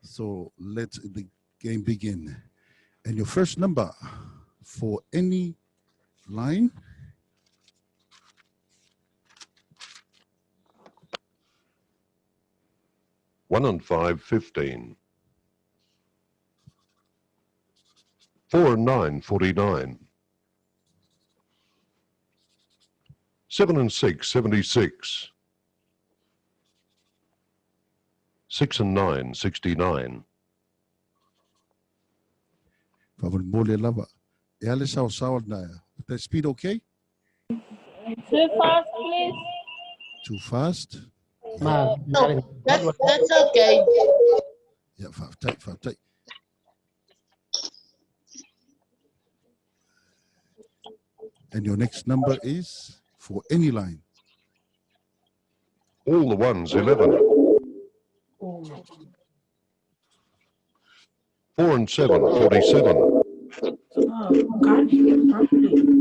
So let the game begin. And your first number for any line. 1 and 5, 15. 4 and 9, 49. 7 and 6, 76. 6 and 9, 69. Faamolemole lava. E a le saosaoa lena. The speed okay? Too fast, please. Too fast? Ma, No, that's okay. Yeah, faafetai, faafetai. And your next number is for any line. All the ones, 11. 4 and 7, 47. Oh, I can't hear properly.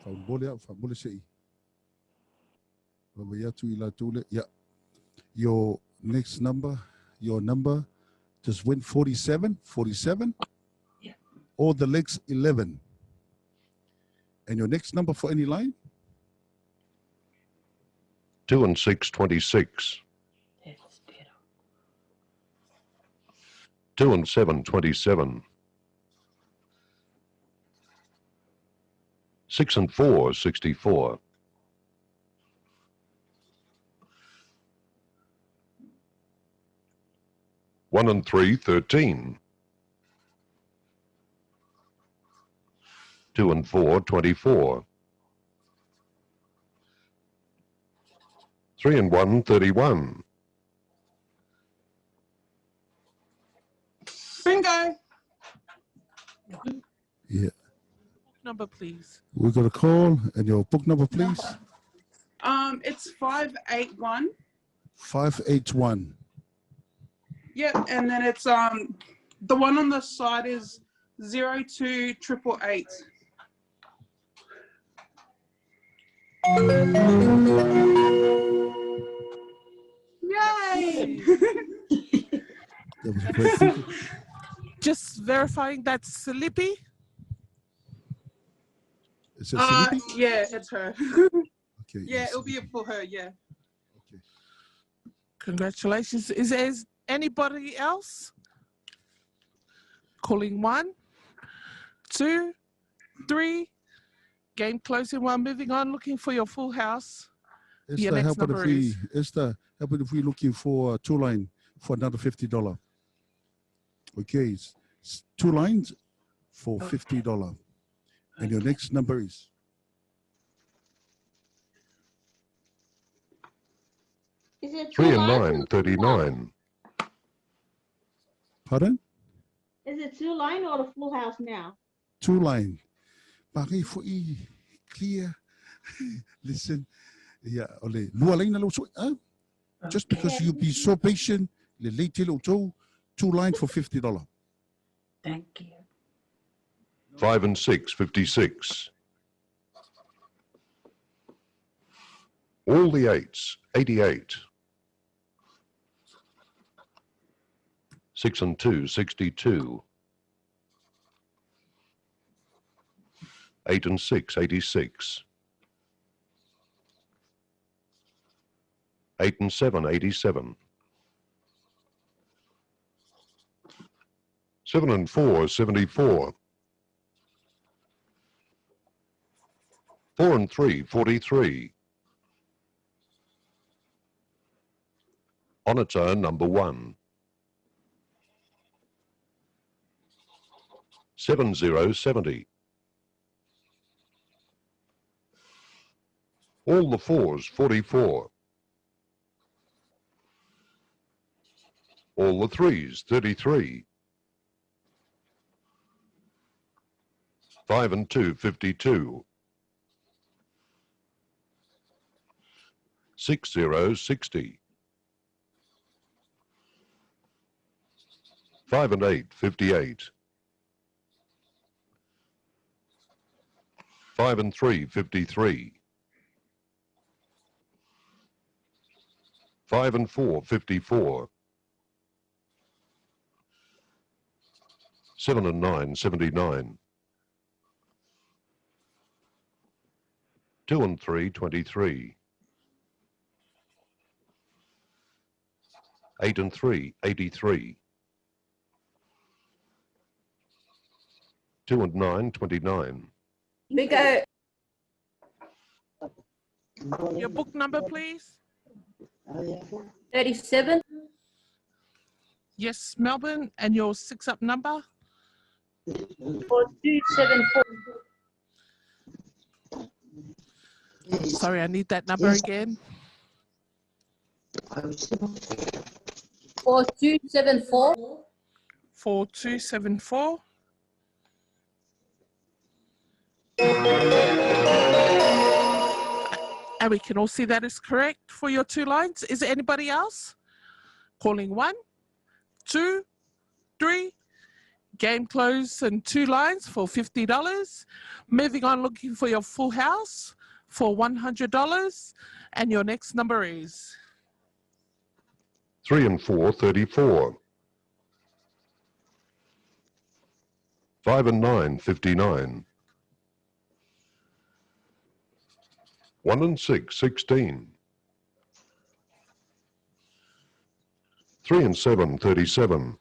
Faamolemole au, faamolemole se i. Vaavaai atu i latou lea. Yeah. Your next number, your number just went 47, 47. Yeah. All the legs 11. And your next number for any line? 2 and 6, 26. That's better. 2 and 7, 27. 6 and 4, 64. 1 and 3, 13. 2 and 4, 24. 3 and 1, 31. Bingo. Yeah. Number, please. We got a call and your book number, please. It's 581. 581. Yep, and then it's the one on the side is 02888. Yay! That was a great figure. Just verifying that's Sleepy. Is it Sleepy? Yeah, it's her. Okay. Yeah, yes. it'll be for her. Yeah. Okay. Congratulations. Is there anybody else? Calling 1, 2, 3. Game closing one. Moving on. Looking for your full house. Your Esther, next how about number if we, is- Esther, how about if we looking for a two line for another $50? Okay, it's two lines for $50. And your next number is Is it two 3 and lines or 9, 39. pardon? Is it two line or the full house now? Two line. Marie foi clear. Listen. Yeah, ole lua laina lo sui, huh? Just because you be so patient, le late lo two, two line for $50. Thank you. 5 and 6, 56. All the eights, 88. 6 and 2, 62. 8 and 6, 86. 8 and 7, 87. 7 and 4, 74. 4 and 3, 43. On its own, number 1. 7, 0, 70. All the fours, 44. All the threes, 33. 5 and 2, 52. 6 0, 60. 5 and 8, 58. 5 and 3, 53. 5 and 4, 54. 7 and 9, 79. 2 and 3, 23. 8 and 3, 83. 2 and 9, 29. Bingo. Your book number, please. 37. Yes, Melbourne, and your six up number. 4274. Sorry, I need that number again. 4274. 4274. And we can all see that is correct for your two lines. Is there anybody else? Calling one, two, three. Game close and two lines for $50. Moving on, looking for your full house for $100. And your next number is 3 and 4, 34. 5 and 9, 59. 1 and 6, 16. 3 and 7, 37.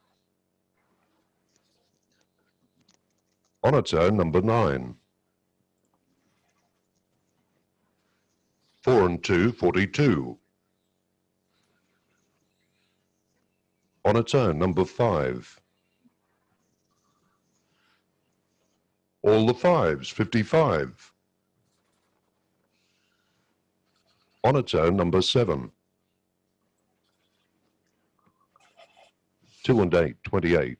On its own, number 9. 4 and 2, 42. On its own, number 5. All the fives, 55. On its own, number 7. 2 and 8, 28.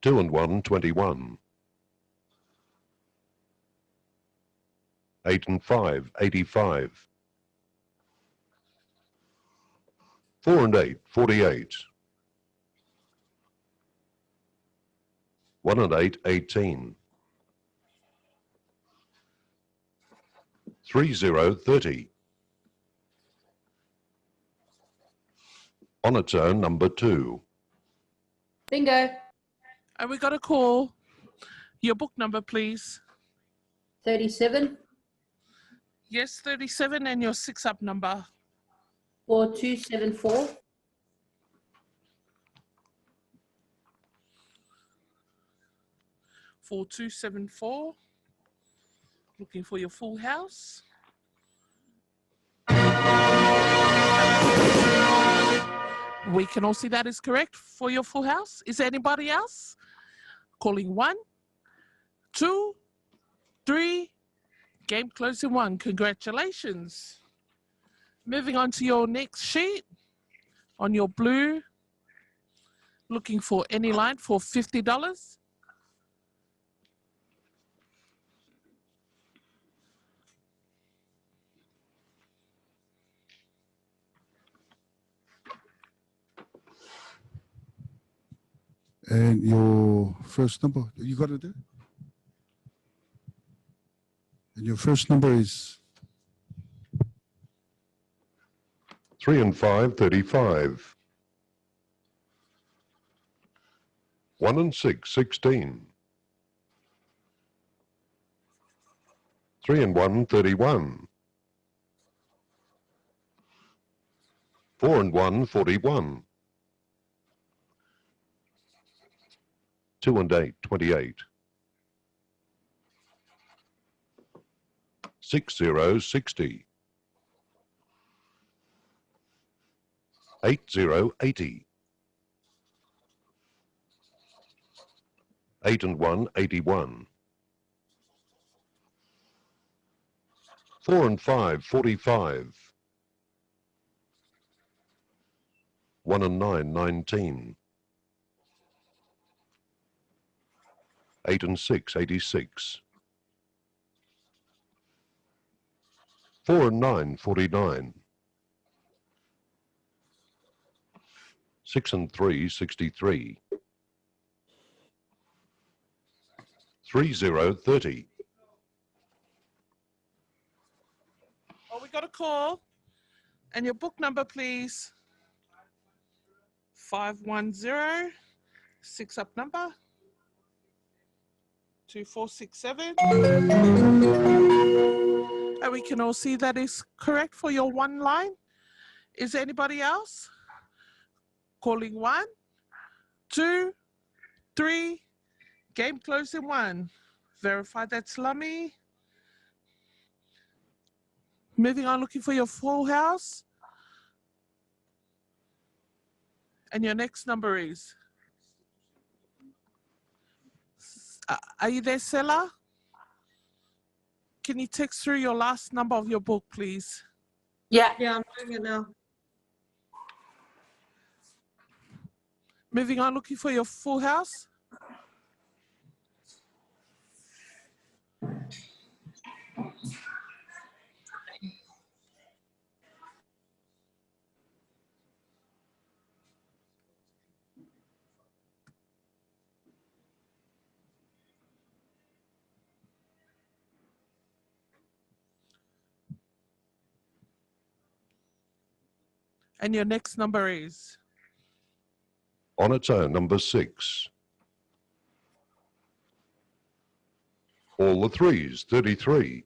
2 and 1, 21. 8 and 5, 85. 4 and 8, 48. 1 and 8, 18. 3, 0, 30. On its own, number 2. Bingo. And we got a call. Your book number, please. 37. Yes, 37, and your six up number. 4274. 4274. Looking for your full house. We can all see that is correct for your full house. Is there anybody else? Calling one, two, three. Game closing one. Congratulations. Moving on to your next sheet on your blue. Looking for any line for $50. And your first number, you got it there? And your first number is 3 and 5, 35. 1 and 6, 16. 3 and 1, 31. 4 and 1, 41. 2 and 8, 28. 6, 0, 60. 8, 0, 80. 8 and 1, 81. 4 and 5, 45. 1 and 9, 19. 8 and 6, 86. 4 and 9, 49. 6 and 3, 63. 3, 0, 30. Oh, we got a call. And your book number, please. 510, 6 up number. 2467. And we can all see that is correct for your one line. Is there anybody else? Calling one, two, three. Game closed in one. Verify that's Lummy. Moving on, looking for your full house. And your next number is? Are you there, Sela? Can you text through your last number of your book, please? Yeah. Yeah, I'm doing it now. Moving on, looking for your full house. And your next number is? On its own, number 6. All the threes, 33.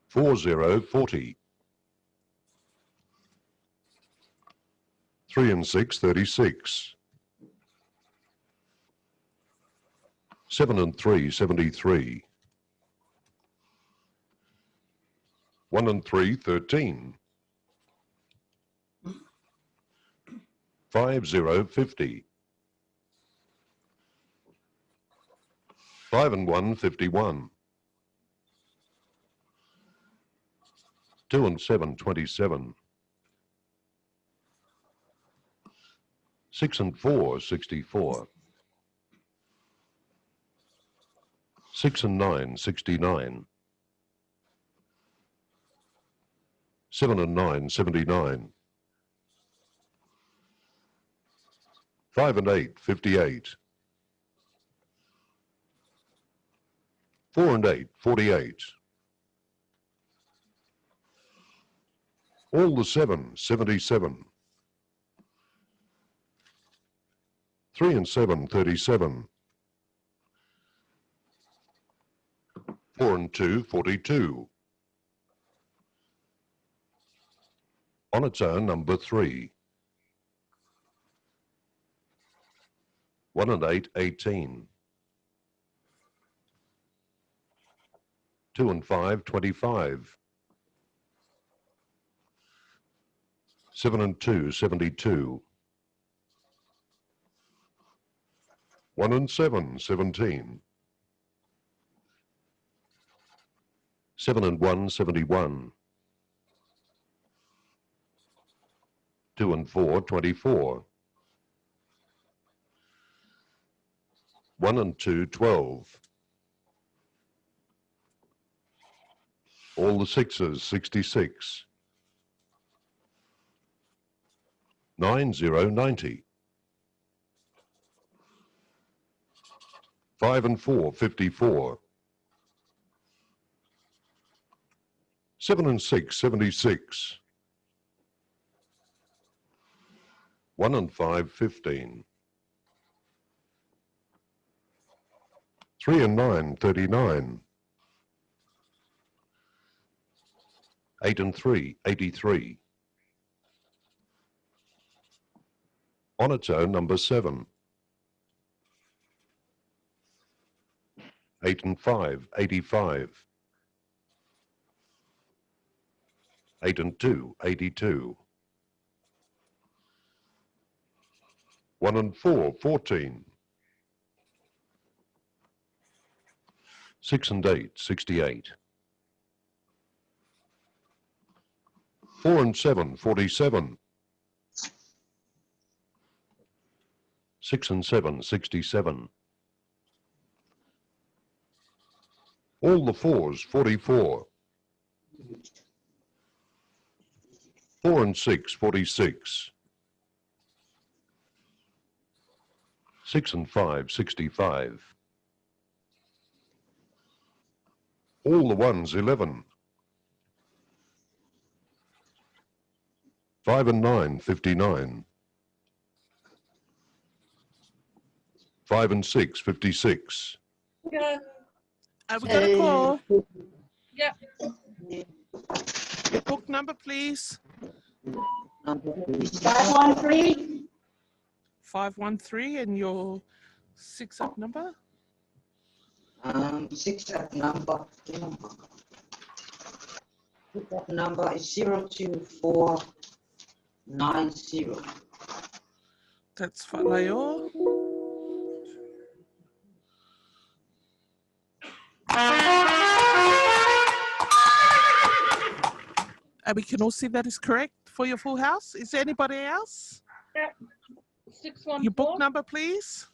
4, 0, 40. 3 and 6, 36. 7 and 3, 73. 1 and 3, 13. 5 0 50. 5 and 1 51. 2 and 7 27. 6 and 4 64. 6 and 9 69. 7 and 9 79. 5 and 8, 58. 4 and 8, 48. All the 7, 77. 3 and 7, 37. 4 and 2, 42. On its own, number 3. 1 and 8, 18. 2 and 5, 25. 7 and 2, 72. 1 and 7, 17. 7 and 1, 71. 2 and 4, 24. 1 and 2, 12. All the sixes, 66. 9, 0, 90. 5 and 4, 54. 7 and 6, 76. 1 and 5, 15. 3 and 9, 39. 8 and 3, 83. On its own, number 7. 8 and 5, 85. 8 and 2, 82. 1 and 4, 14. 6 and 8, 68. 4 and 7, 47. 6 and 7, 67. All the fours, 44. 4 and 6, 46. 6 and 5, 65. All the ones, 11. 5 and 9, 59. 5 and 6, 56. Yeah. Have we got a call? Yep. Your book number, please. 513. 513 and your six up number. Six up number. Six up number is 02490. That's Falayo. And we can all see that is correct for your full house. Is there anybody else? Yep. 614. Your book number, please.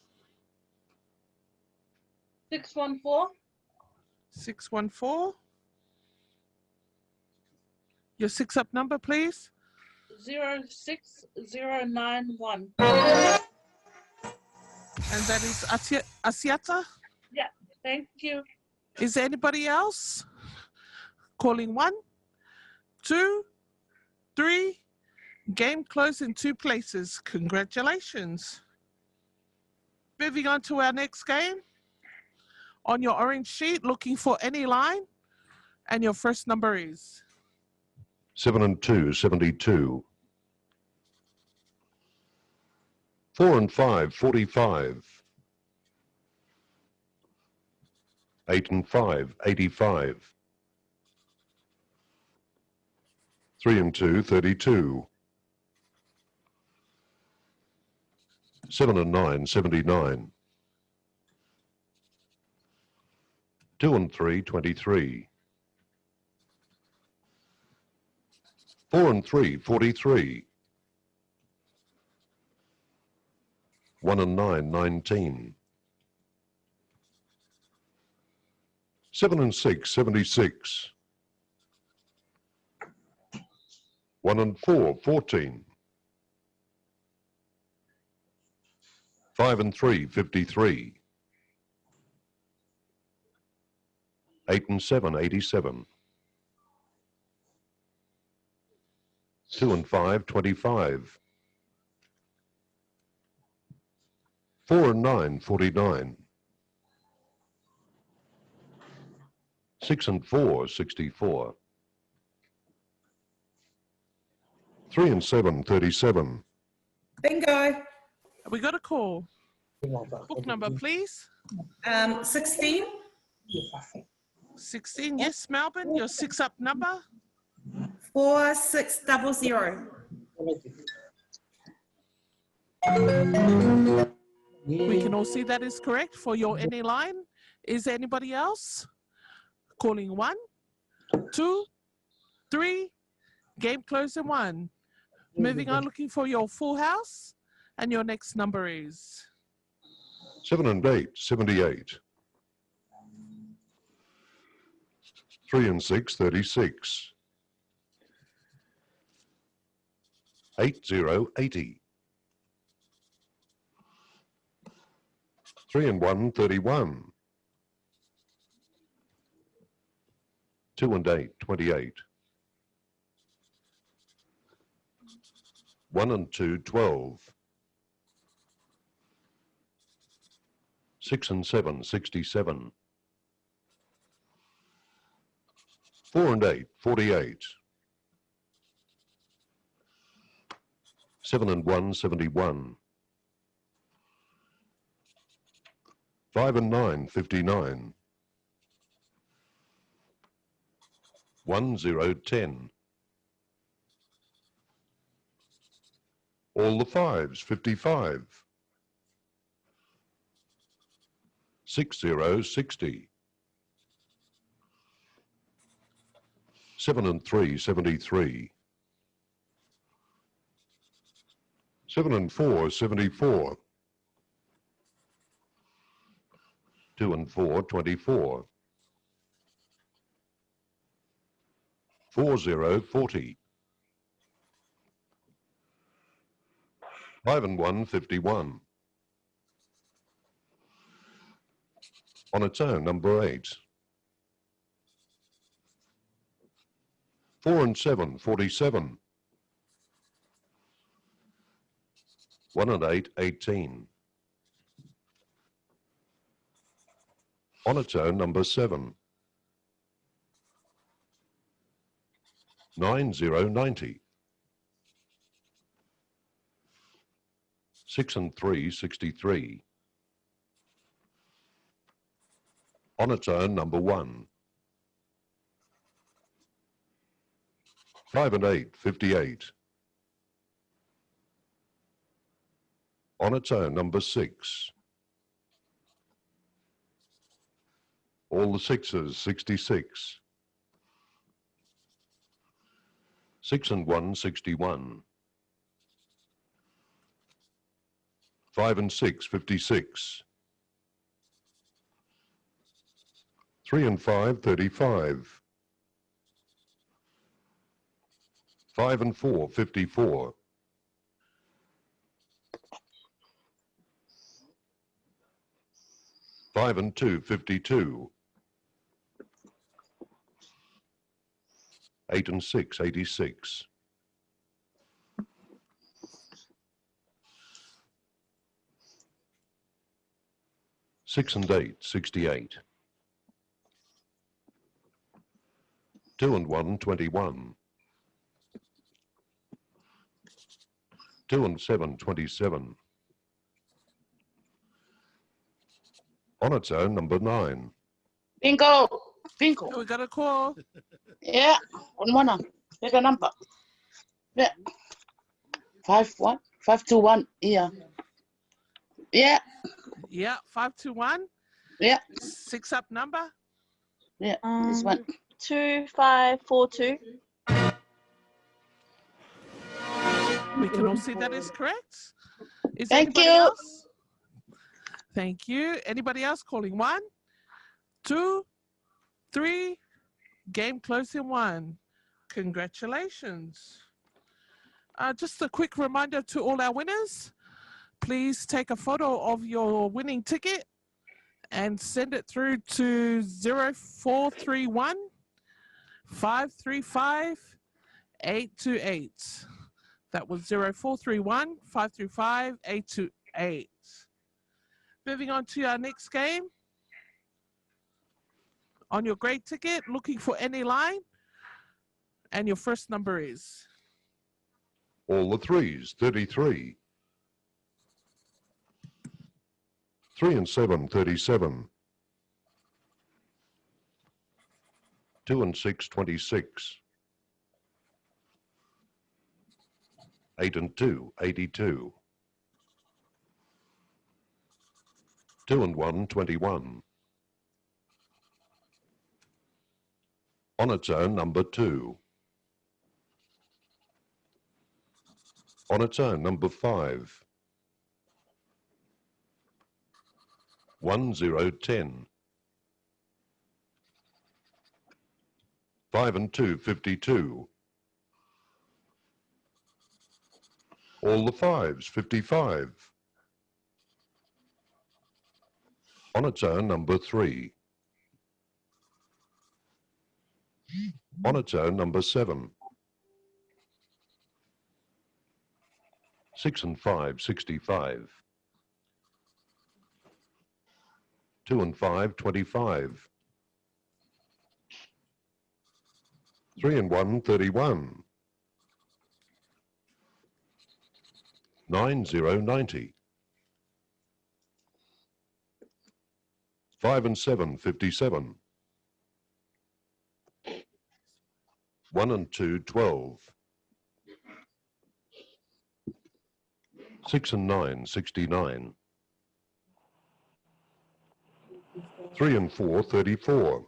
614. 614. Your six up number, please. 06091. And that is Asiata. Yeah, thank you. Is there anybody else? Calling 1, 2, 3. Game closed in 2 places. Congratulations. Moving on to our next game. On your orange sheet, looking for any line, and your first number is 7 and 2, 72. 4 and 5, 45. 8 and 5, 85. 3 and 2, 32. 7 and 9, 79. 2 and 3, 23. 4 and 3, 43. 1 and 9, 19. 7 and 6, 76. 1 and 4, 14. 5 and 3, 53. 8 and 7, 87. 2 and 5, 25. 4 and 9, 49. 6 and 4, 64. 3 and 7, 37. Bingo. We got a call. Book number, please. 16. 16. Yes, Melbourne, your 6 up number. 4600. We can all see that is correct for your any line. Is there anybody else? Calling 1, 2, 3. Game closed in 1. Moving on, looking for your full house. And your next number is 7 and 8, 78. 3 and 6, 36. 8, 0, 80. 3 and 1, 31. 2 and 8, 28. 1 and 2, 12. 6 and 7, 67. 4 and 8, 48. 7 and 1, 71. 5 and 9, 59. 1, 0, 10. All the fives, 55. 6, 0, 60. 7 and 3, 73. 7 and 4, 74. 2 and 4, 24. 4 0, 40. 5 and 1, 51. On its own, number 8. 4 and 7, 47. 1 and 8, 18. On its own, number 7. 9 0, 90. 6 and 3, 63. On its own, number 1. 5 and 8, 58. On its own, number 6. All the sixes, 66. 6 and 1, 61. 5 and 6, 56. 3 and 5, 35. 5 and 4, 54. 5 and 2, 52. 8 and 6, 86. 6 and 8, 68. 2 and 1, 21. 2 and 7, 27. On its own, number 9. Bingo. Bingo. We got a call. Yeah. One more. Pick a number. Yeah. 5 1 5 2 1. Yeah. Yeah. Yeah, 521. Yeah. Six up number. Yeah. This one. 2, 5, 4, 2. We can all see that is correct. Is Thank anybody you. else? Thank you. Anybody else calling? 1, 2, 3. Game close in 1. Congratulations. Just a quick reminder to all our winners, please take a photo of your winning ticket and send it through to 0431 535 828. That was 0431 535 828. Moving on to our next game. On your grey ticket, looking for any line, and your first number is All the threes, 33. 3 and 7, 37. 2 and 6, 26. 8 and 2, 82. 2 and 1, 21. On its own, number 2. On its own, number 5. 1 0 10. 5 and 2, 52. All the fives, 55. On its own, number 3. On its own, number 7. 6 and 5, 65. 2 and 5, 25. 3 and 1, 31. 9 0, 90. 5 and 7, 57. 1 and 2, 12. 6 and 9, 69. 3 and 4, 34.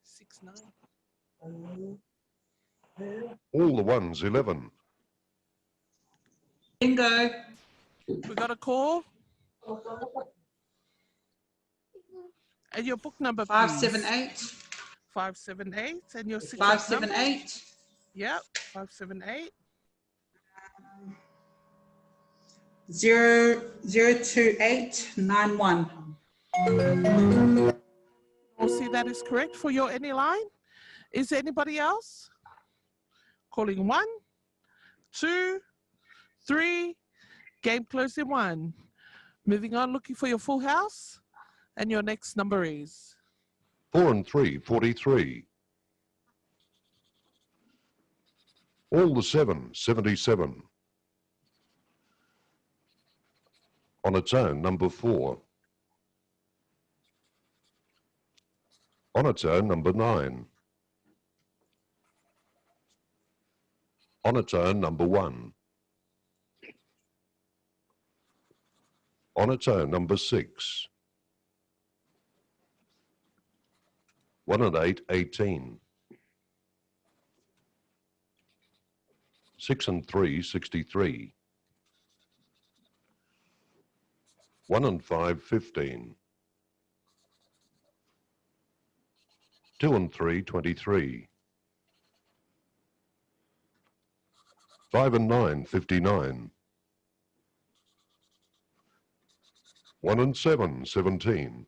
6 9. All the ones, 11. Bingo. We got a call. And your book number, please. 578. 578. And your six up number? 578. Yep, 578. 002891. We'll see that is correct for your any line. Is there anybody else? Calling one, two, three. Game closed in one. Moving on, looking for your full house. And your next number is 4 and 3, 43. All the 7, 77. On its own, number 4. On its own, number 9. On its own, number 1. On its own, number 6. 1 and 8, 18. 6 and 3, 63. 1 and 5, 15. 2 and 3, 23. 5 and 9, 59. 1 and 7, 17.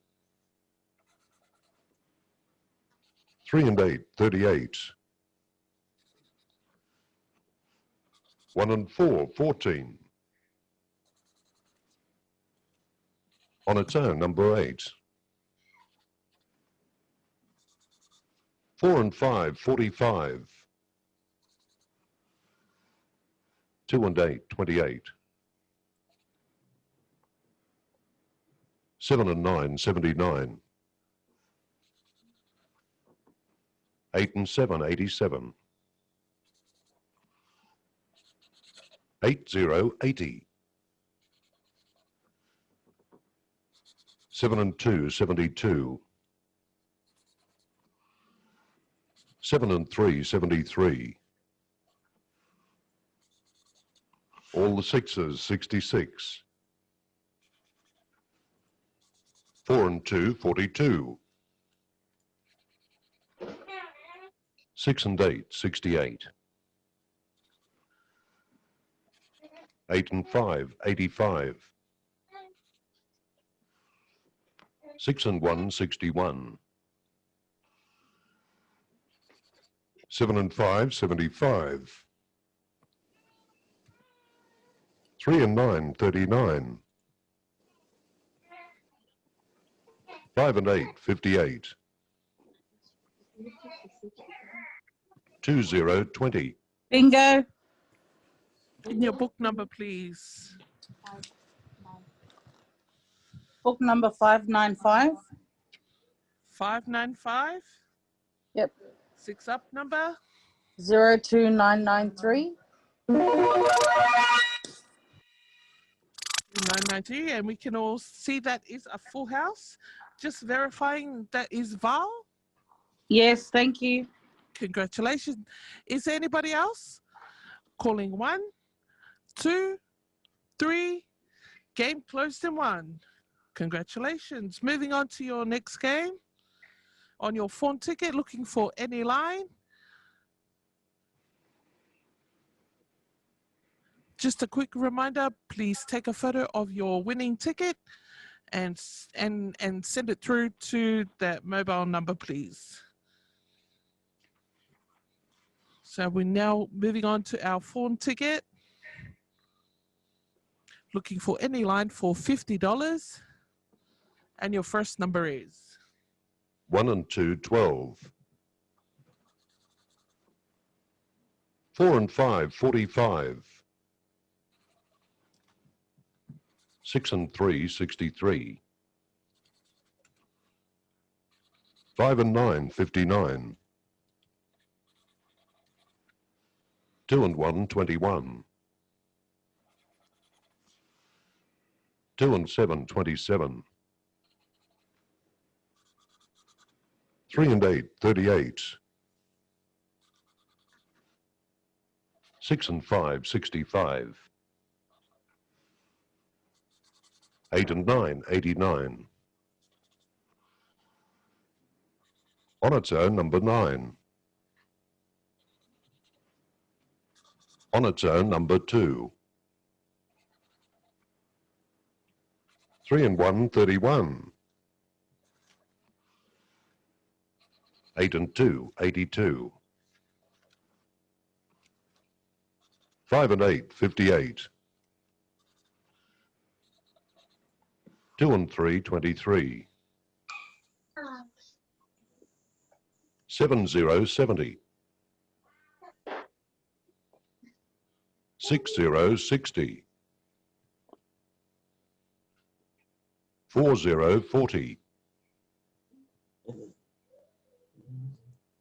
3 and 8, 38. 1 and 4, 14. On its own, number 8. 4 and 5, 45. 2 and 8, 28. 7 and 9, 79. 8 and 7, 87. 8, 0, 80. 7 and 2, 72. 7 and 3, 73. All the sixes, 66. 4 and 2, 42. 6 and 8, 68. 8 and 5, 85. 6 and 1, 61. 7 and 5, 75. 3 and 9, 39. 5 and 8, 58. 2, 0, 20. Bingo. And your book number, please. Book number 595. 595. Yep. Six up number. 02993. 990. And we can all see that is a full house. Just verifying that is Val. Yes, thank you. Congratulations. Is there anybody else? Calling one, two, three. Game closed in one. Congratulations. Moving on to your next game. On your phone ticket, looking for any line. Just a quick reminder, please take a photo of your winning ticket and and send it through to that mobile number, please. So we're now moving on to our phone ticket. Looking for any line for $50. And your first number is 1 and 2, 12. 4 and 5, 45. 6 and 3, 63. 5 and 9, 59. 2 and 1, 21. 2 and 7, 27. 3 and 8, 38. 6 and 5, 65. 8 and 9, 89. On its own, number 9. On its own, number 2. 3 and 1, 31. 8 and 2, 82. 5 and 8, 58. 2 and 3, 23. 7, 0, 70. 6, 0, 60. 4, 0, 40.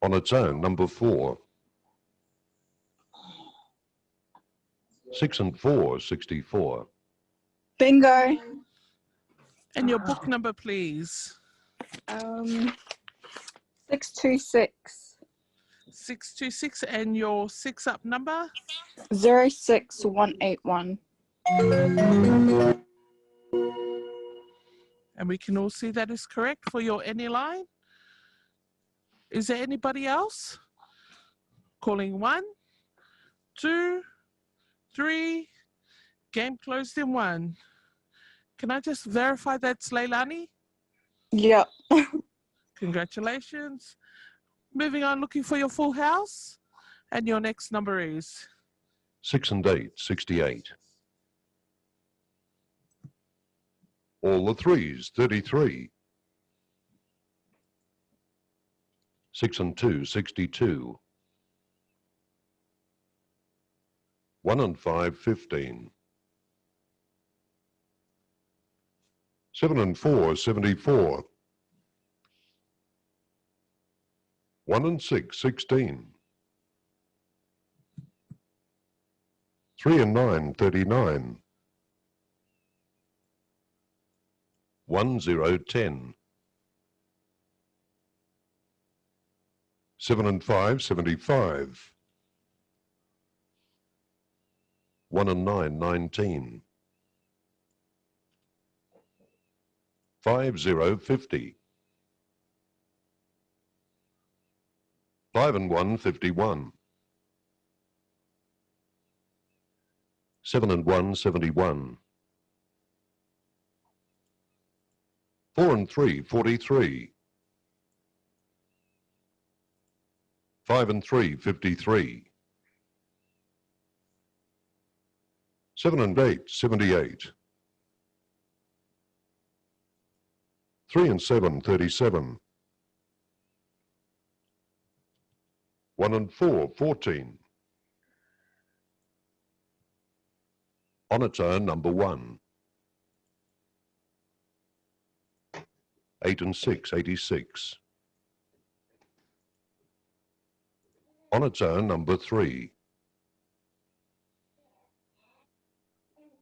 On its own, number 4. 6 and 4, 64. Bingo. And your book number, please. 626 626 and your six up number? 06181. And we can all see that is correct for your any line. Is there anybody else? Calling one, two, three. Game closed in one. Can I just verify that's Leilani? Yep. Congratulations. Moving on, looking for your full house. And your next number is 6 and 8, 68. All the threes, 33. 6 and 2, 62. 1 and 5, 15. 7 and 4, 74. 1 and 6, 16. 3 and 9, 39. 1, 0, 10. 7 and 5, 75. 1 and 9, 19. 5, 0, 50. 5 and 1, 51. 7 and 1, 71. 4 and 3, 43. 5 and 3, 53. 7 and 8, 78. 3 and 7, 37. 1 and 4, 14. On its own, number 1. 8 and 6, 86. On its own, number 3.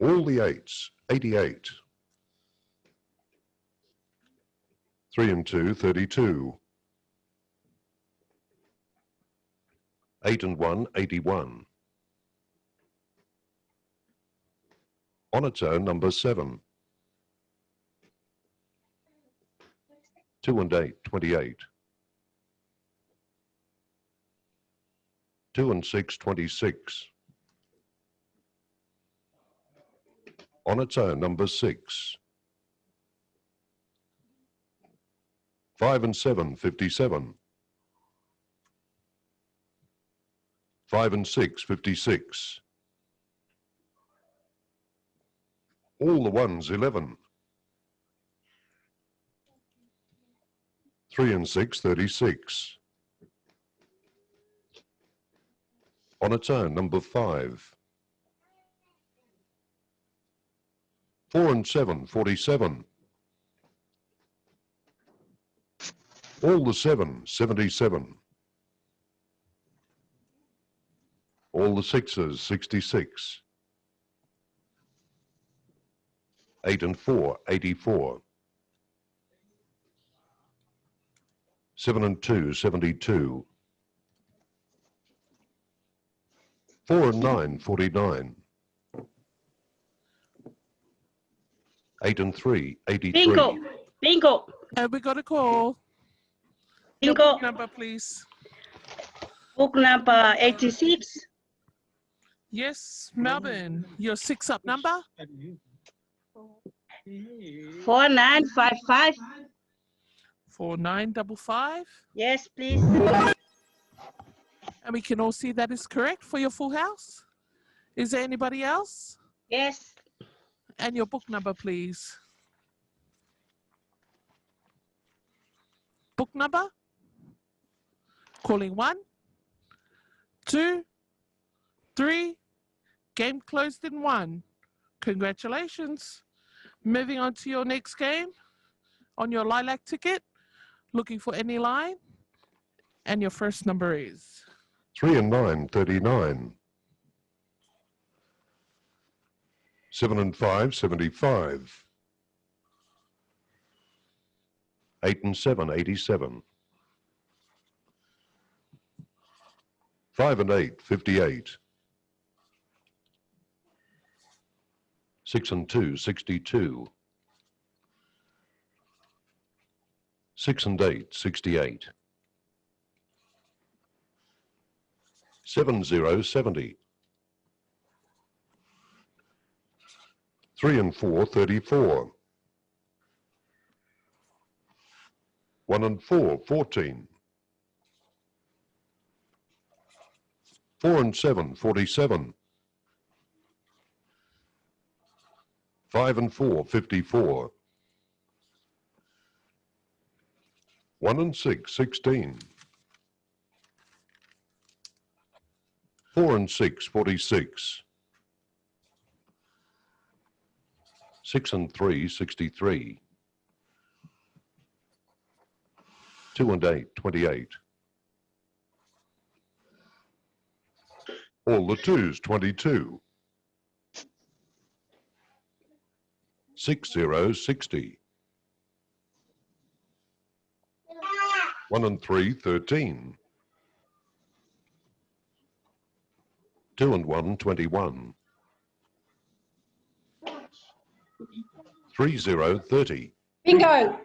All the eights, 88. 3 and 2, 32. 8 and 1, 81. On its own, number 7. 2 and 8, 28. 2 and 6, 26. On its own, number 6. 5 and 7, 57. 5 and 6, 56. All the ones, 11. 3 and 6, 36. On its own, number 5. 4 and 7, 47. All the 7, 77. All the sixes, 66. 8 and 4, 84. 7 and 2, 72. 4 and 9, 49. 8 and 3, 83. Bingo. Bingo. And we got a call. Your Bingo. book number, please. Book number 86. Yes, Melbourne. Your six up number? 4955. 4955. Yes, please. And we can all see that is correct for your full house. Is there anybody else? Yes. And your book number, please. Book number? Calling one, two, three. Game closed in one. Congratulations. Moving on to your next game on your lilac ticket. Looking for any line. And your first number is 3 and 9, 39. 7 and 5, 75. 8 and 7, 87. 5 and 8, 58. 6 and 2, 62. 6 and 8, 68. 7 0, 70. 3 and 4, 34. 1 and 4, 14. 4 and 7, 47. 5 and 4, 54. 1 and 6, 16. 4 and 6, 46. 6 and 3, 63. 2 and 8, 28. All the twos, 22. 6, 0, 60. 1 and 3, 13. 2 and 1, 21. 3, 0, 30. Bingo. And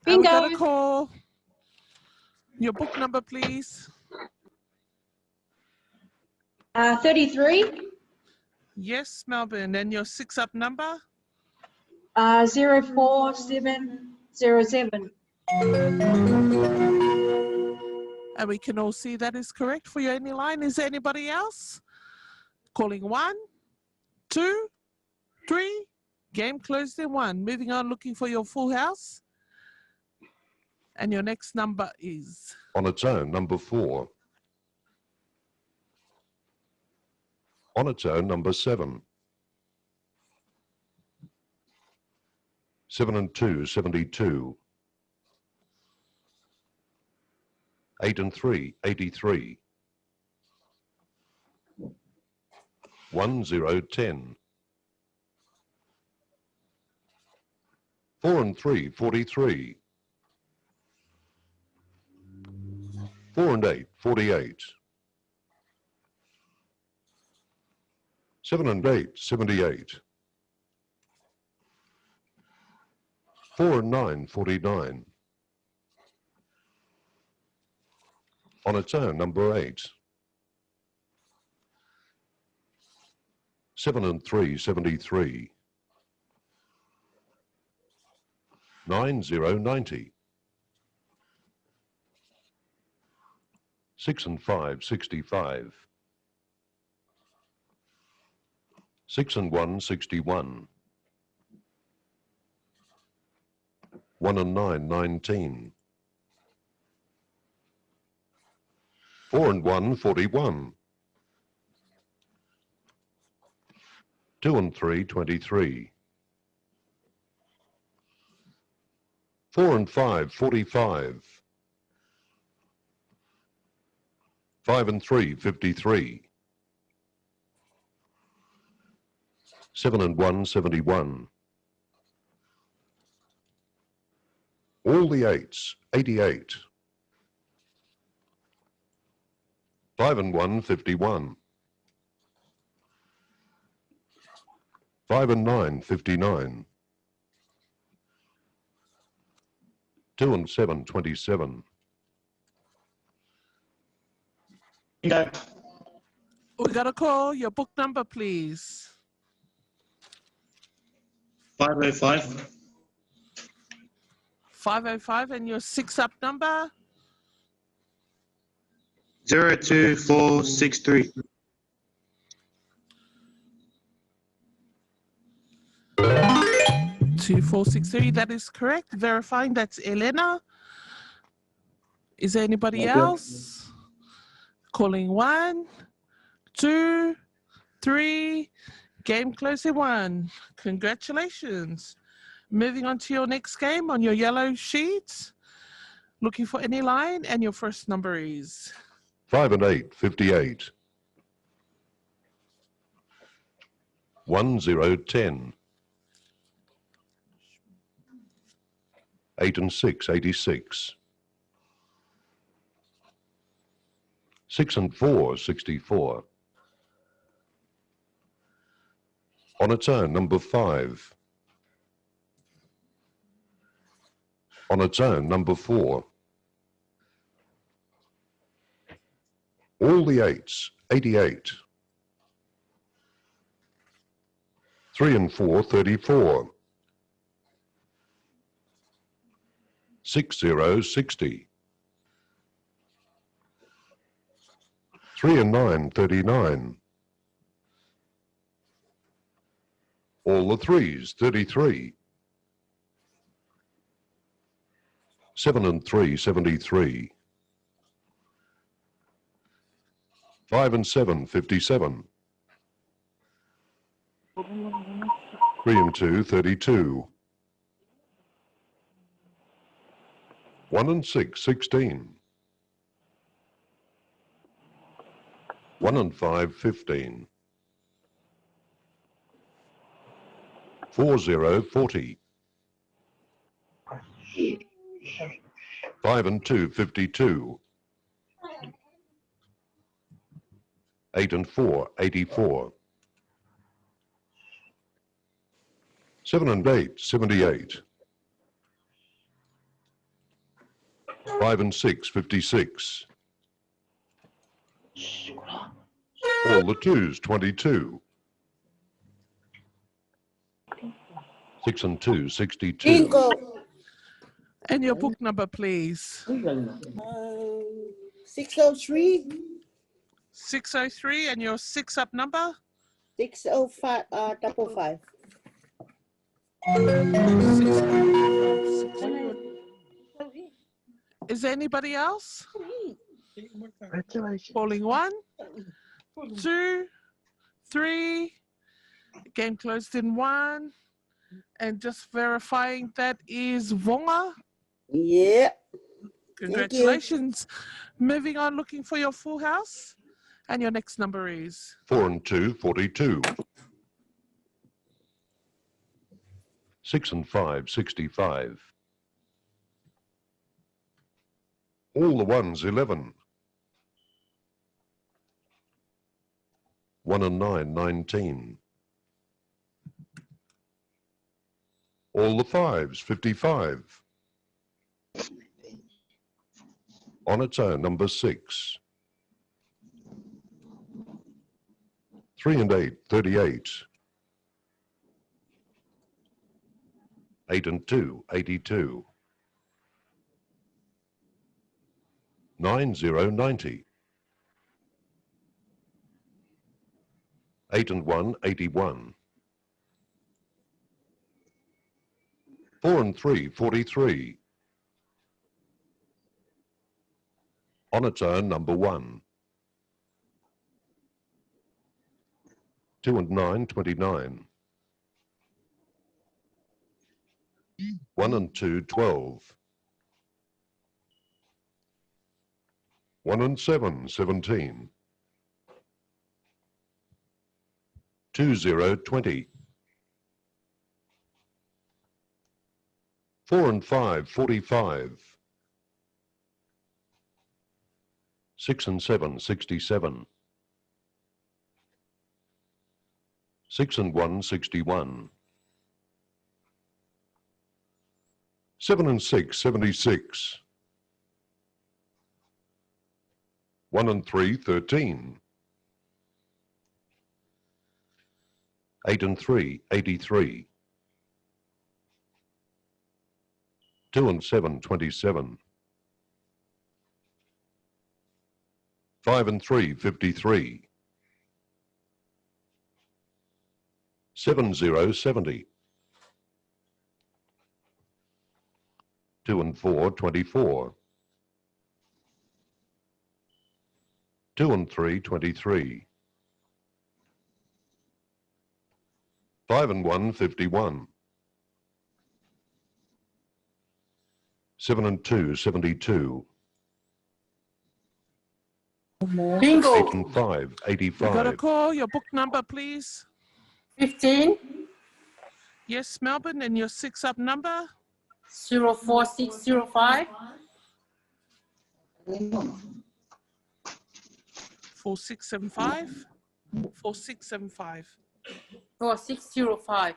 we got a Bingo. call. Your book number, please. 33. Yes, Melbourne. And your six up number? 04707. And we can all see that is correct for your any line. Is there anybody else? Calling one, two, three. Game closed in one. Moving on, looking for your full house. And your next number is On its own, number 4. On its own, number 7. 7 and 2, 72. 8 and 3, 83. 1, 0, 10. 4 and 3, 43. 4 and 8, 48. 7 and 8, 78. 4 and 9, 49. On its own, number 8. 7 and 3, 73. 9, 0, 90. 6 and 5, 65. 6 and 1, 61. 1 and 9, 19. 4 and 1, 41. 2 and 3, 23. 4 and 5, 45. 5 and 3, 53. 7 and 1, 71. All the eights, 88. 5 and 1, 51. 5 and 9, 59. 2 and 7, 27. Bingo. We got a call. Your book number, please. 505. 505 and your six up number. 02463. 2463. That is correct. Verifying that's Elena. Is there anybody else? Calling one, two, three. Game closing one. Congratulations. Moving on to your next game on your yellow sheet. Looking for any line, and your first number is 5 and 8, 58. 1 0, 10. 8 and 6, 86. 6 and 4, 64. On its own, number 5. On its own, number 4. All the eights, 88. 3 and 4, 34. 6 0, 60. 3 and 9, 39. All the threes, 33. 7 and 3, 73. 5 and 7, 57. 3 and 2, 32. 1 and 6, 16. 1 and 5, 15. 4 0, 40. 5 and 2, 52. 8 and 4, 84. 7 and 8, 78. 5 and 6, 56. All the twos, 22. 6 and 2, 62. Bingo. and your book number, please. 603. 603 and your six up number. 605, 55. Six. Is there anybody else? Calling one, two, three. Game closed in one. And just verifying that is Vonga. Yeah. Thank you. Congratulations. Moving on, looking for your full house. And your next number is 4 and 2, 42. 6 and 5, 65. All the ones, 11. 1 and 9, 19. All the fives, 55. On its own, number 6. 3 and 8, 38. 8 and 2, 82. 9, 0, 90. 8 and 1, 81. 4 and 3, 43. On its own, number 1. 2 and 9, 29. 1 and 2, 12. 1 and 7, 17. 2, 0, 20. 4 and 5, 45. 6 and 7, 67. 6 and 1, 61. 7 and 6, 76. 1 and 3, 13. 8 and 3, 83. 2 and 7, 27. 5 and 3, 53. 7, 0, 70. 2 and 4, 24. 2 and 3, 23. 5 and 1, 51. 7 and 2, 72. Bingo. 8 and 5, We got a 85. call. Your book number, please. 15 Yes, Melbourne, and your six up number. 04605. 4675. 4675. 4605.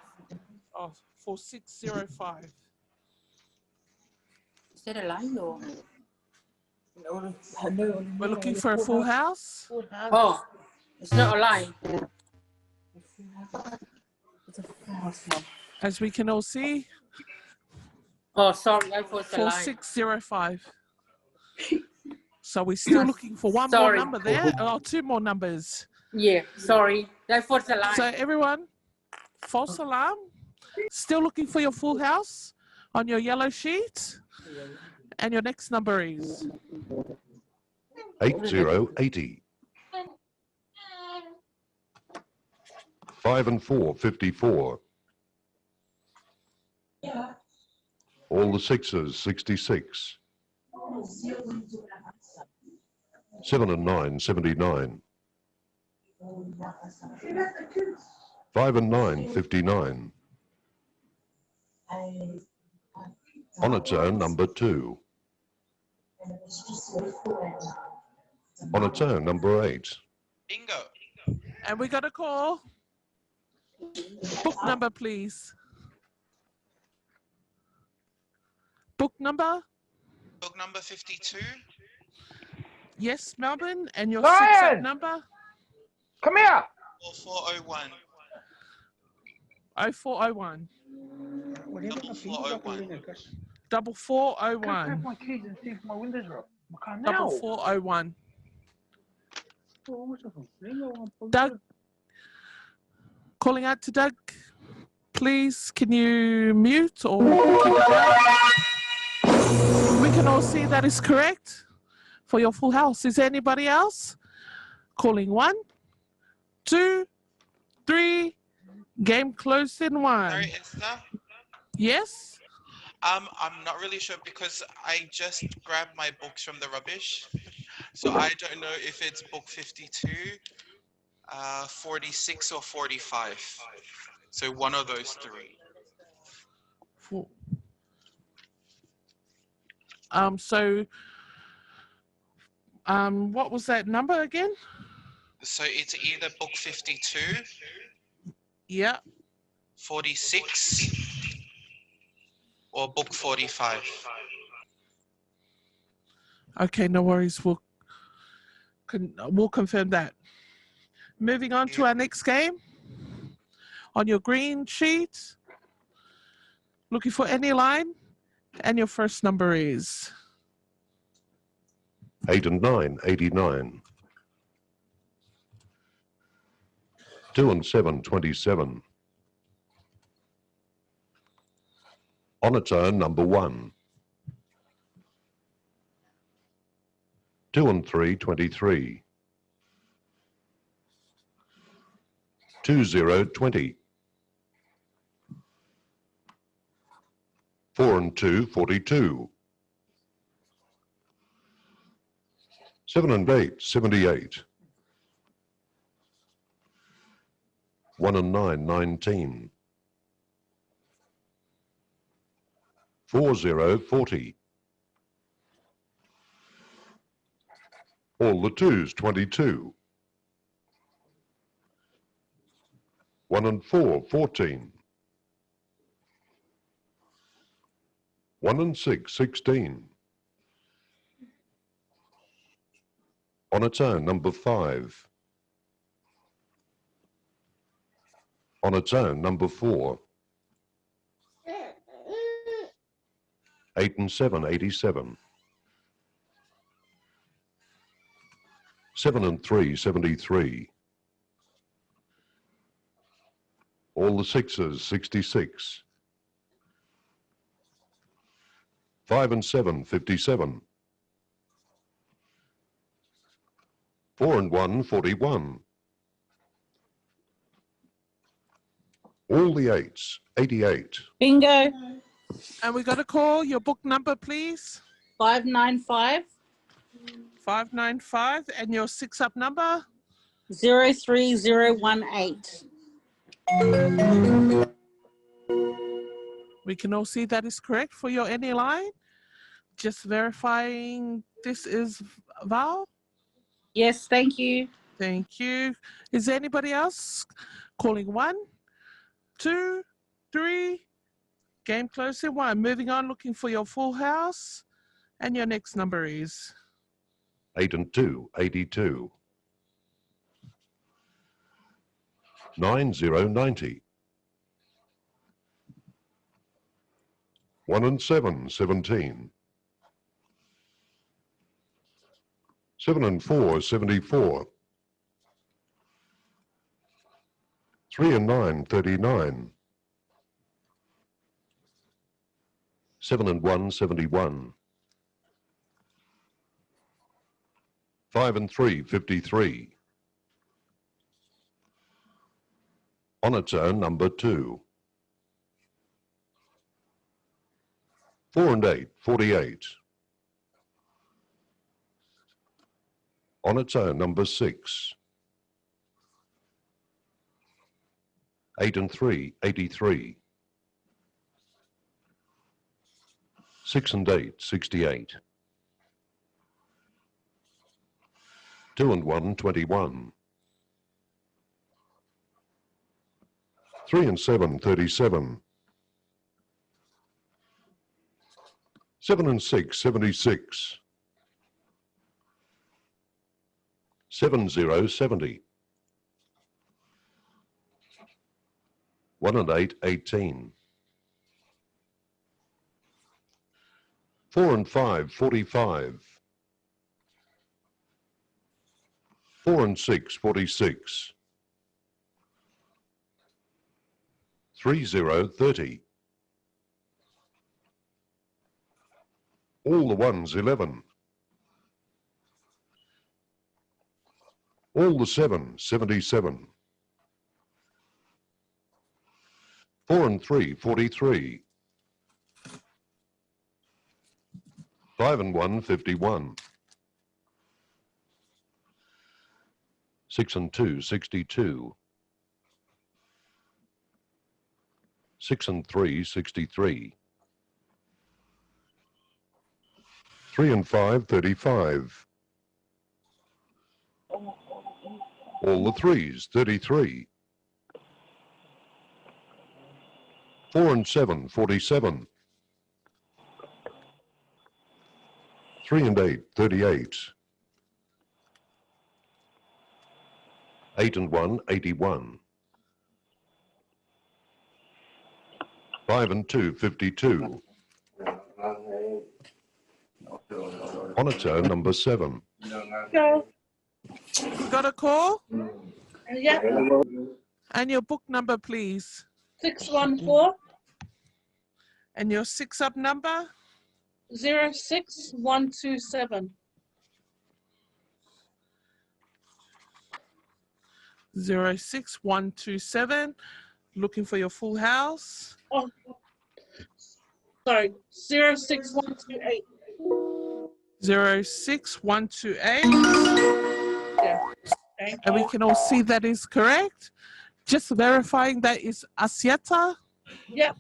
Oh, 4605. Is that a line or? We're looking for a full house. Oh, it's not a line. As we can all see, Oh, sorry, I thought it's a line. 4605. So we're still looking for one more Sorry. number there. Oh, two more numbers. Yeah, sorry. I thought it's a line. So everyone, false alarm. Still looking for your full house on your yellow sheet. And your next number is 8, 0, 80. 5 and 4, 54. All the sixes, 66. 7 and 9, 79. 5 and 9, 59. On its own, number 2. On its own, number 8. Bingo. And we got a call. Book number, please. Book number? Book number 52. Yes, Melbourne. And your six up Lion! number? Come here. 4401. 0401. 4401. 4401. My keys and see if my windows are up. I can't now. 4401. Doug, calling out to Doug. Please, can you mute or keep it down? We can all see that is correct for your full house. Is there anybody else? Calling one, two, three. Game closed in one. Sorry, Esther. Yes? I'm not really sure because I just grabbed my books from the rubbish. So I don't know if it's book 52, 46, or 45. So one of those three. Four. So, what was that number again? So it's either book 52, Yeah. 46, or book 45. Okay, no worries. We'll we'll confirm that. Moving on to our next game. On your green sheet, looking for any line, and your first number is 8 and 9, 89. 2 and 7, 27. On its own, number 1. 2 and 3, 23. 2, 0, 20. 4 and 2, 42. 7 and 8, 78. 1 and 9, 19. 4, 0, 40. All the twos, 22. 1 and 4, 14. 1 and 6, 16. On a turn, number 5. On a turn, number 4. 8 and 7, 87. 7 and 3, 73. All the sixes, 66. 5 and 7, 57. 4 and 1, 41. All the eights, 88. Bingo. And we got a call. Your book number, please. 595 595 and your six up number. 03018. We can all see that is correct for your any line. Just verifying this is Val. Yes, thank you. Thank you. Is there anybody else calling one, two, three? Game closed in one. Moving on, looking for your full house. And your next number is 8 and 2, 82. 9, 0, 90. 1 and 7, 17. 7 and 4, 74. 3 and 9, 39. 7 and 1, 71. 5 and 3, 53. On a turn, number 2. 4 and 8, 48. On its own, number 6. 8 and 3, 83. 6 and 8, 68. 2 and 1, 21. 3 and 7, 37. 7 and 6, 76. 7, 0, 70. 1 and 8, 18. 4 and 5, 45. 4 and 6, 46. 3, 0, 30. All the ones, 11. All the 7, 77. 4 and 3, 43. 5 and 1, 51. 6 and 2, 62. 6 and 3, 63. 3 and 5, 35. All the threes, 33. 4 and 7, 47. 3 and 8, 38. 8 and 1, 81. 5 and 2, 52. On a turn, number 7. Go. We got a call Yeah. and your book number, please. 614 And your six up number. 06127. 06127. Looking for your full house. Oh, sorry, 06128. 06128. Yeah. Thank And we you. can all see that is correct. Just verifying that is Asiata. Yep.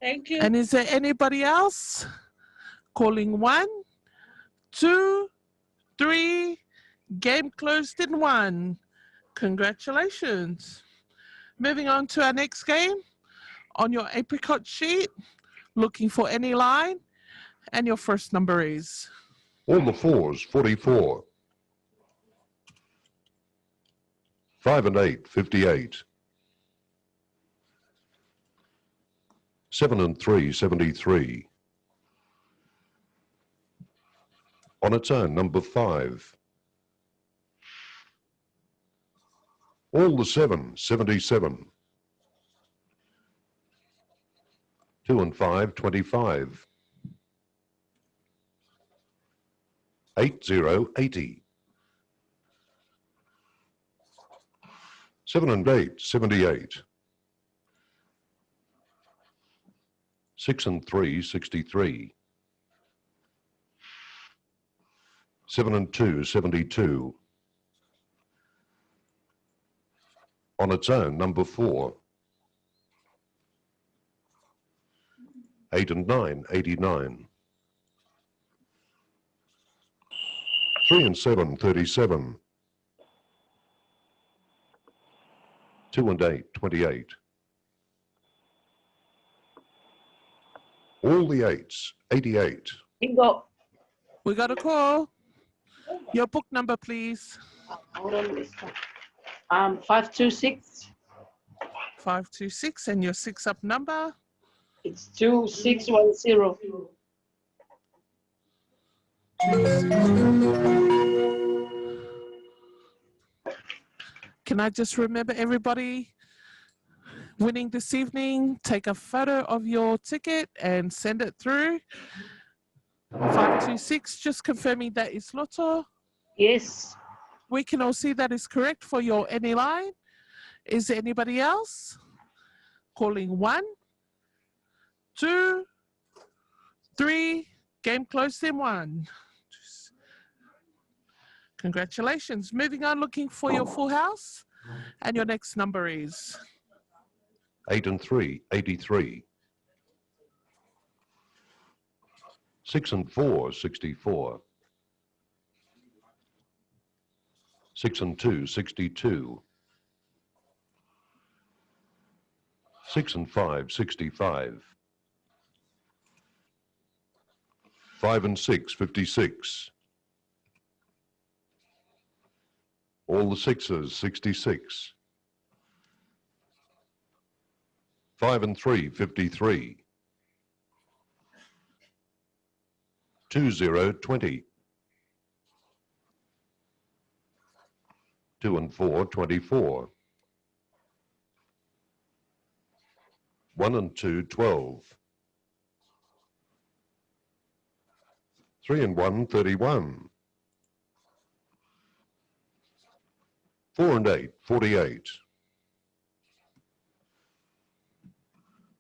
Thank you. And is there anybody else? Calling one, two, three. Game closed in one. Congratulations. Moving on to our next game. On your apricot sheet, looking for any line. And your first number is All the fours, 44. 5 and 8, 58. 7 and 3, 73. On its own, number 5. All the 7, 77. 2 and 5, 25. 8, 0, 80. 7 and 8, 78. 6 and 3, 63. 7 and 2, 72. On its own, number 4. 8 and 9, 89. 3 and 7, 37. 2 and 8, 28. All the eights, 88. Bingo. We got a call. Your book number, please. Hold on, Lisa. 526. 526 and your six up number. It's 2610. Can I just remember everybody winning this evening? Take a photo of your ticket and send it through. 526, just confirming that is Lotto. Yes. We can all see that is correct for your any line. Is there anybody else? Calling one, two, three, game closed in one. Congratulations. Moving on, looking for your full house. And your next number is 8 and 3, 83. 6 and 4, 64. 6 and 2, 62. 6 and 5, 65. 5 and 6, 56. All the sixes, 66. 5 and 3, 53. 2, 0, 20. 2 and 4, 24. 1 and 2, 12. 3 and 1, 31. 4 and 8, 48.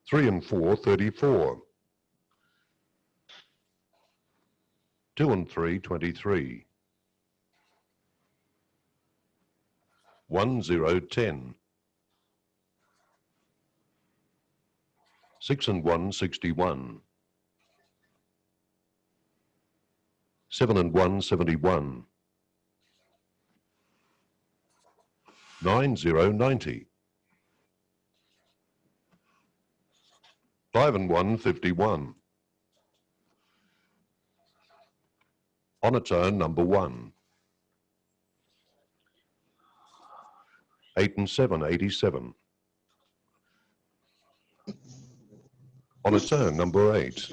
3 and 4, 34. 2 and 3, 23. 1, 0, 10. 6 and 1, 61. 7 and 1, 71. 9, 0, 90. 5 and 1, 51. On its own, number 1. 8 and 7, 87. On its own, number 8.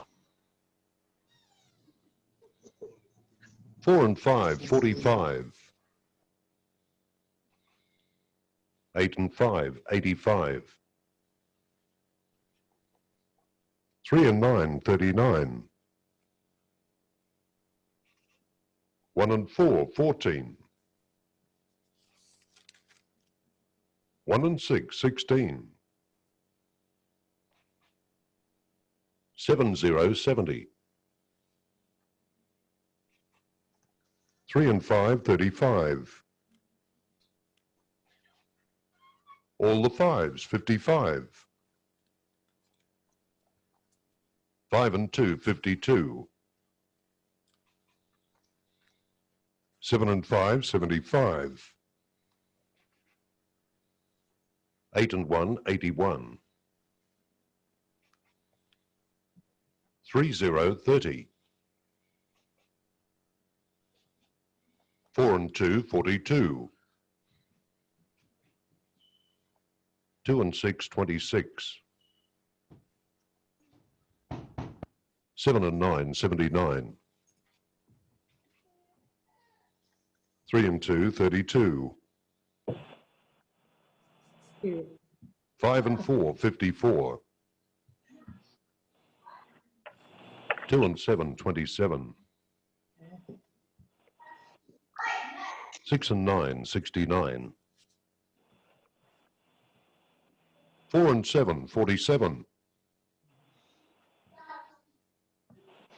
4 and 5, 45. 8 and 5, 85. 3 and 9, 39. 1 and 4, 14. 1 and 6, 16. 7, 0, 70. 3 and 5, 35. All the fives, 55. 5 and 2, 52. 7 and 5, 75. 8 and 1, 81. 3, 0, 30. 4 and 2, 42. 2 and 6, 26. 7 and 9, 79. 3 and 2, 32. 5 and 4, 54. 2 and 7, 27. 6 and 9, 69. 4 and 7, 47.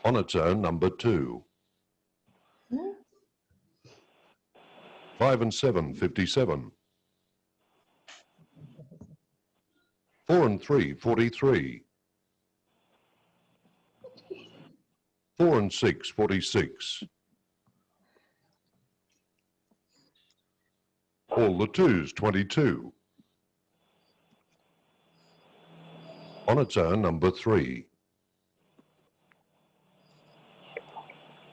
On its own, number 2. 5 and 7, 57. 4 and 3, 43. 4 and 6, 46. All the twos, 22. On its own, number 3.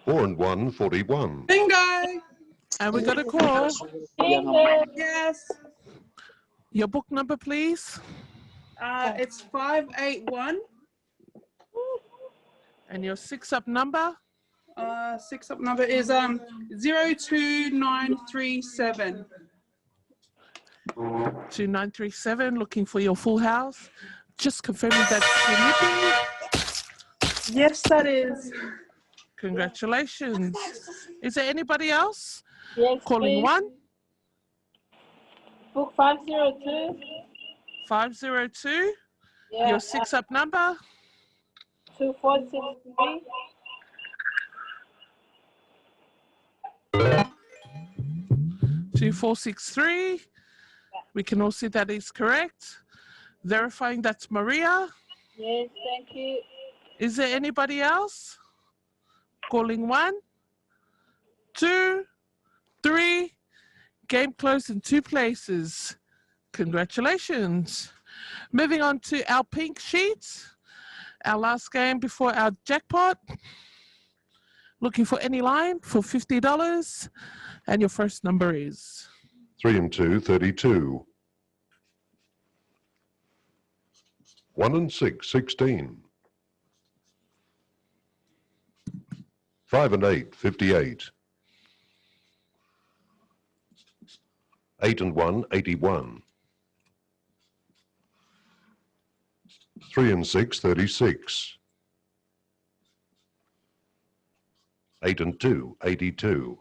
4 and 1, 41. Bingo. And we got a call. Bingo. Yes. Your book number, please. It's 581. And your six up number. Six up number is 02937. 2937, looking for your full house. Just confirming that's Filipe. Yes, that is. Congratulations. Is there anybody else? Yes, Calling please. one, Book 502. 502. Yeah. Your six up number. 2463. 2463. We can all see that is correct. Verifying that's Maria. Yes, thank you. Is there anybody else? Calling one, two, three. Game closed in two places. Congratulations. Moving on to our pink sheets, our last game before our jackpot. Looking for any line for $50. And your first number is 3 and 2, 32. 1 and 6, 16. 5 and 8, 58. 8 and 1, 81. 3 and 6, 36. 8 and 2, 82.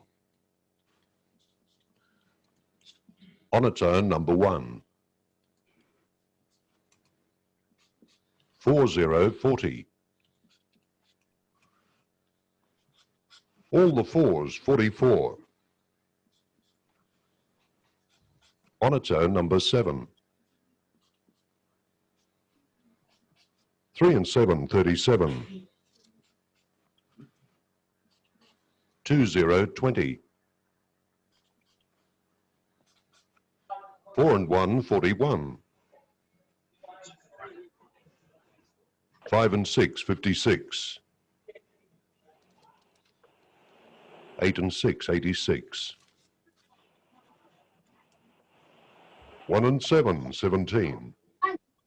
On its own, number 1. 4 0, 40. All the fours, 44. On its own, number 7. 3 and 7, 37. 2 0, 20. 4 and 1, 41. 5 and 6, 56. 8 and 6, 86. 1 and 7, 17.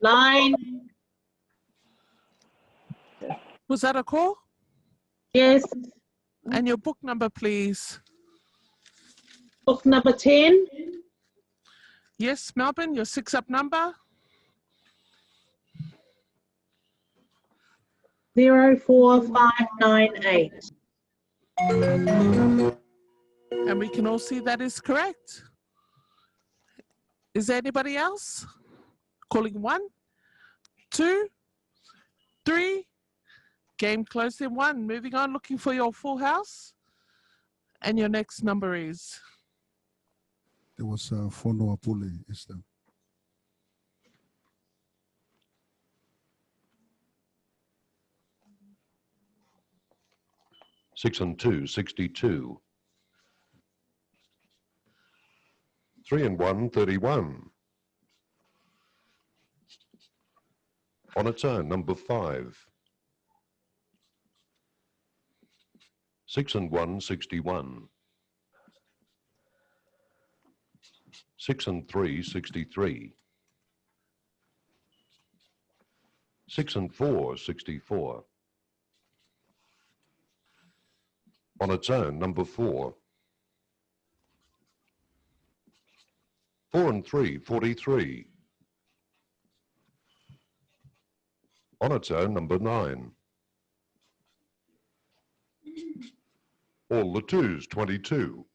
9. Was that a call? Yes. And your book number, please. Book number 10. Yes, Melbourne, your six up number. 04598. And we can all see that is correct. Is there anybody else? Calling one, two, three. Game closed in one. Moving on, looking for your full house. And your next number is There was Fono Apule, Esther. 6 and 2, 62. 3 and 1, 31. On its own, number 5. 6 and 1, 61. 6 and 3, 63. 6 and 4, 64. On its own, number 4. 4 and 3, 43. On its own, number 9. All the twos, 22.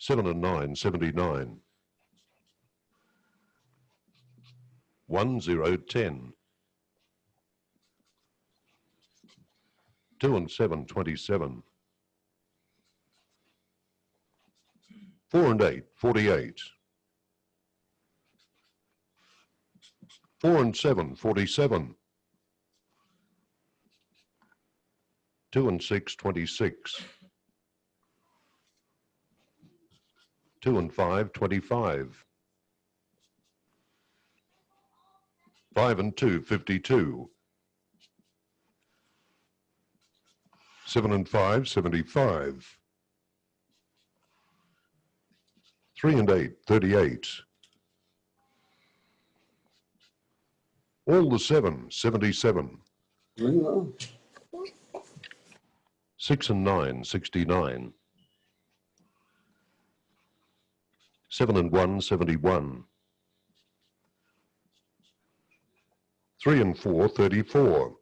7 and 9, 79. 1, 0, 10. 2 and 7, 27. 4 and 8, 48. 4 and 7, 47. 2 and 6, 26. 2 and 5, 25. 5 and 2, 52. 7 and 5, 75. 3 and 8, 38. All the 7, 77. 6 and 9, 69. 7 and 1, 71. 3 and 4, 34.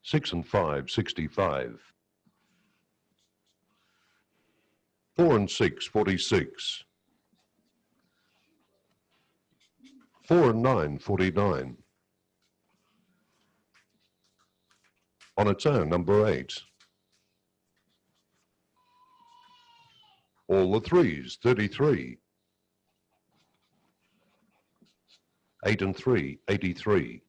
6 and 5, 65. 4 and 6, 46. 4 and 9, 49. On its own, number 8. All the threes, 33. 8 and 3, 83.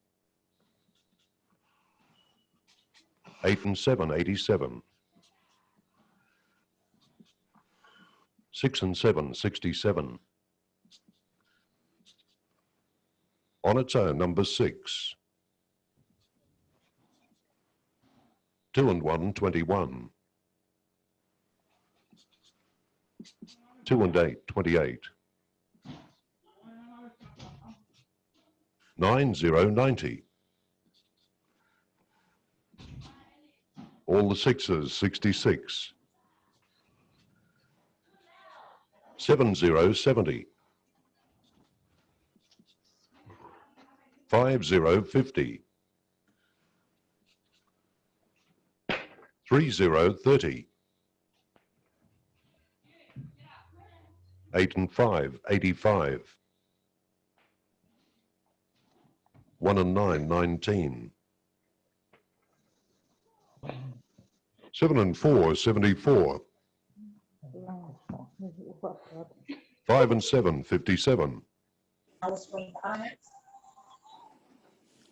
8 and 7, 87. 6 and 7, 67. On its own, number 6. 2 and 1, 21. 2 and 8, 28. 9, 0, 90. All the sixes, 66. 7, 0, 70. 5, 0, 50. 3, 0, 30. 8 and 5, 85. 1 and 9, 19. 7 and 4, 74. 5 and 7, 57.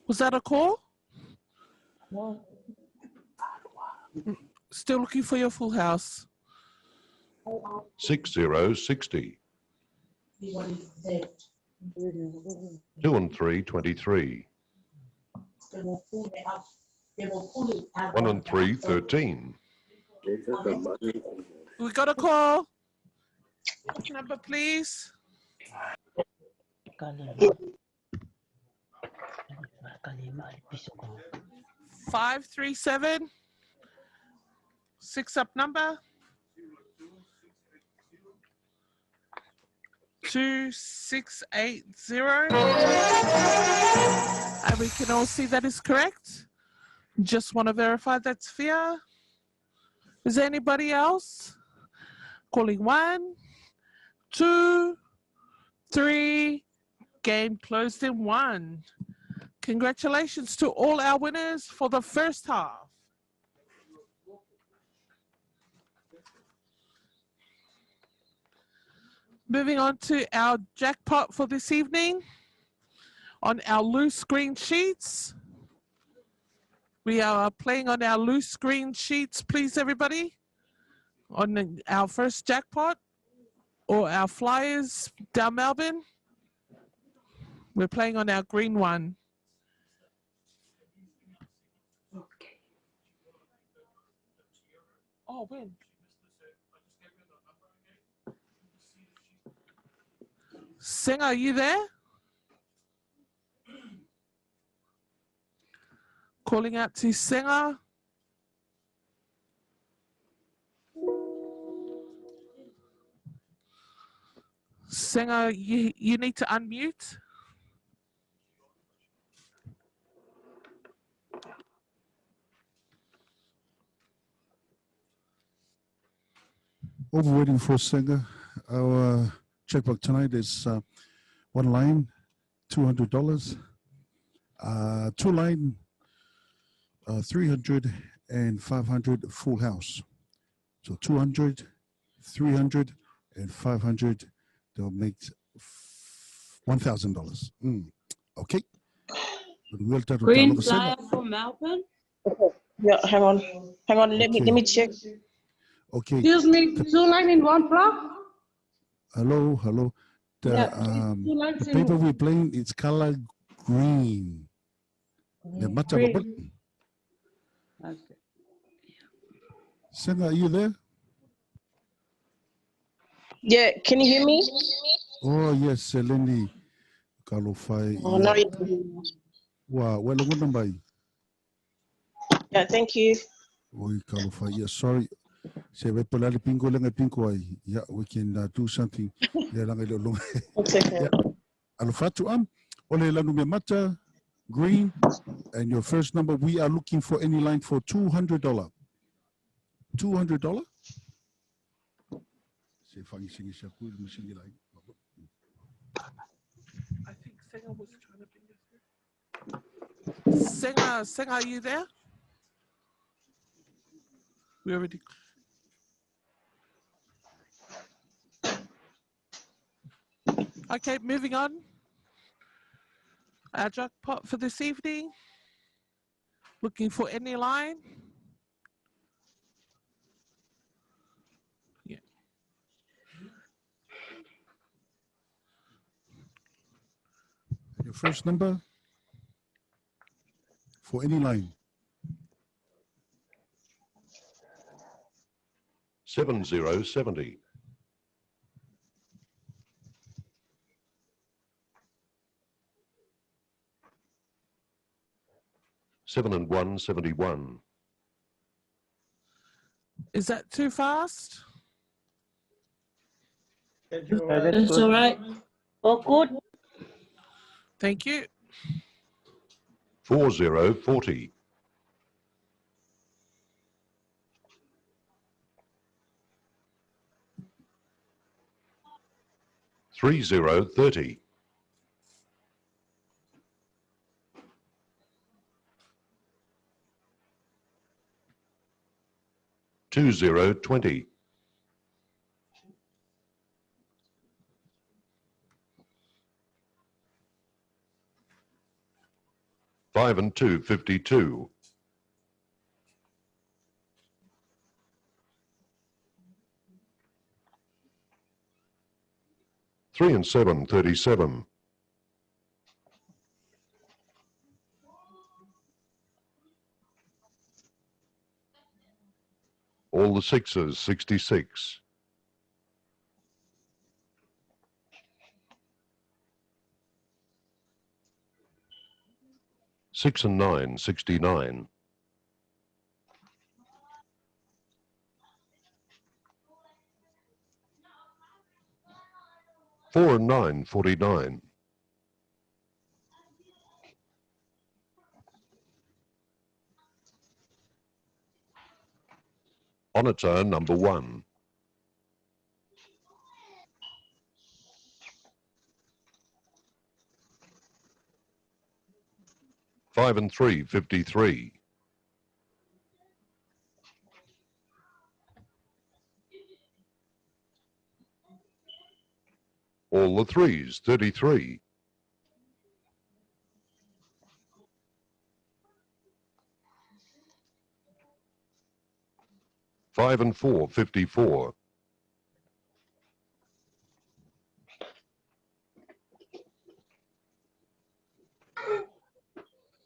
Was that a call? Still looking for your full house. 6, 0, 60. 2 and 3, 23. 1 and 3, 13. We got a call. Number, please. 537. 6 up number. 2680. And we can all see that is correct. Just want to verify that's fair. Is there anybody else? Calling 1, 2, 3. Game closed in 1. Congratulations to all our winners for the first half. Moving on to our jackpot for this evening on our loose green sheets. We are playing on our loose green sheets, please, everybody. On our first jackpot or our flyers down Melbourne. We're playing on our green one. Okay. Oh, when? Singer, are you there? Calling out to Singer. Singer, you, you need to unmute. Over waiting for Singer. Our checkbook tonight is one line, $200. Two line, 300 and 500 full house. So 200, 300, and 500, they'll make $1,000. Okay. Green flyer for Melbourne. Okay. Yeah, hang on. Hang on, let me let me check. Okay. Excuse me, two line in one block? Hello, hello. The, Yeah, two lines the in- paper we're playing, it's color green. The mata- Green. Okay. Senga, are you there? Yeah, can you hear me? Oh, yes, Seleni. Kalofai. Oh, now you can. Wa, well, longona mai. Yeah, thank you. Oi, kalofai. Yeah, sorry. Se we pala le pinko lenga pinko ai. Yeah, we can do something. Le langa le longa. It's okay. Yeah. Alofatu am. Ole lanu me mata. Green. And your first number, we are looking for any line for $200. $200? Se whangi singi sia kui, mo singi lai. I think Singer was trying to bring us through. Singer, Singer, are you there? We already. Okay, moving on. Our jackpot for this evening. Looking for any line. Yeah. Your first number for any line. 7070. 7 and 1, 71. Is that too fast? It's all right. All good. Thank you. 4040. 3030. 2020. 5 and 2, 52. 3 and 7, 37. All the sixes, 66. 6 and 9, 69. 4 and 9, 49. On its own, number 1. 5 and 3, 53. All the threes, 33. 5 and 4, 54.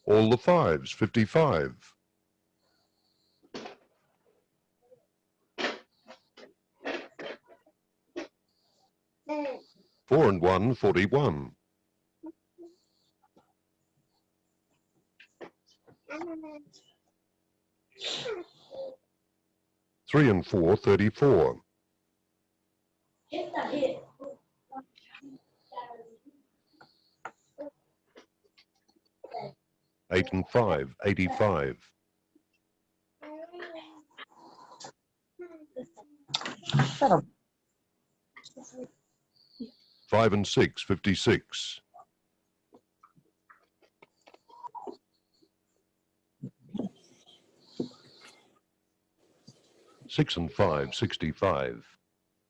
All the fives, 55. 4 and 1, 41. 3 and 4, 34. 8 and 5, 85. Shut up. 5 and 6, 56. 6 and 5, 65.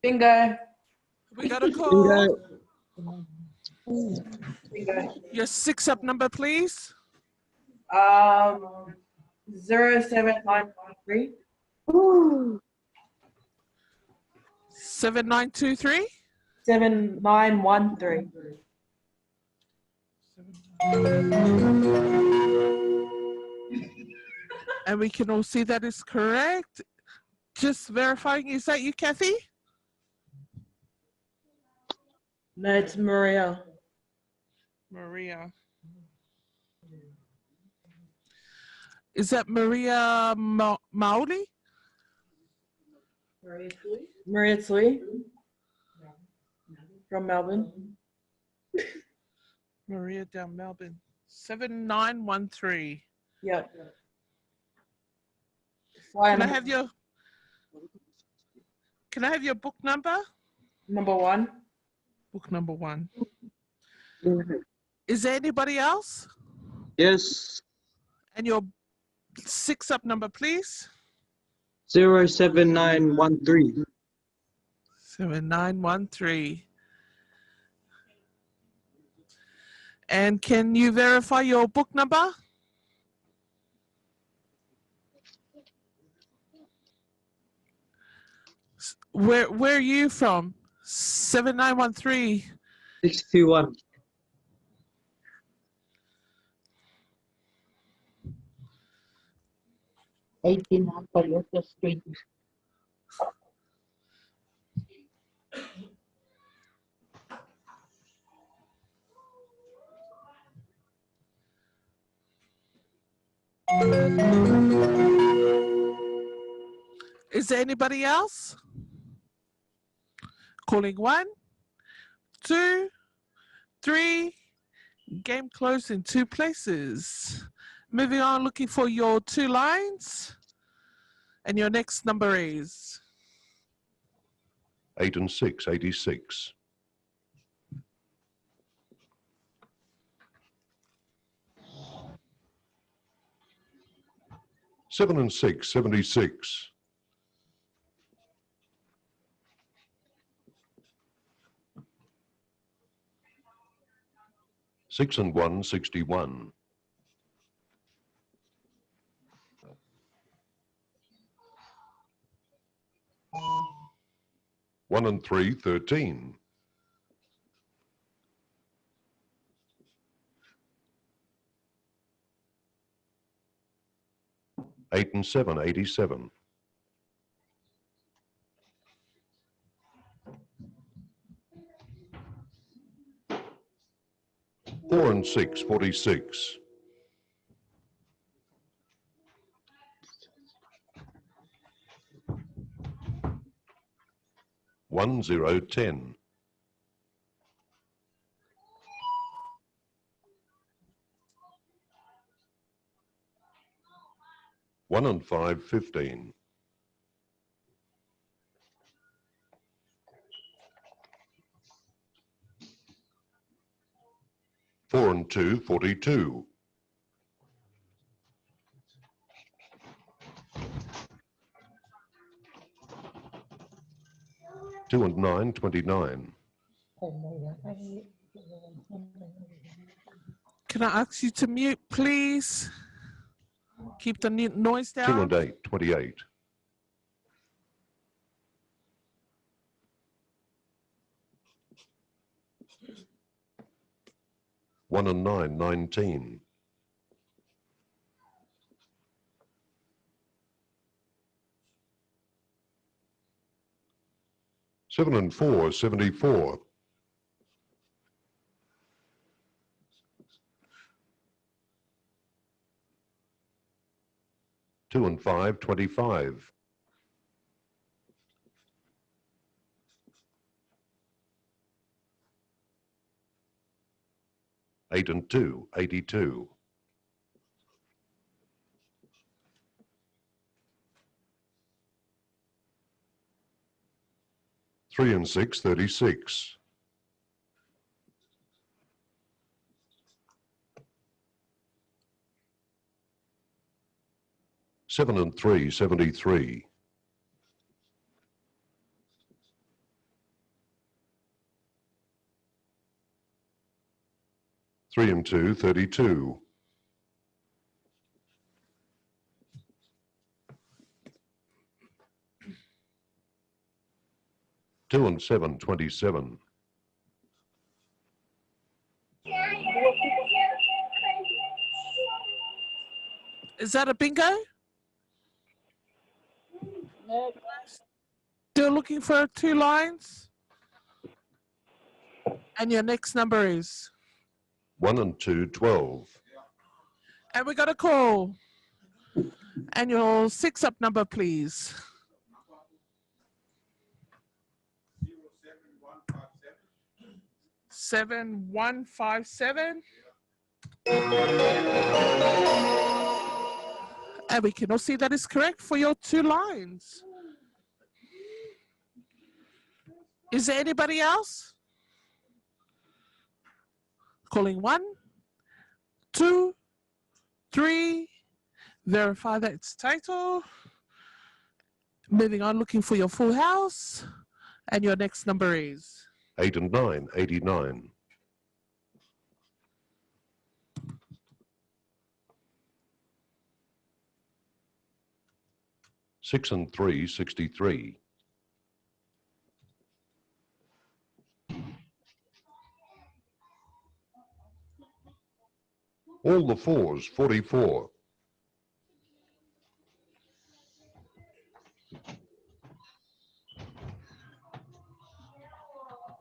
Bingo. We got a call. Bingo. Your six up number, please. 07913. 7923. 7913. And we can all see that is correct. Just verifying, is that you, Kathy? No, it's Maria. Maria. Is that Maria Maoli? Maria Tsui. From Melbourne. Maria down Melbourne. 7913. Yep. Can I have your Can I have your book number? Number 1. Book number 1. Is there anybody else? Yes. And your six up number, please. 07913. 7913. And can you verify your book number? Where are you from? 7913. 621. 18 Toyota Street. Is there anybody else? Calling 1, 2, 3. Game closed in 2 places. Moving on, looking for your 2 lines. And your next number is? 8 and 6, 86. 7 and 6, 76. 6 and 1, 61. 1 and 3, 13. 8 and 7, 87. 4 and 6, 46. 1, 0, 10. 1 and 5, 15. 4 and 2, 42. 2 and 9, 29. Can I ask you to mute, please? Keep the noise down. 2 and 8, 28. 1 and 9, 19. 7 and 4, 74. and 5, 25. 8 and 2, 82. 3 and 6, 36. 7 and 3, 73. 3 and 2, 32. 2 and 7, 27. Is that a bingo? Still looking for two lines? And your next number is? 1 and 2, 12. And we got a call. And your six up number, please. 7157. And we can all see that is correct for your two lines. Is there anybody else? Calling 1, 2, 3. Verify that it's title. Moving on, looking for your full house. And your next number is? 8 and 9, 89. 6 and 3, 63. All the fours, 44.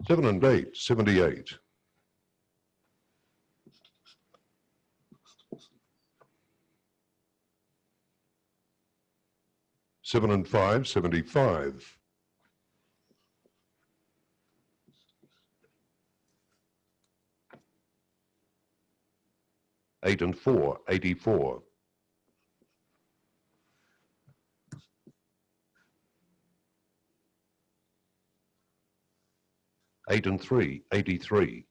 7 and 8, 78. 7 and 5, 75. 8 and 4, 84. 8 and 3, 83.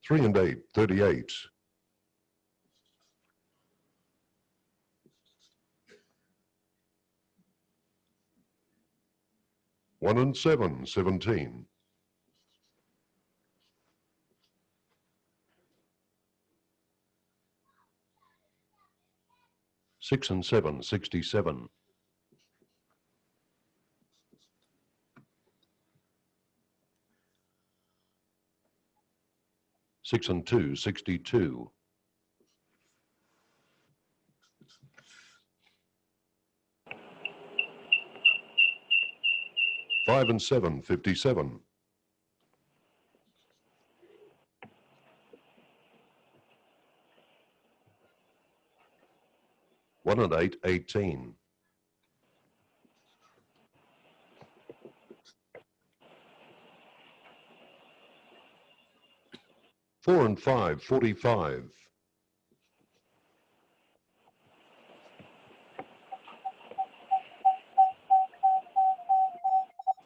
3 and 8, 38. 1 and 7, 17. 6 and 7, 67. 6 and 2, 62. 5 and 7, 57. 1 and 8, 18. 4 and 5, 45.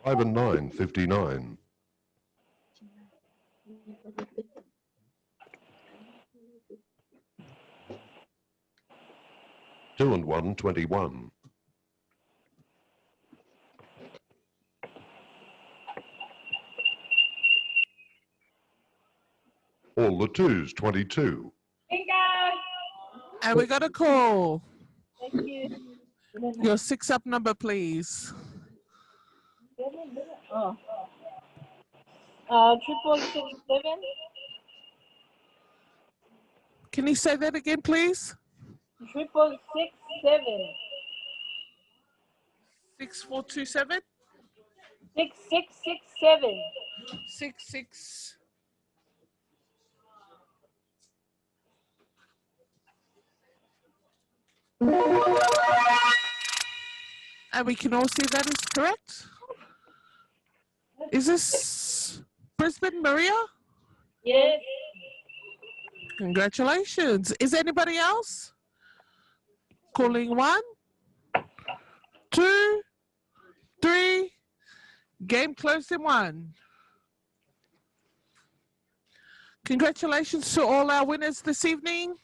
5 and 9, 59. 2 and 1, 21. All the twos, 22. Bingo. And we got a call. Thank you. Your six up number, please. Oh. 666 7. Can you say that again, please? 666 7. 6427? 6667. 66. And we can all see that is correct. Is this Brisbane, Maria? Yes. Congratulations. Is anybody else? Calling one, two, three. Game closed in one. Congratulations to all our winners this evening.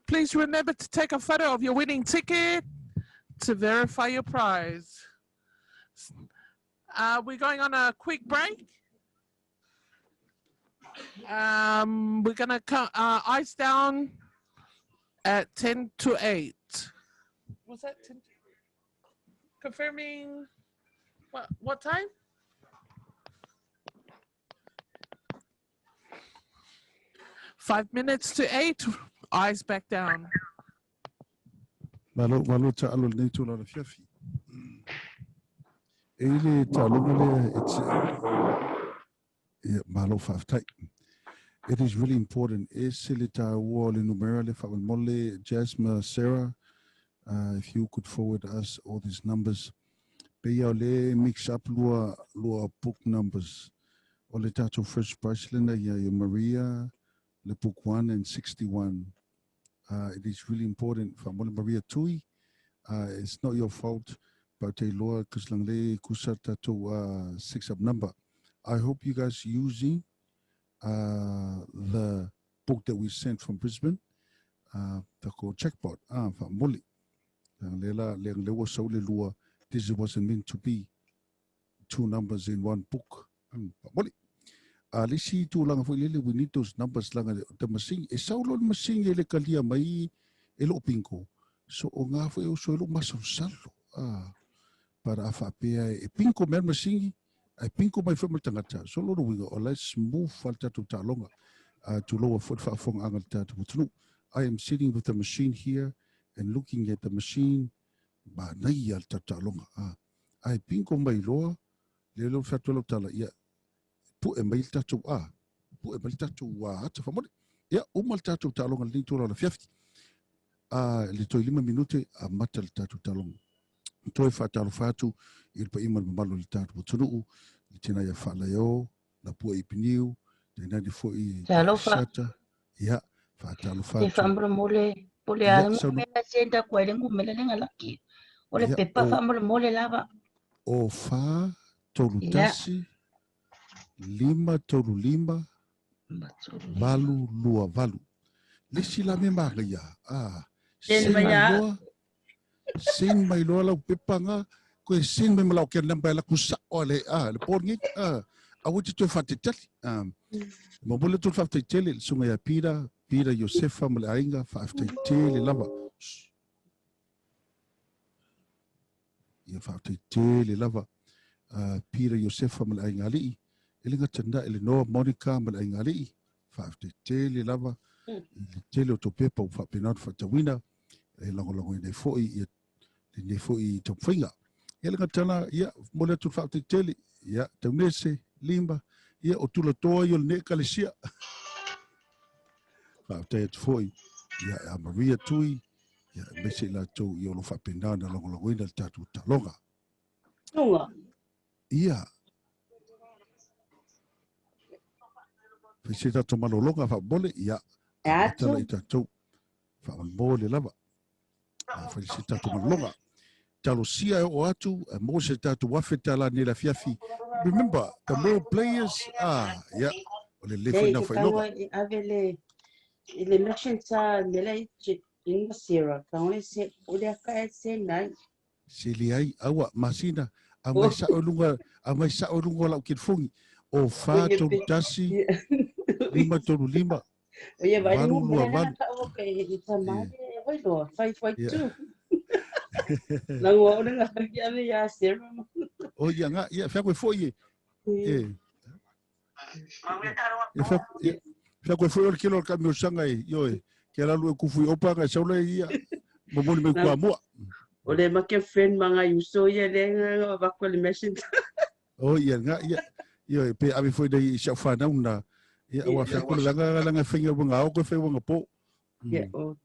Please remember to take a photo of your winning ticket to verify your prize. We're going on a quick break. We're gonna come ice down at 10 to 8. Was that 10? Confirming what time? 7:55, eyes back down. Malo, malo taalo lenei itula o le afiafi. E i le taaloga lea, it's, ia, malo faafetai. It is really important. E se le tāua o le numera le faamolemole, Jasmine, Sarah, if you could forward us all these numbers. Pei o le mix up lua, lua book numbers. O le tātou first price lena ia ia Maria, le book 1 and 61. It is really important. Faamolemole Maria Tui, it's not your fault, but te iloa cause lang le kusa tātou six up number. I hope you guys using the book that we sent from Brisbane, tako jackpot, ah, faamole. Lang le la, le le ua sau le lua, this wasn't meant to be two numbers in one book. Faamole. A le isi tulaga foi lele, we need those numbers langa the machine. E sau loa le machine e le kalia mai e loo bingo. So o ngā foi o so e loo masalosalo. Ah, para a faapea e bingo mea le machine, ai bingo mai foi ma le tagata. So lona uiga o la e smooth lava le tatou taaloga. Tuloua foi le faafofogaaga a le tatou atunuu. I am sitting with the machine here and looking at the machine, manaia le tatou taaloga. Ah, ai bingo mai loa, le leo fai atu ai lau tala, ia, pue mai le tatou a, pue mai le tatou ata faamole. Ia, uma le tatou taaloga lenei itula o le afiafi. A, le toe 5 minute, amata le tatou taaloga. Toe faatalofa atu i le paia ma le mamalu o le tatou atunuu, i tēnā ia Faalaeo, Lapua Ipiniu, tainane foi Talofa. Sata. Ia, faatalofa E atu. faamolemole po le Ia, a saunoa. ngumela se nda kua le ngumela le ngalaki. O le Ia, pepa o faamolemole lava. o 4 3 Ia. 1 5 3 5 8 2 8. Le isi la mea manaia, a, Send send mai mai a. loa, send mai loa lau pepa nga, koe send mai ma lau account number e alu atu sao le, a, le po lenei, a, aua e te toe faatetali. A, momoli atu le faafetai tele i le susuga ia Peter, Peter Iosefa ma le aiga, faafetai tele lava. Ia faafetai tele lava Peter Iosefa ma le aiga alii, e le gata na i le Noa Monica ma le aiga alii, faafetai tele lava i le tele o tou pepa ua faapena ona faatauina, e lagolagoina ai foi ia lenei foi taumafaiga. Ia le gata na, ia momoli atu le faafetai tele, ia Taunese, Lima, ia o tulatoa ia o lenei ekalesia. Faafetai atu foi ia a Maria Tui, ia aemaise i latou ia o lo o faapena ona lagolagoina le tatou taaloga. Tunga. Ia. Fai se tatou malologa faamomole, ia. E atu. Amata la i tatou faamolemole lava. A fai se tatou malologa. Talosia e oo atu, e maua se tatou $1,000 nei le afiafi. Remember, the more players, ah, ia, o le lelei foi Nei, na te faailoga. taua e ave le i le mission sa mela i ina Sarah, ka ole se ole aka e se nai. Se leai, aua, masina, aumai sao i luga, aumai sao i luga o lau kilifogi, o 4 3 1 5 3 5 O ia vai 8 le 2 mela 8. ka o ke i ta mai e hoi loa, 552. Ia. Na ua ole nga ki ave ia Sarah. O ia nga, ia, fea koe foi e. E. Ia fea, ia, fea koe foi o le kilo o le kamiosaga e, ioe, ke ala lua kufu i opa nga e sau lea ia, momoli mai kuamua. O le make friend ma nga uso ia le nga va ko le message. O ia nga, ia, ioe, pe ave foi nei i si au whanau na, ia, aua fea koe le langa, langa whainga wanga o koe whai wanga po. Ia, o.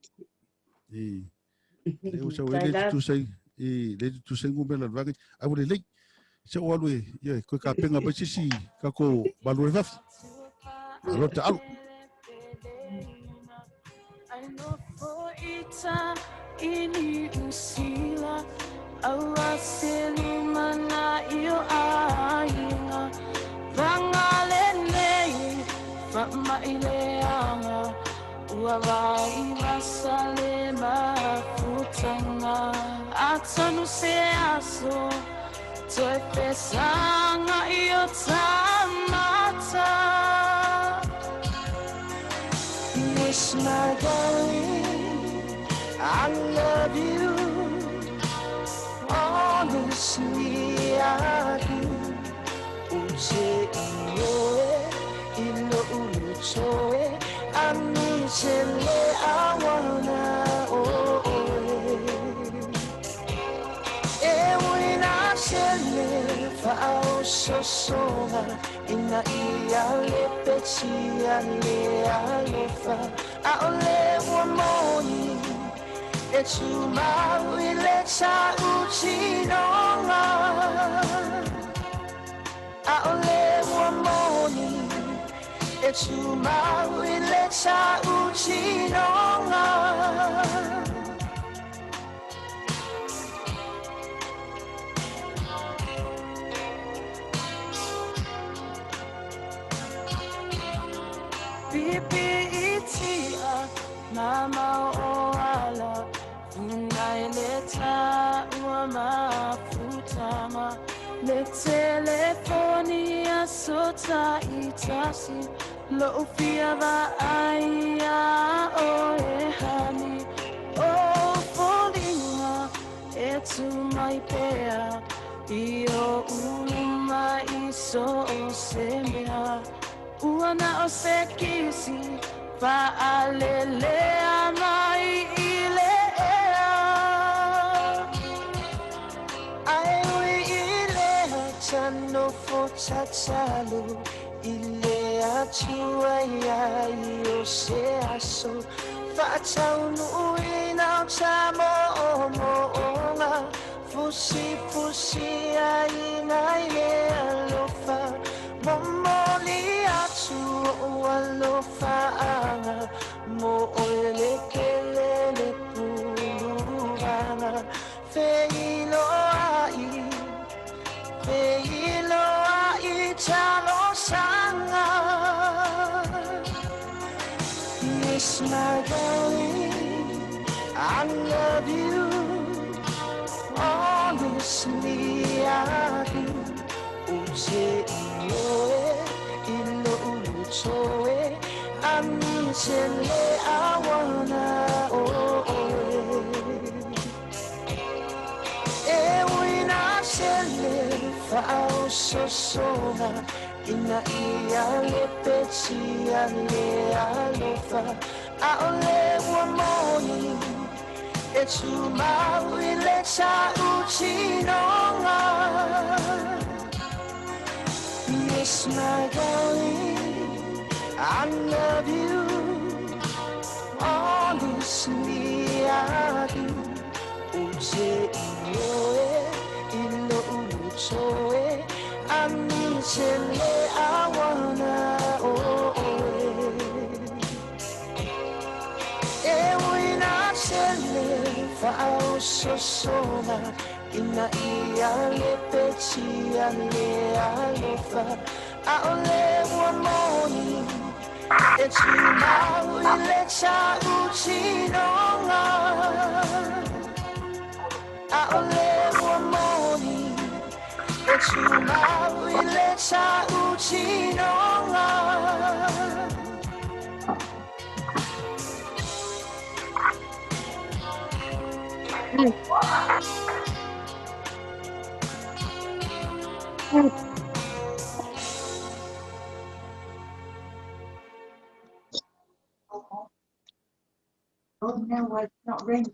E, le o sau ele tutu sai, I le tutusa numera o le vaega. Ae ua lelei. Se o alu e, ia, e toe tapena mai se isi tatou malu ai fafo. Malo taalo. Yes, my darling, I love you. Honestly, I do. Uche ioe, ilo ulutoe, anisele awana oe. E uina sele whaososoga, ina ia le petia le alofa, aole ua moni, e tumau i le tautinoga. Aole ua moni, e tumau i le tautinoga. Ai ui i lea tano fo tatalo I le atua ia i o se aso Whaataunu i nau ta mo o mo onga Fusi fusi ai nai le alofa Momoli atu o alofa anga Mo o le kele le puluvanga Feiloai, feiloai talosanga. Yes, my darling, I love you. Honestly, I do. Uche ioe, ilo ulutoe, anisele awana oe. E uina sele whaososoga Ina ia le petia le alofa Aole ua moni E tumau i le tautinoga. Yes, my darling, I love you. Honestly, I do. Uche ioe, ilo ulutoe, anisele awana oe. E uina sele whaososoga Ina ia le petia le alofa Aole ua moni E tumau i le tautinoga. Aole ua moni E tumau i le tautinoga. Oh, no, it's not ringing.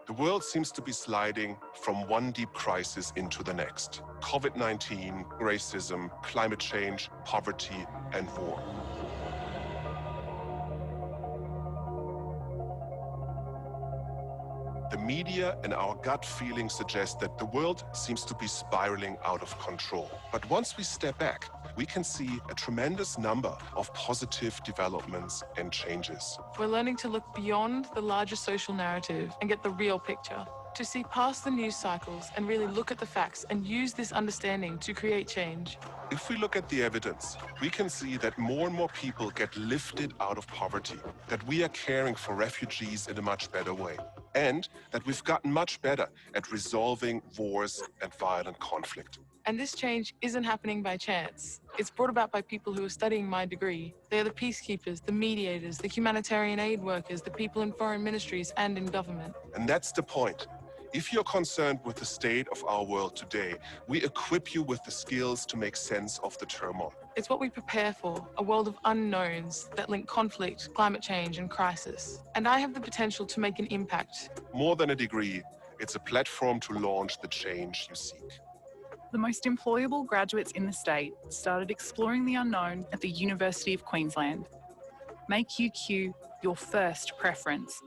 The world seems to be sliding from one deep crisis into the next. COVID-19, racism, climate change, poverty, and war. The media and our gut feeling suggest that the world seems to be spiraling out of control. But once we step back, we can see a tremendous number of positive developments and changes. We're learning to look beyond the larger social narrative and get the real picture, to see past the news cycles and really look at the facts and use this understanding to create change. If we look at the evidence, we can see that more and more people get lifted out of poverty, that we are caring for refugees in a much better way, and that we've gotten much better at resolving wars and violent conflict. And this change isn't happening by chance. It's brought about by people who are studying my degree. They are the peacekeepers, the mediators, the humanitarian aid workers, the people in foreign ministries and in government. And that's the point. If you're concerned with the state of our world today, we equip you with the skills to make sense of the turmoil. It's what we prepare for, a world of unknowns that link conflict, climate change, and crisis. And I have the potential to make an impact. More than a degree, it's a platform to launch the change you seek. The most employable graduates in the state started exploring the unknown at the University of Queensland. Make UQ your first preference.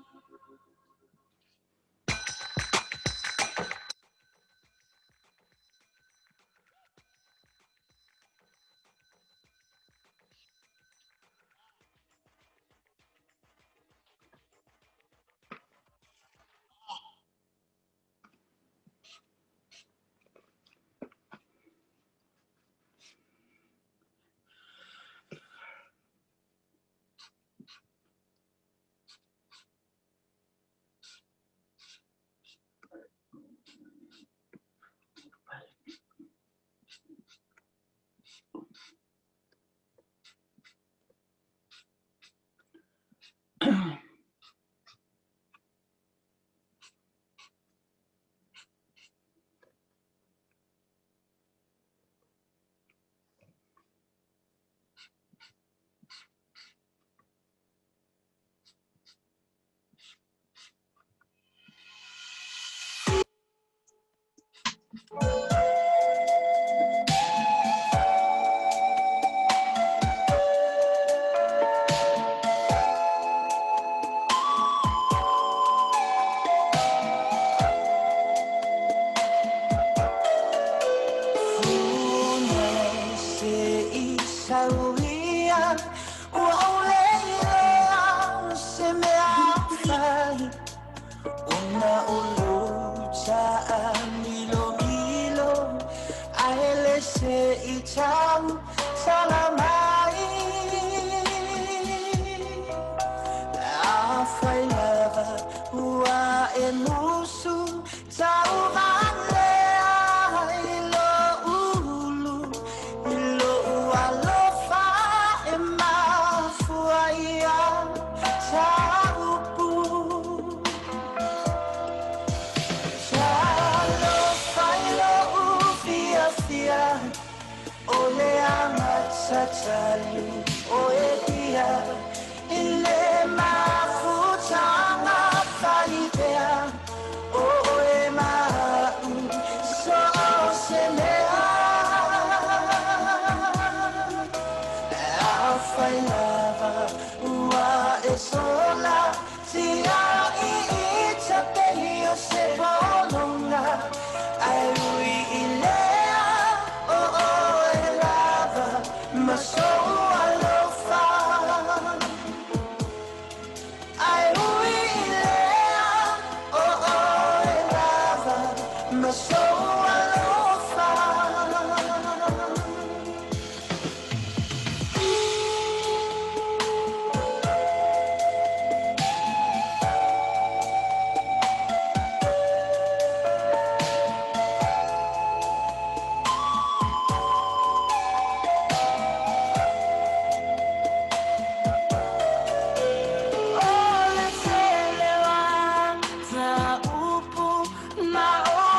Ma o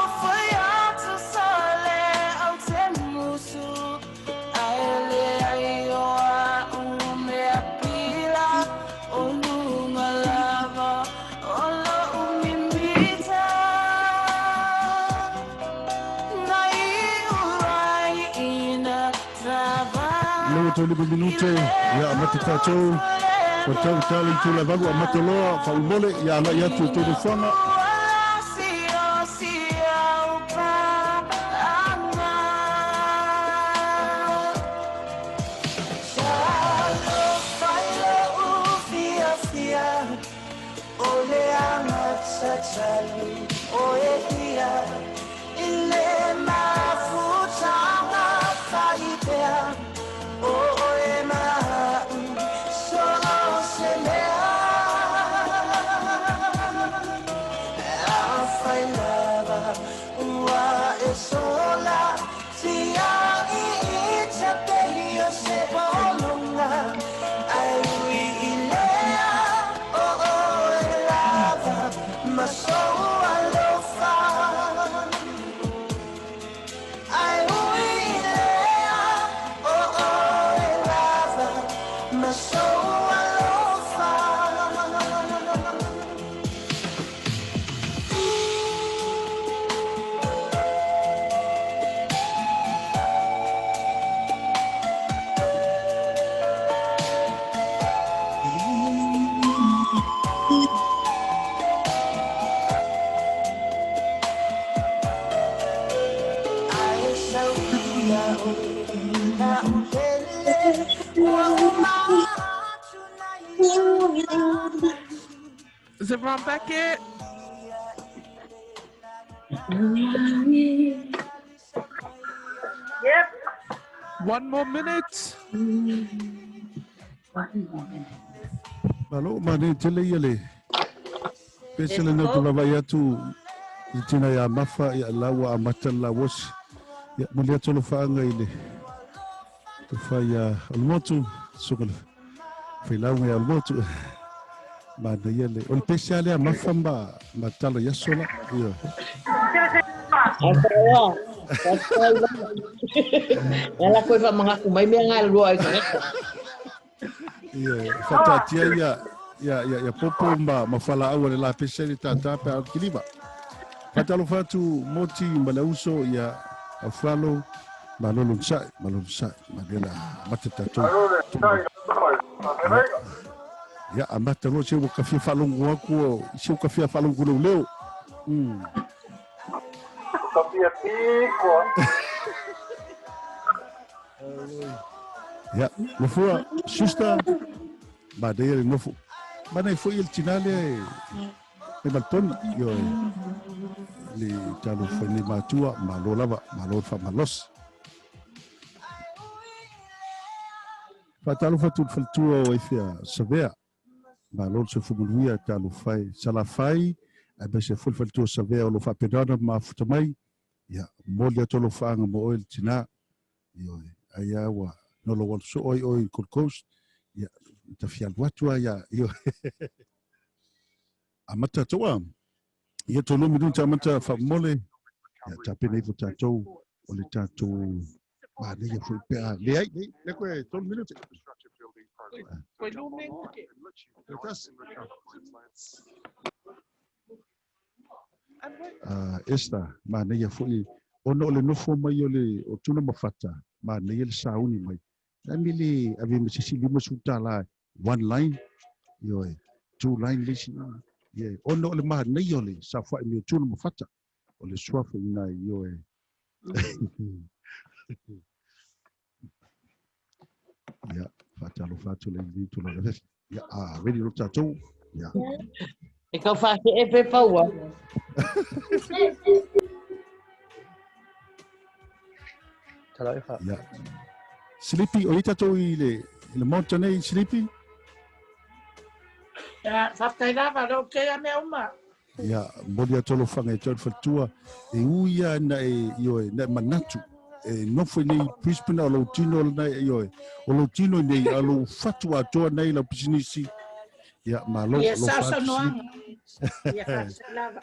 Leo tau lima minute, ia amata tātou. Ua tau tala i tula valu amata loa, whaumole, ia ala i atu o tō nofoanga. Is everyone back yet? Yep. One more minute. One more minute. Malo, mane tele ia le. Pese le noto lava i atu i tina ia mafa ia laua a mata la wosi. Ia muli atu lo whaanga i le tofa ia Olomotu, suka le whailauga ia Olomotu. Mana ia le. O le pese a lea mafa ma, ma tala i aso la. Ia. Aotearoa. Faafetai lava. E ala koe whamangaku mai mea ngā rua ai tangata. Ia, whakaatia ia, ia, ia, ia popo ma, ma whalaau le la pese le tātā pe au kilima. Whatalofa atu moti ma le uso ia au ma lolo sai, ma lolo sai, ma lela mate tātou. Ia, amata loa se ua ka fia faalogo aku o se ua ka fia faalogo lou leo. Ka fia piko. Ia, mafua, sister, manaia le nofo. Manaia foi le tina lea e e maletonu, ioe, le talofa i nei matua, malo lava, malo le faamalosi. Faatalofa atu i le faletua o Aifea Savea, malo le soifua manuia, talofa e Salafai, aemaise foi le faletua Savea o lo o faapena ona mafuta mai, ia, momoli atu alofaaga mo oe le tina, ioe, ai lava ua nolou alu soo ai oe i Gold Coast, ia, ta fia alu atu lava ia, ioe. Amata toa, ia tolu minute amata faamomole, ia tapena ifo tatou o le tatou manaia foi pe a leai, leai, lea koe tolu minute. Koe lume ke. Esther, manaia foi, ona o le nofo mai o le o Tuna ma Fata, manaia le sauni mai. Le a mea le ave ma se isi $50 one line, ioe, two line le isi, yeah. Ona o le manaia o le saofai mai o Tuna ma Fata, o le suafa i ina, ioe. Ia, faatalofa atu le lenei itula o le afiafi. Ia, a ready loa tatou. Ia. E kau whaasee pe paua. Ia. Silipi, o i tatou i le, i le maota nei, Silipi? Ia, whawhtai lava, rau kei a mea uma. Ia, moli atu alofaga i te au le faletua, e ui a na e, ioe, na e manatu, e nofo i nei Brisbane a o lou tino lena, ioe, o lou tino i nei, a o lou fatu atoa nei lau pisinisi, ia, malo, Ia, alofa atu sausaunoaga. Silipi. Ia, faafetai lava.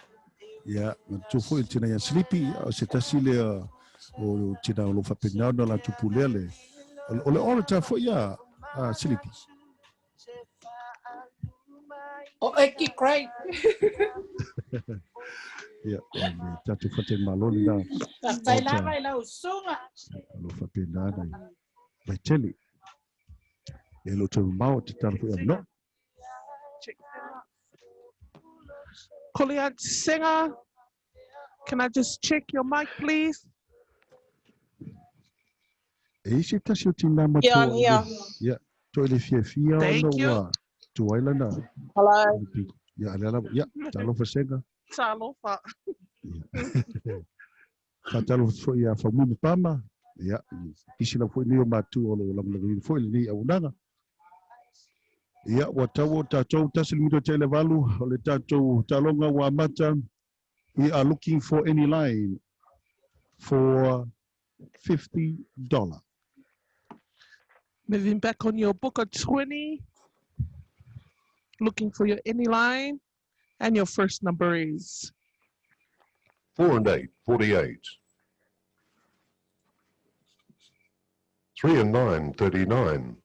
Ia, manatua foi le tina ia Silipi, o se tasi lea o tina o lo o faapena ona latou pulea le, o le auditor foi ia a Silipi. O Eki Craig. Ia, o le tatou faletalimalo lena. Faafetai lava i lau usuga. O lo o faapena ona i Vaitele. E le o toe mamao te tala foi avanoa. Calling Singer. Can I just check your mic, please? E i se tasi o tina matua. Yeah, I'm here. Yeah, to ele fiafia ona Thank you. ua tuai lana. Hello. Ia, alea lava. Ia, talofa Senga. Talofa. Faatalofa foi ia Faumui ma Pama. Ia, nisi lava foi nei o matua o lo o lagolagoina foi lenei auaunaga. Ia, ua tau o tatou tasi le minute i le valu o le tatou taaloga ua amata. We are looking for any line for $50. Moving back on your book of 20. Looking for your any line. And your first number is 4 and 8, 48. 3 and 9, 39.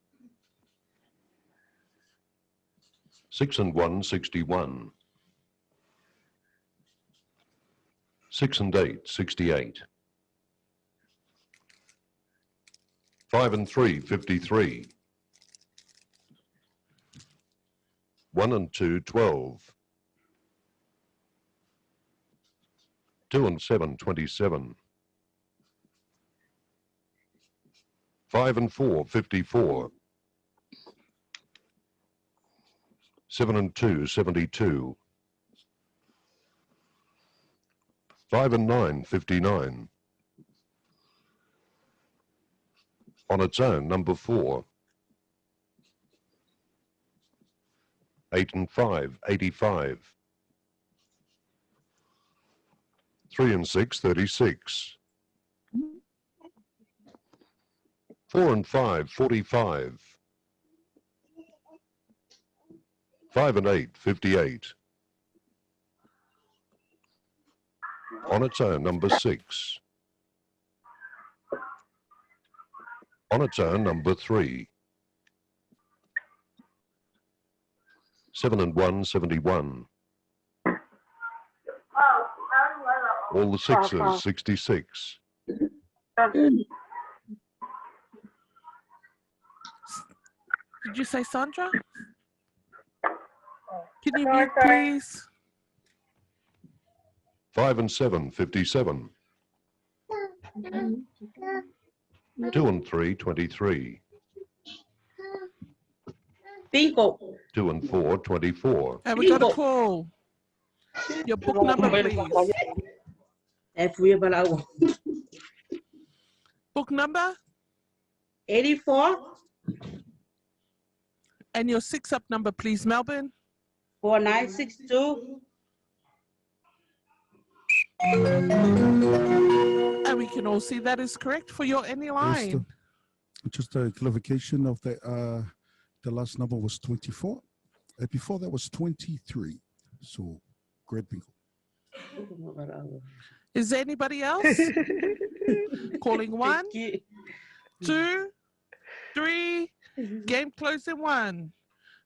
6 and 1, 61. 6 and 8, 68. 5 and 3, 53. 1 and 2, 12. 2 and 7, 27. 5 and 4, 54. 7 and 2, 72. 5 and 9, 59. On its own, number 4. 8 and 5, 85. 3 and 6, 36. 4 and 5, 45. 5 and 8, 58. On its own, number 6. On its own, number 3. 7 and 1, 71. All the sixes, 66. Did you say Sandra? Can you mute, please? 5 and 7, 57. 2 and 3, 23. Bingo. 2 and 4, 24. And we got a call. Your book number, please. E fuia palau. Book number 84. And your six up number, please, Melbourne. 4962. And we can all see that is correct for your any line. Just a clarification of the the last number was 24. Before that was 23. So great bingo. Is there anybody else? Calling one, two, three. Game closed in one.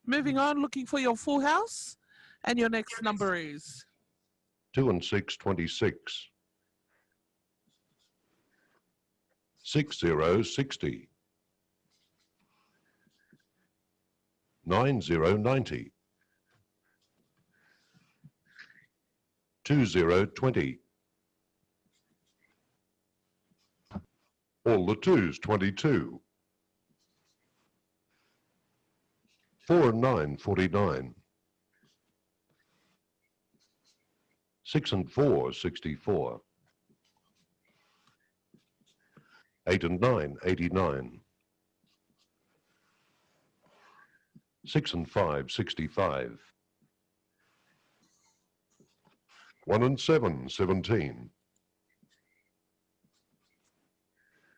Moving on, looking for your full house. And your next number is 2 and 6, 26. 6, 0, 60. 9, 0, 90. 2, 0, 20. All the twos, 22. 4 and 9, 49. 6 and 4, 64. 8 and 9, 89. 6 and 5, 65. 1 and 7, 17.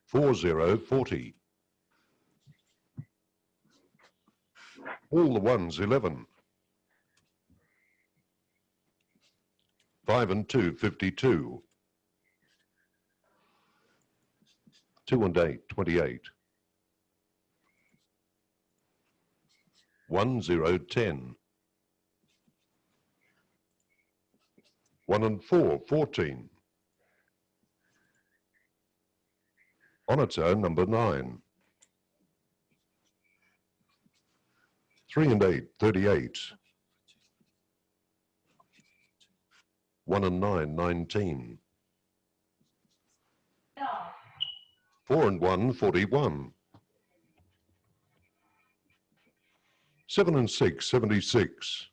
4, 0, 40. All the ones, 11. 5 and 2, 52. 2 and 8, 28. 1, 0, 10. 1 and 4, 14. On its own, number 9. 3 and 8, 38. 1 and 9, 19. 4 and 1, 41. 7 and 6, 76.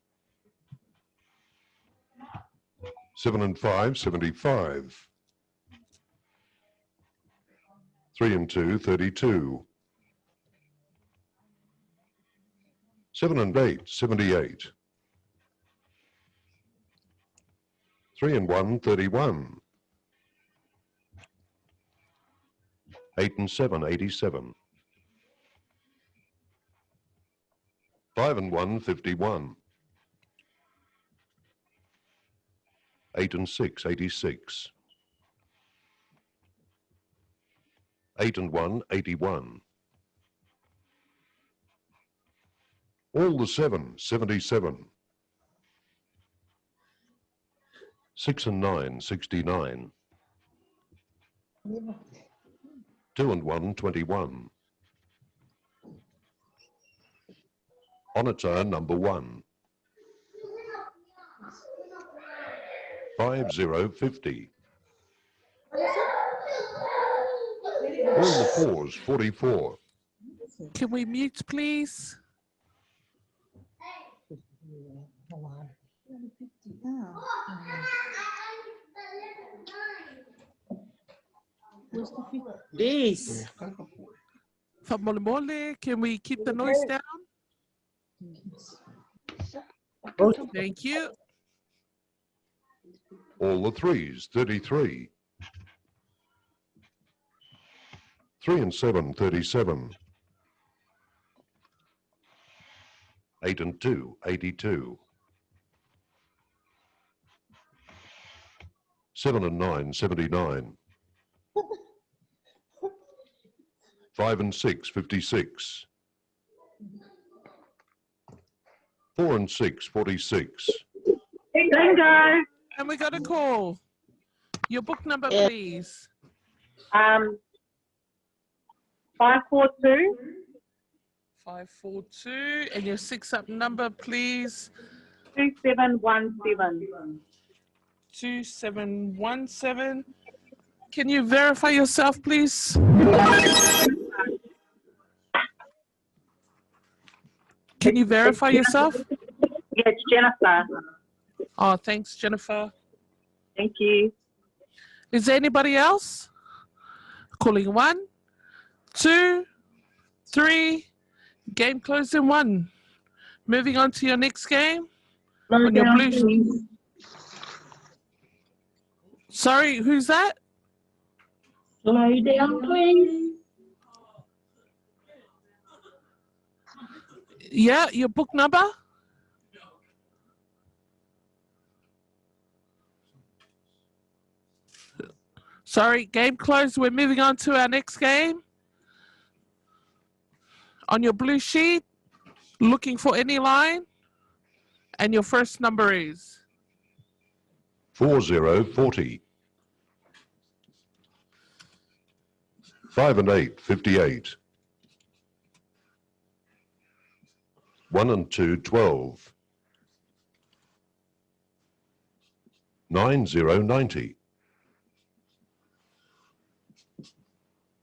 7 and 5, 75. 3 and 2, 32. 7 and 8, 78. 3 and 1, 31. 8 and 7, 87. 5 and 1, 51. 8 and 6, 86. 8 and 1, 81. All the 7, 77. 6 and 9, 69. 2 and 1, 21. On its own, number 1. 5, 0, 50. All the fours, 44. Can we mute, please? This. Fa'amolemole, can we keep the noise down? Thank you. All the threes, 33. 3 and 7, 37. 8 and 2, 82. 7 and 9, 79. 5 and 6, 56. 4 and 6, 46. Bingo. And we got a call. Your book number, Yeah. please. 542. 542. And your six up number, please. 2717. 2717. Can you verify yourself, please? Can you verify yourself? Yeah, it's Jennifer. Oh, thanks, Jennifer. Thank you. Is there anybody else? Calling one, two, three. Game closed in one. Moving on to your next game. On your blue. Sorry, who's that? Slow down, please. Yeah, your book number? Sorry, game closed. We're moving on to our next game. On your blue sheet, looking for any line, and your first number is 40, 40. 5 and 8, 58. 1 and 2, 12. 9, 0, 90.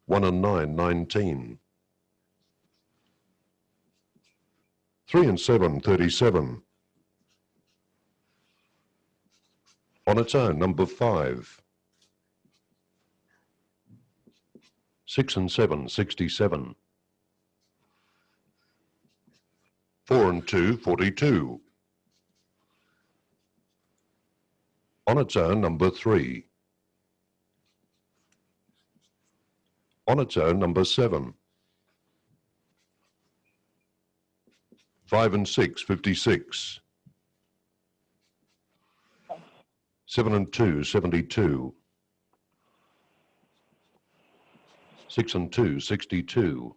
1 and 9, 19. 3 and 7, 37. On its own, number 5. 6 and 7, 67. 4 and 2, 42. On its own, number 3. On its own, number 7. 5 and 6, 56. 7 and 2, 72. 6 and 2, 62.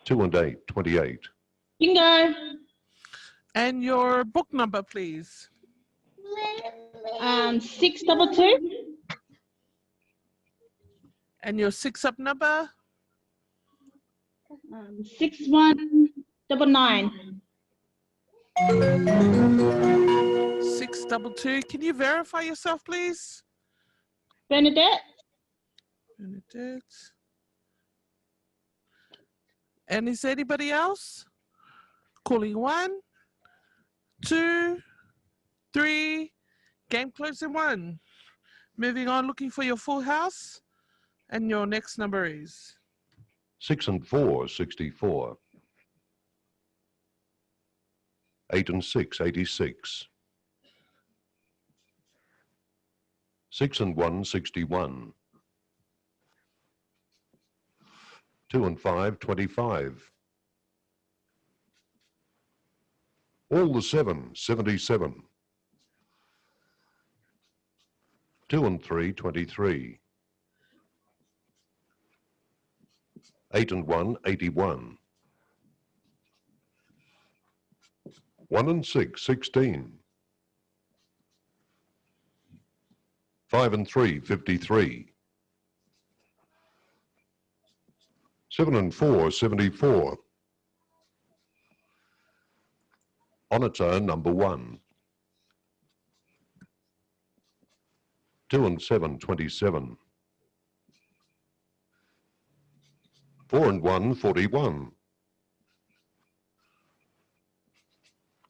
2 and 8, 28. Bingo. And your book number, please. 622. And your six up number? 6199. 622. Can you verify yourself, please? Bernadette. Bernadette. And is anybody else? Calling one, two, three. Game closed in one. Moving on, looking for your full house. And your next number is 6 and 4, 64. 8 and 6, 86. 6 and 1, 61. 2 and 5, 25. All the 7, 77. 2 and 3, 23. 8 and 1, 81. 1 and 6, 16. 5 and 3, 53. 7 and 4, 74. On its own, number 1. 2 and 7, 27. 4 and 1, 41.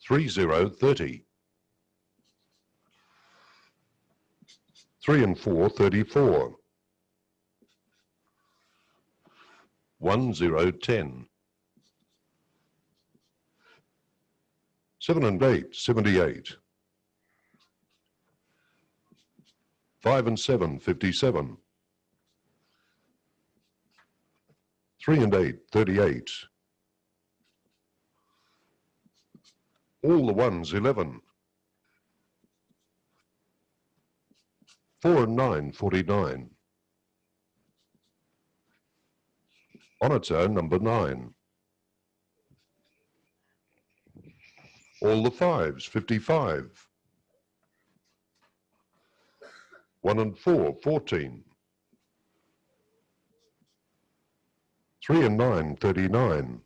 3, 0, 30. 3 and 4, 34. 1, 0, 10. 7 and 8, 78. 5 and 7, 57. 3 and 8, 38. All the ones, 11. 4 and 9, 49. On its own, number 9. All the fives, 55. 1 and 4, 14. 3 and 9, 39.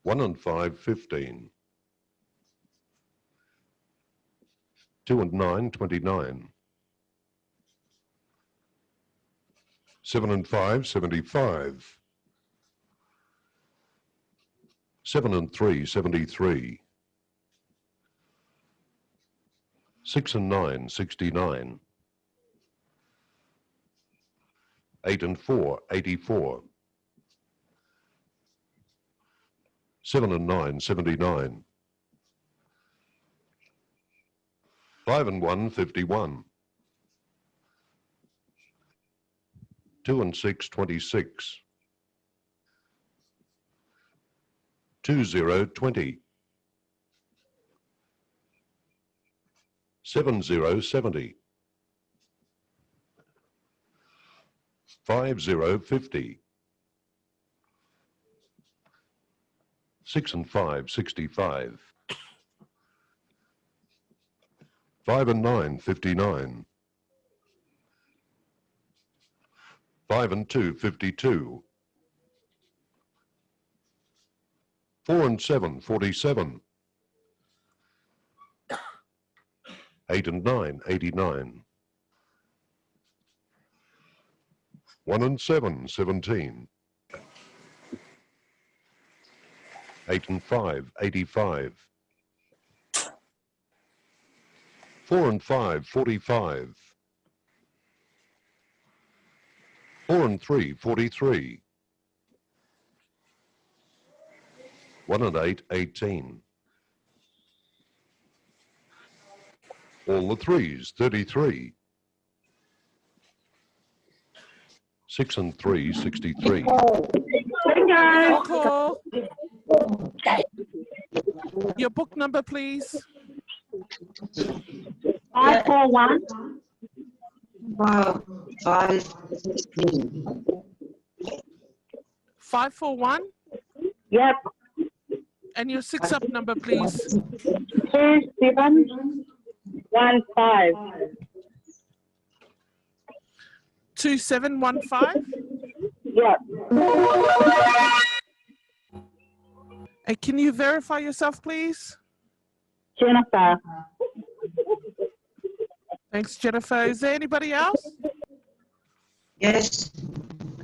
1 and 5, 15. 2 and 9, 29. 7 and 5, 75. 7 and 3, 73. 6 and 9, 69. 8 and 4, 84. 7 and 9, 79. 5 and 1, 51. 2 and 6, 26. 2, 0, 20. 7, 0, 70. 5, 0, 50. 6 and 5, 65. 5 and 9, 59. 5 and 2, 52. 4 and 7, 47. 8 and 9, 89. 1 and 7, 17. 8 and 5, 85. 4 and 5, 45. 4 and 3, 43. 1 and 8, 18. All the threes, 33. 6 and 3, 63. Bingo. Call. Your book number, please. 541. 5, 5, 541. Yep. And your six up number, please. 2715. 2715. Yep. And can you verify yourself, please? Jennifer. Thanks, Jennifer. Is there anybody else? Yes.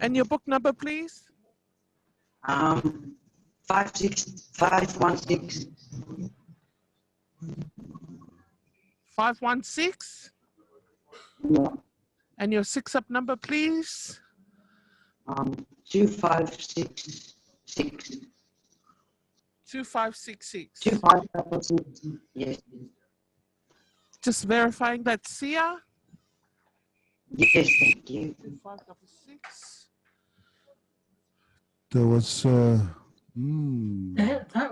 And your book number, please? 56516. 516. Yeah. And your six up number, please? 2566. 2566. 2566. Yes. Just verifying that Sia. Yes, thank you. 2566. There was That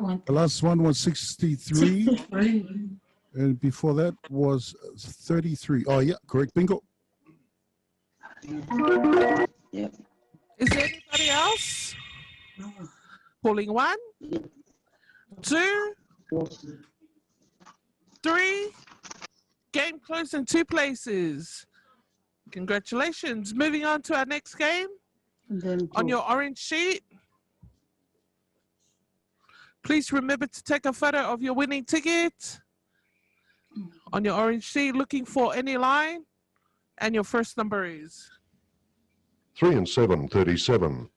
one. The last one was 63. 63. And before that was 33. Oh, yeah, correct. Bingo. Yep. Is there anybody else? Calling one, two, three. Game closed in two places. Congratulations. Moving on to our next game on your orange sheet. Please remember to take a photo of your winning ticket on your orange sheet, looking for any line, and your first number is. 3 and 7, 37.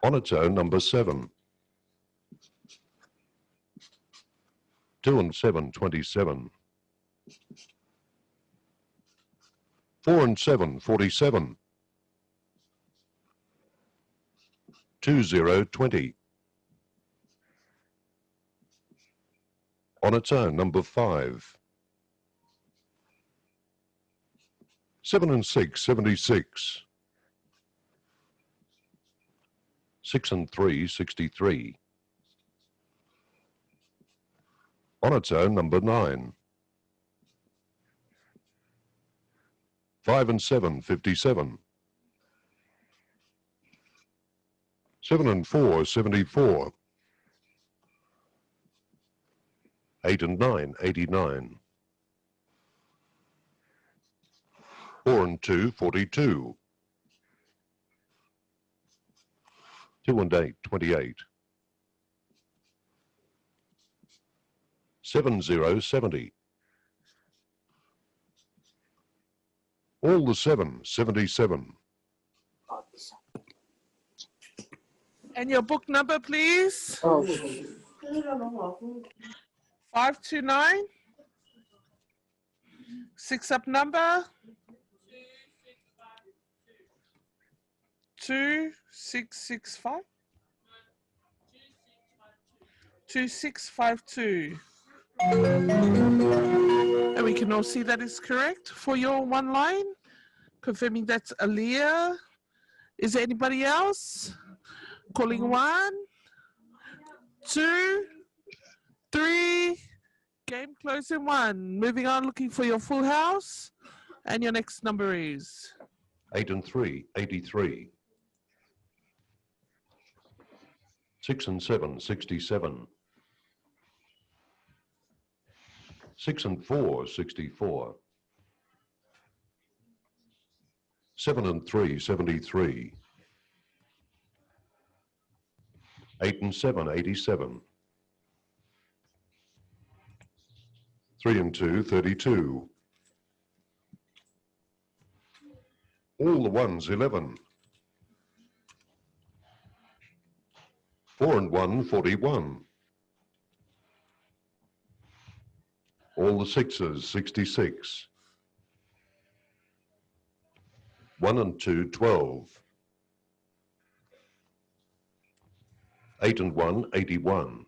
On its own, number 7. 2 and 7, 27. 4 and 7, 47. 2 0, 20. On its own, number 5. 7 and 6, 76. 6 and 3, 63. On its own, number 9. 5 and 7, 57. 7 and 4, 74. 8 and 9, 89. 4 and 2, 42. 2 and 8, 28. 7 0, 70. All the 7, 77. And your book number, please? 529. Six up number. 2665. 2652. And we can all see that is correct for your one line, confirming that's Aaliyah. Is there anybody else? Calling one, two, three. Game closed in one. Moving on, looking for your full house. And your next number is 8 and 3, 83. 6 and 7, 67. 6 and 4, 64. 7 and 3, 73. 8 and 7, 87. 3 and 2, 32. All the ones, 11. 4 and 1, 41. All the sixes, 66. 1 and 2, 12. 8 and 1, 81.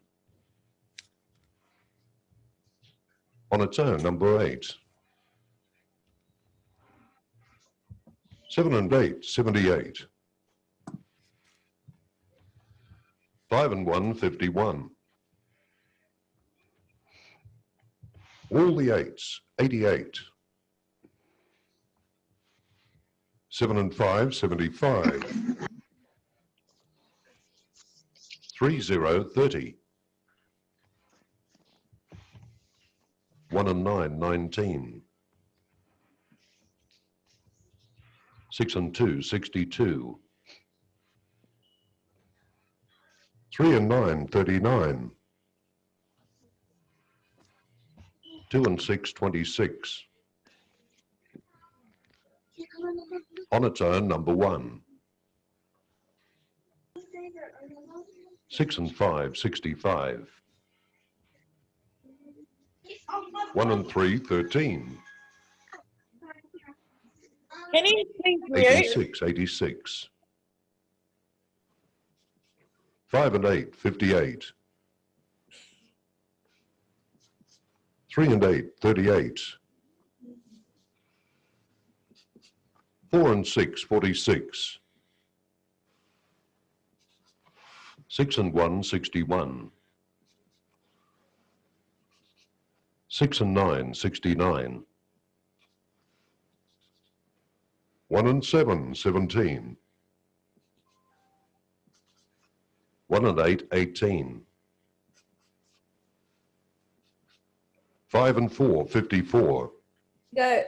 On its own, number 8. 7 and 8, 78. 5 and 1, 51. All the eights, 88. 7 and 5, 75. 3, 0, 30. 1 and 9, 19. 6 and 2, 62. 3 and 9, 39. 2 and 6, 26. On its own, number 1. 6 and 5, 65. 1 and 3, 13. Can you please mute? 86, 86. 5 and 8, 58. 3 and 8, 38. 4 and 6, 46. 6 and 1, 61. 6 and 9, 69. 1 and 7, 17. 1 and 8, 18. 5 and 4, 54. Go.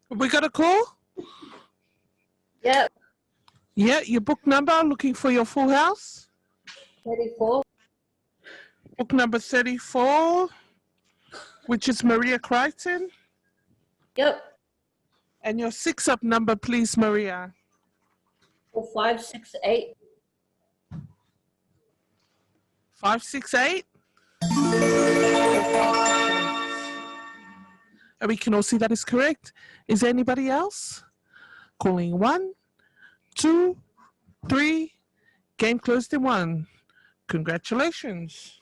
We got a call? Yep. Yeah, your book number, looking for your full house. 34. Book number 34, which is Maria Crichton. Yep. And your six up number, please, Maria. 4, 5, 6, 8. 568. And we can all see that is correct. Is there anybody else? Calling one, two, three. Game closed in one. Congratulations.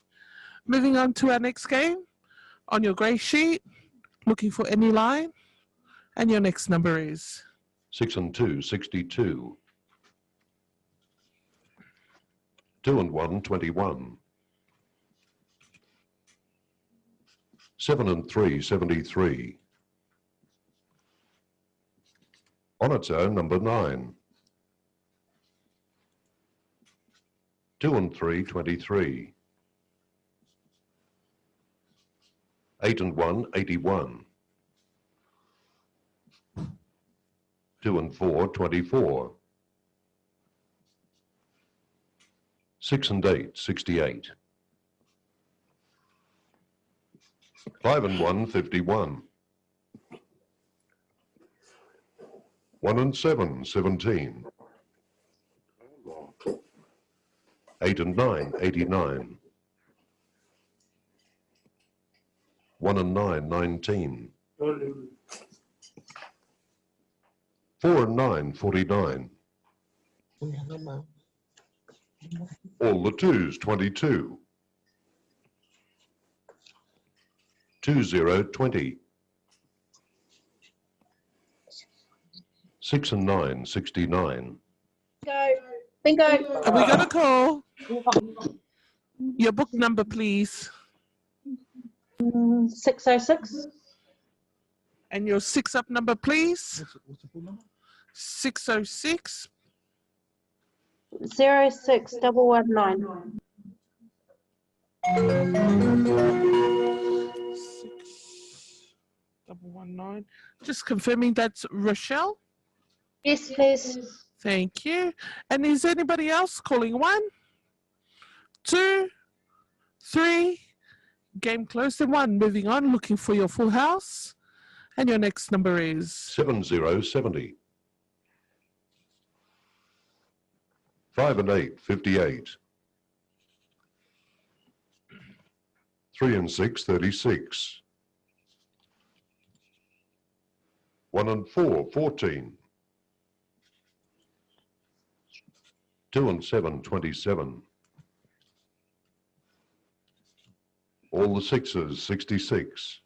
Moving on to our next game. On your grey sheet, looking for any line. And your next number is 6 and 2, 62. 2 and 1, 21. 7 and 3, 73. On its own, number 9. 2 and 3, 23. 8 and 1, 81. 2 and 4, 24. 6 and 8, 68. 5 and 1, 51. 1 and 7, 17. 8 and 9, 89. 1 and 9, 19. 4 and 9, 49. All the twos, 22. 2 0, 20. 6 and 9, 69. Go. Bingo. Have we got a call? Your book number, please. 606. And your six up number, please. What's the full number? 606. 06119. Six double one nine. Just confirming that's Rochelle. Yes, please. Thank you. And is anybody else calling? One, two, three. Game closed in one. Moving on, looking for your full house. And your next number is 7 0, 70. 5 and 8, 58. 3 and 6, 36. 1 and 4, 14. 2 and 7, 27. All the sixes, 66.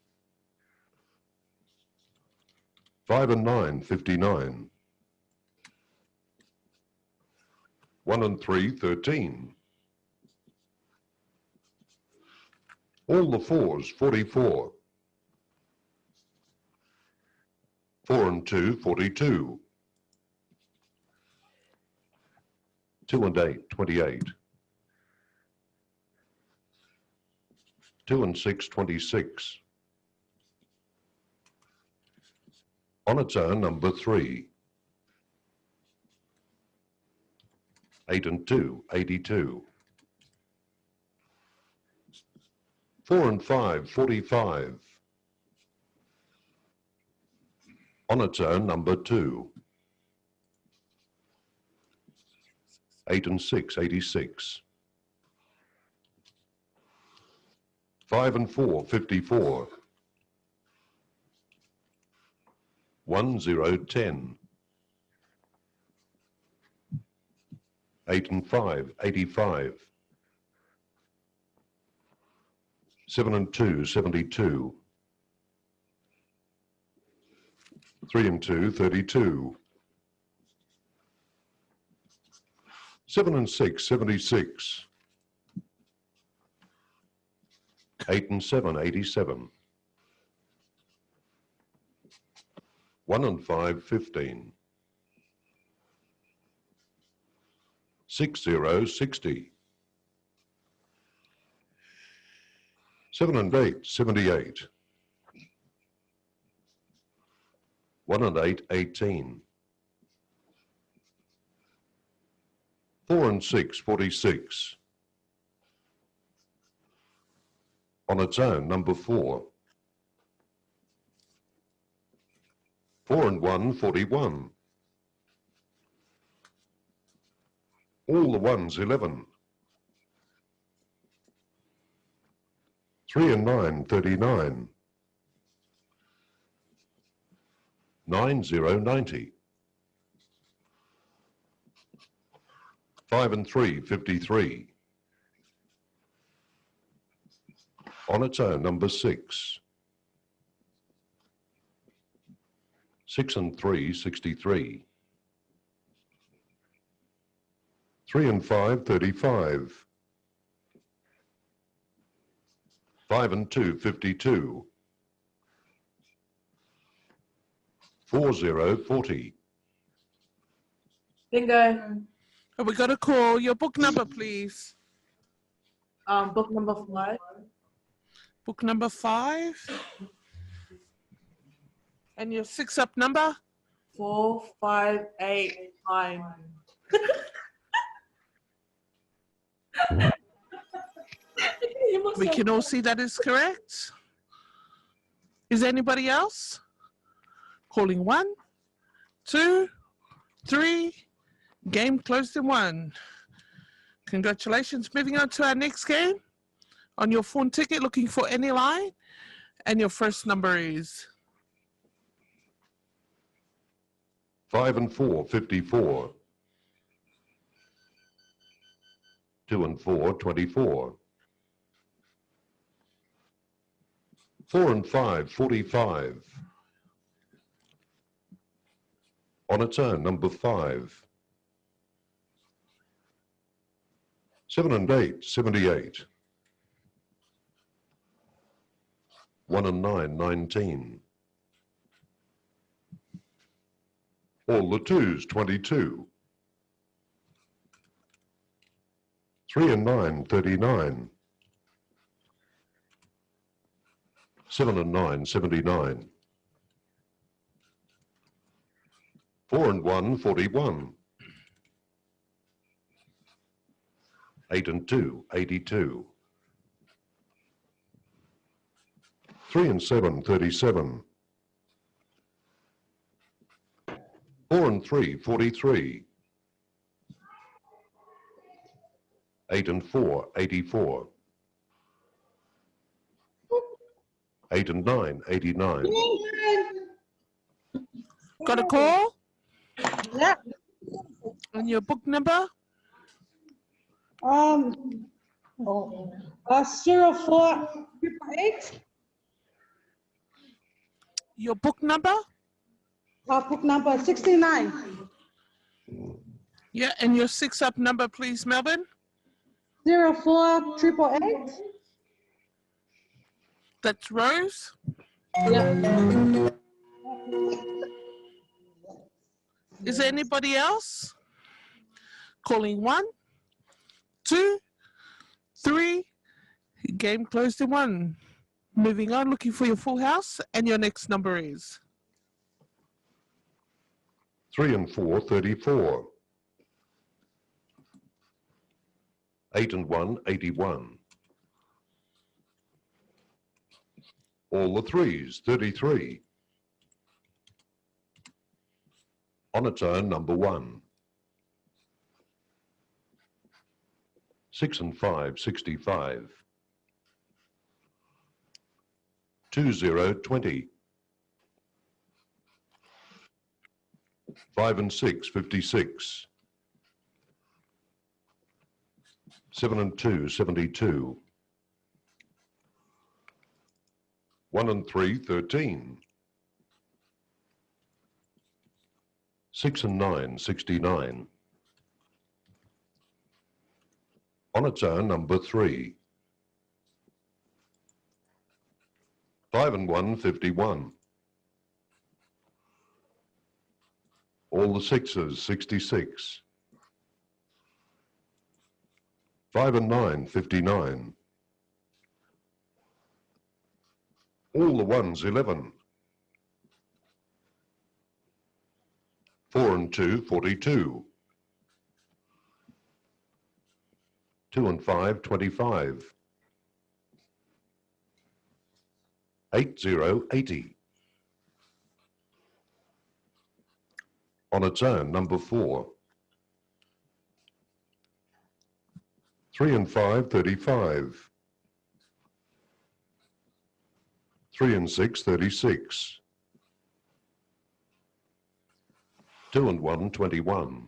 5 and 9, 59. 1 and 3, 13. All the fours, 44. 4 and 2, 42. 2 and 8, 28. 2 and 6, 26. On its own, number 3. 8 and 2, 82. 4 and 5, 45. On its own, number 2. 8 and 6, 86. 5 and 4, 54. 1, 0, 10. 8 and 5, 85. 7 and 2, 72. 3 and 2, 32. 7 and 6, 76. 8 and 7, 87. 1 and 5, 15. 6, 0, 60. 7 and 8, 78. 1 and 8, 18. 4 and 6, 46. On its own, number 4. 4 and 1, 41. All the ones, 11. 3 and 9, 39. 9, 0, 90. 5 and 3, 53. On its own, number 6. 6 and 3, 63. 3 and 5, 35. 5 and 2, 52. 4, 0, 40. Bingo. Have we got a call? Your book number, please. Book number 5. Book number 5. And your 6-up number? 4, 5, 8, 9. We can all see that is correct. Is anybody else? Calling 1, 2, 3. Game closed in 1. Congratulations. Moving on to our next game. On your phone ticket, looking for any line. And your first number is? 5 and 4, 54. 2 and 4, 24. 4 and 5, 45. On its own, number 5. 7 and 8, 78. 1 and 9, 19. All the twos, 22. 3 and 9, 39. 7 and 9, 79. 4 and 1, 41. 8 and 2, 82. 3 and 7, 37. 4 and 3, 43. 8 and 4, 84. 8 and 9, 89. Got a call? Yeah. And your book number? 04 888. Your book number? Book number 69. Yeah, and your 6-up number, please, Melvin. 04 888. That's Rose. Yeah. Is there anybody else? Calling 1, 2, 3. Game closed in 1. Moving on, looking for your full house, and your next number is? 3 and 4, 34. 8 and 1, 81. All the threes, 33. On its own, number 1. 6 and 5, 65. 2 0, 20. 5 and 6, 56. 7 and 2, 72. 1 and 3, 13. 6 and 9, 69. On its own, number 3. 5 and 1, 51. All the sixes, 66. 5 and 9, 59. All the ones, 11. 4 and 2, 42. 2 and 5, 25. 8, 0, 80. On its own, number 4. 3 and 5, 35. 3 and 6, 36. 2 and 1, 21.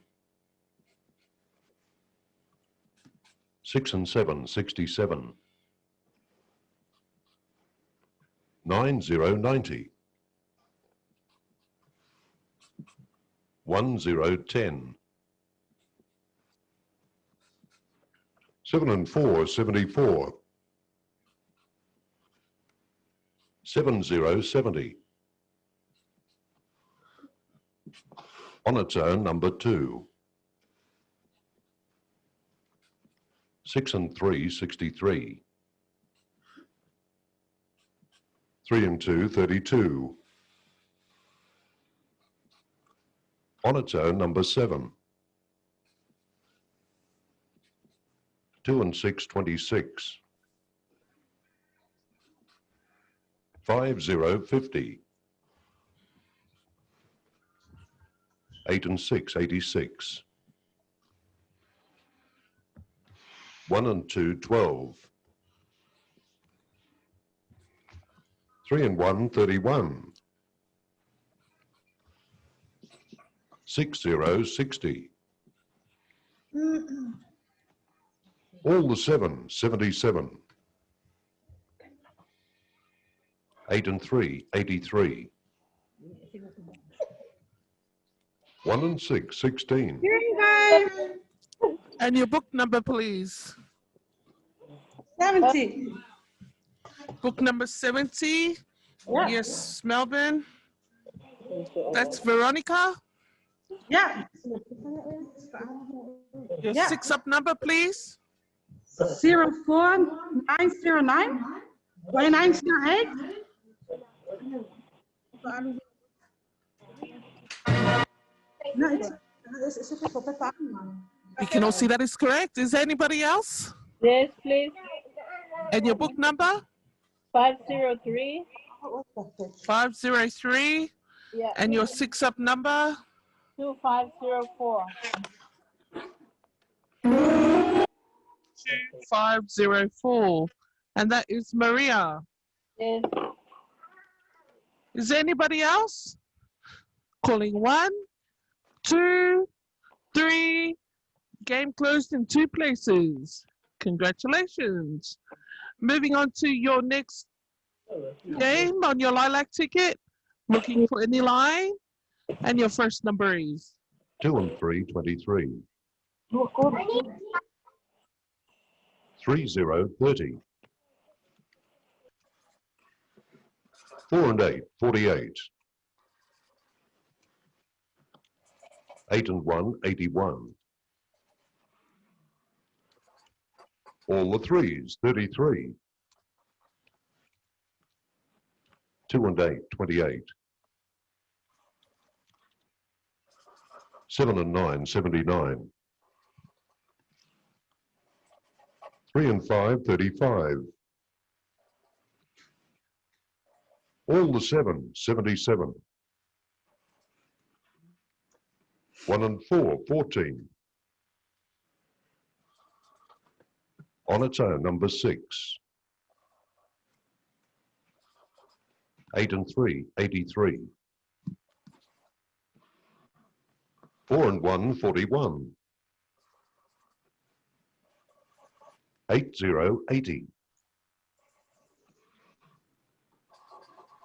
6 and 7, 67. 9, 0, 90. 1, 0, 10. 7 and 4, 74. 7, 0, 70. On its own, number 2. 6 and 3, 63. 3 and 2, 32. On its own, number 7. 2 and 6, 26. 5, 0, 50. 8 and 6, 86. 1 and 2, 12. 3 and 1, 31. 6, 0, 60. All the 7, 77. 8 and 3, 83. 1 and 6, 16. Bingo. And your book number, please. 70. Book number 70. Yeah. Yes, Melbourne. That's Veronica. Yeah. Your Yeah. six up number, please. 04909 1908. No, it's okay for Peppa. We can all see that is correct. Is there anybody else? Yes, please. And your book number? 503. 503. Yeah. And your six up number? 2504. 2504. And that is Maria. Yes. Is there anybody else? Calling one, two, three. Game closed in two places. Congratulations. Moving on to your next game on your lilac ticket. Looking for any line. And your first number is 2 and 3, 23. 3, 0, 30. 4 and 8, 48. 8 and 1, 81. All the threes, 33. 2 and 8, 28. 7 and 9, 79. 3 and 5, 35. All the 7, 77. 1 and 4, 14. On its own, number 6. 8 and 3, 83. 4 and 1, 41. 8, 0, 80.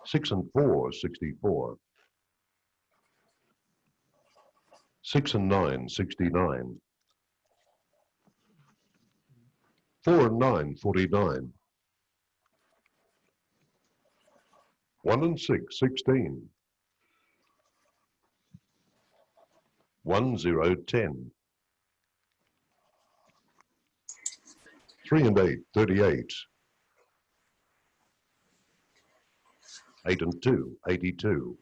6 and 4, 64. 6 and 9, 69. 4 and 9, 49. 1 and 6, 16. 1, 0, 10. 3 and 8, 38. 8 and 2, 82.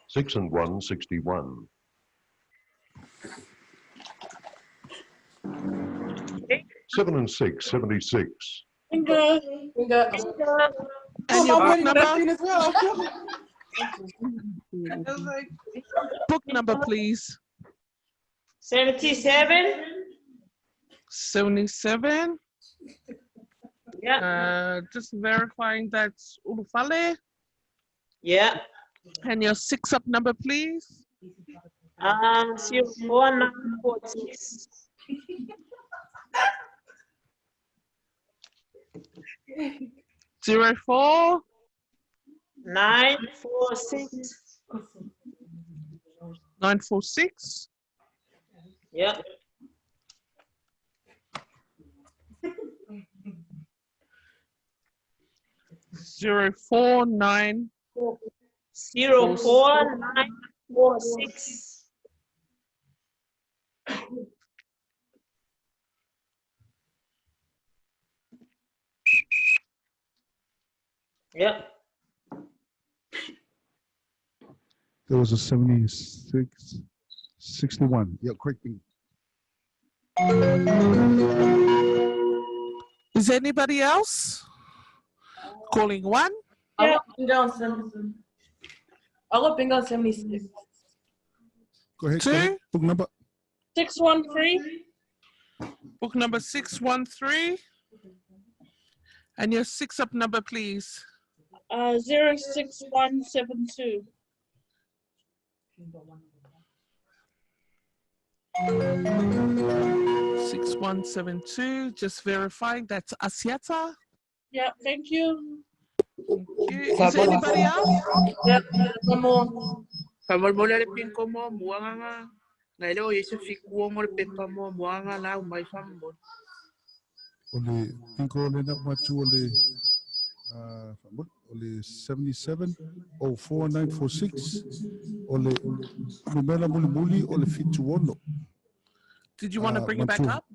6 and 1, 61. 7 and 6, 76. Bingo. Bingo. And your Oh, book I'm winning number? that scene as well. I was like, Book number, please. 77. 77. Yeah. Just verifying that's Ulufale. Yeah. And your six up number, please. 04946. 04 946. 946. Yeah. 049. 04946. Yeah. There was a 76, 61. Yeah, correct. Is anybody else? Calling one, I got bingo on 77. I got bingo on 76. Go ahead. Go ahead. two, Book number. 613. book number 613. And your six up number, please. 06172. 6172. Just verifying that's Asiata. Yeah, thank you. Thank you. Is there anybody else? Yeah, one more. Fa'amolemole le pinko muamuaga ga na e le o i ai se fikuogo le pepa muamuaga la aumai fa'amomoli. O le bingo le na matu o le o le 77 04946 o le numera mulimuli o le 76. Did you want to bring it back Matua. up?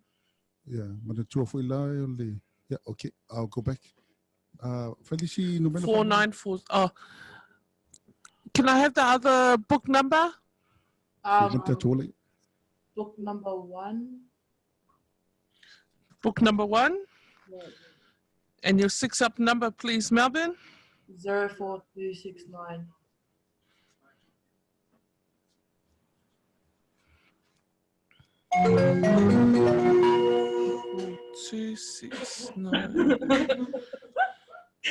Yeah, manatua foi la o le. Yeah, okay, I'll go back. Felici numera. 494. Oh. Can I have the other book number? Book number 1. Book number 1. And your six up number, please, Melbourne. 04269. 269.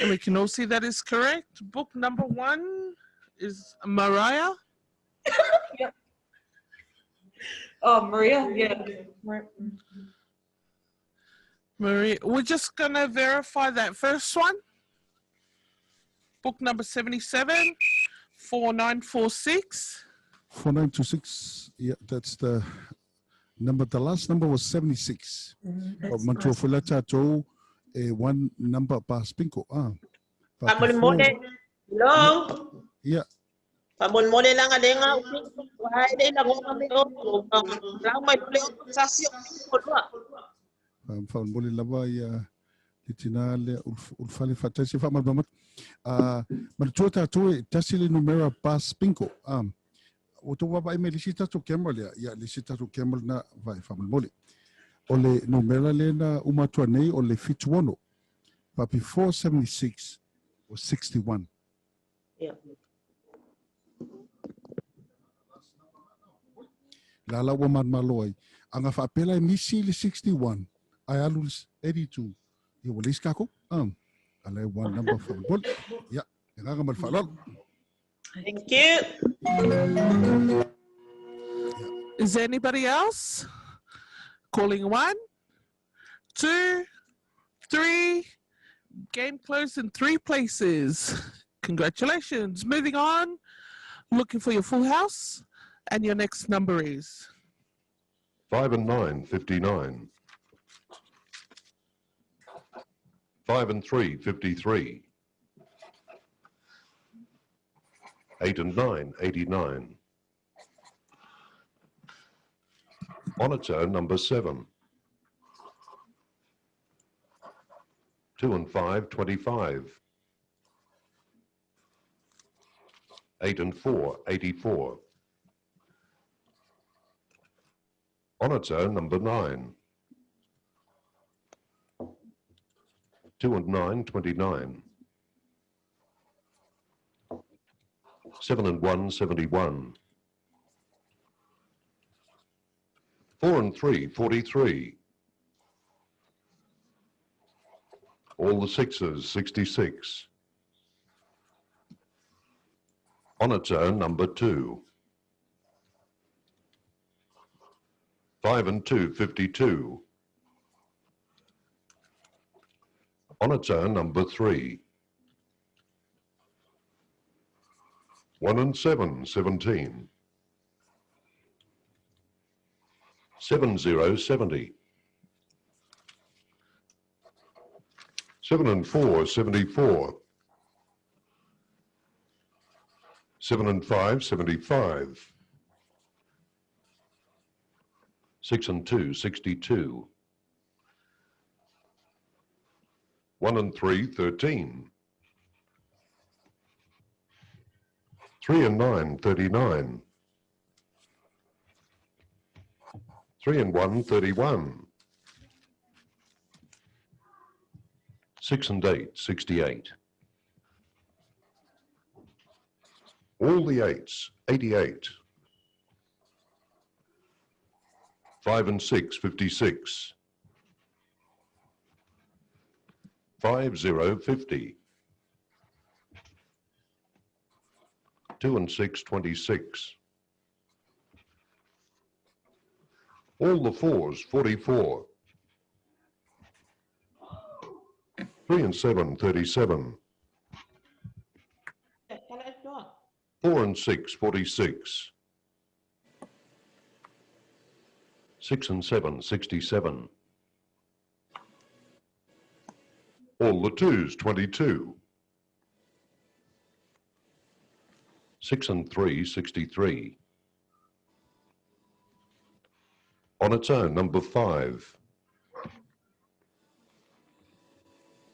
And we can all see that is correct. Book number 1 is Mariah. Yep. Oh, Maria? Yeah. Maria, we're just gonna verify that first one. Book number 77, 4946. 4926. Yeah, that's the number. The last number was 76. But matua foi la tatou one number pass bingo. Ah. But Fa'amolemole. before- Hello. Yeah. Fa'amolemole laga lega uae le lagoga me o lau mai le o sasi o pinko lua. Fa'amolemole lava ia le tina le ulufale fa'atasi fa'amalamalama. Manatua tatou e tasi le numera pass bingo. Ua outou vaavaai mai i le isi tatou camera lea, ia le isi tatou camera lena vae faamolemole. O le numera lea na uma atu nei o le 76. But before 76 was 61. Yeah. La la ua manumalo ai. A na faapea la e misi le 61, ae alu le 82, ia ua leai se takou. Um, a la e one number faamolemole. Ia, le agaga ma le faaaloalo. Thank you. Is there anybody else? Calling one, two, three. Game closed in three places. Congratulations. Moving on, looking for your full house, and your next number is 5 and 9, 59. 5 and 3, 53. 8 and 9, 89. On its own, number 7. 2 and 5, 25. 8 and 4, 84. On its own, number 9. 2 and 9, 29. 7 and 1, 71. 4 and 3, 43. All the sixes, 66. On its own, number 2. 5 and 2, 52. On its own, number 3. 1 and 7, 17. 7, 0, 70. 7 and 4, 74. 7 and 5, 75. 6 and 2, 62. 1 and 3, 13. 3 and 9, 39. 3 and 1, 31. 6 and 8, 68. All the eights, 88. 5 and 6, 56. 5, 0, 50. 2 and 6, 26. All the fours, 44. 3 and 7, 37. 4 and 6, 46. 6 and 7, 67. All the twos, 22. 6 and 3, 63. On its own, number 5.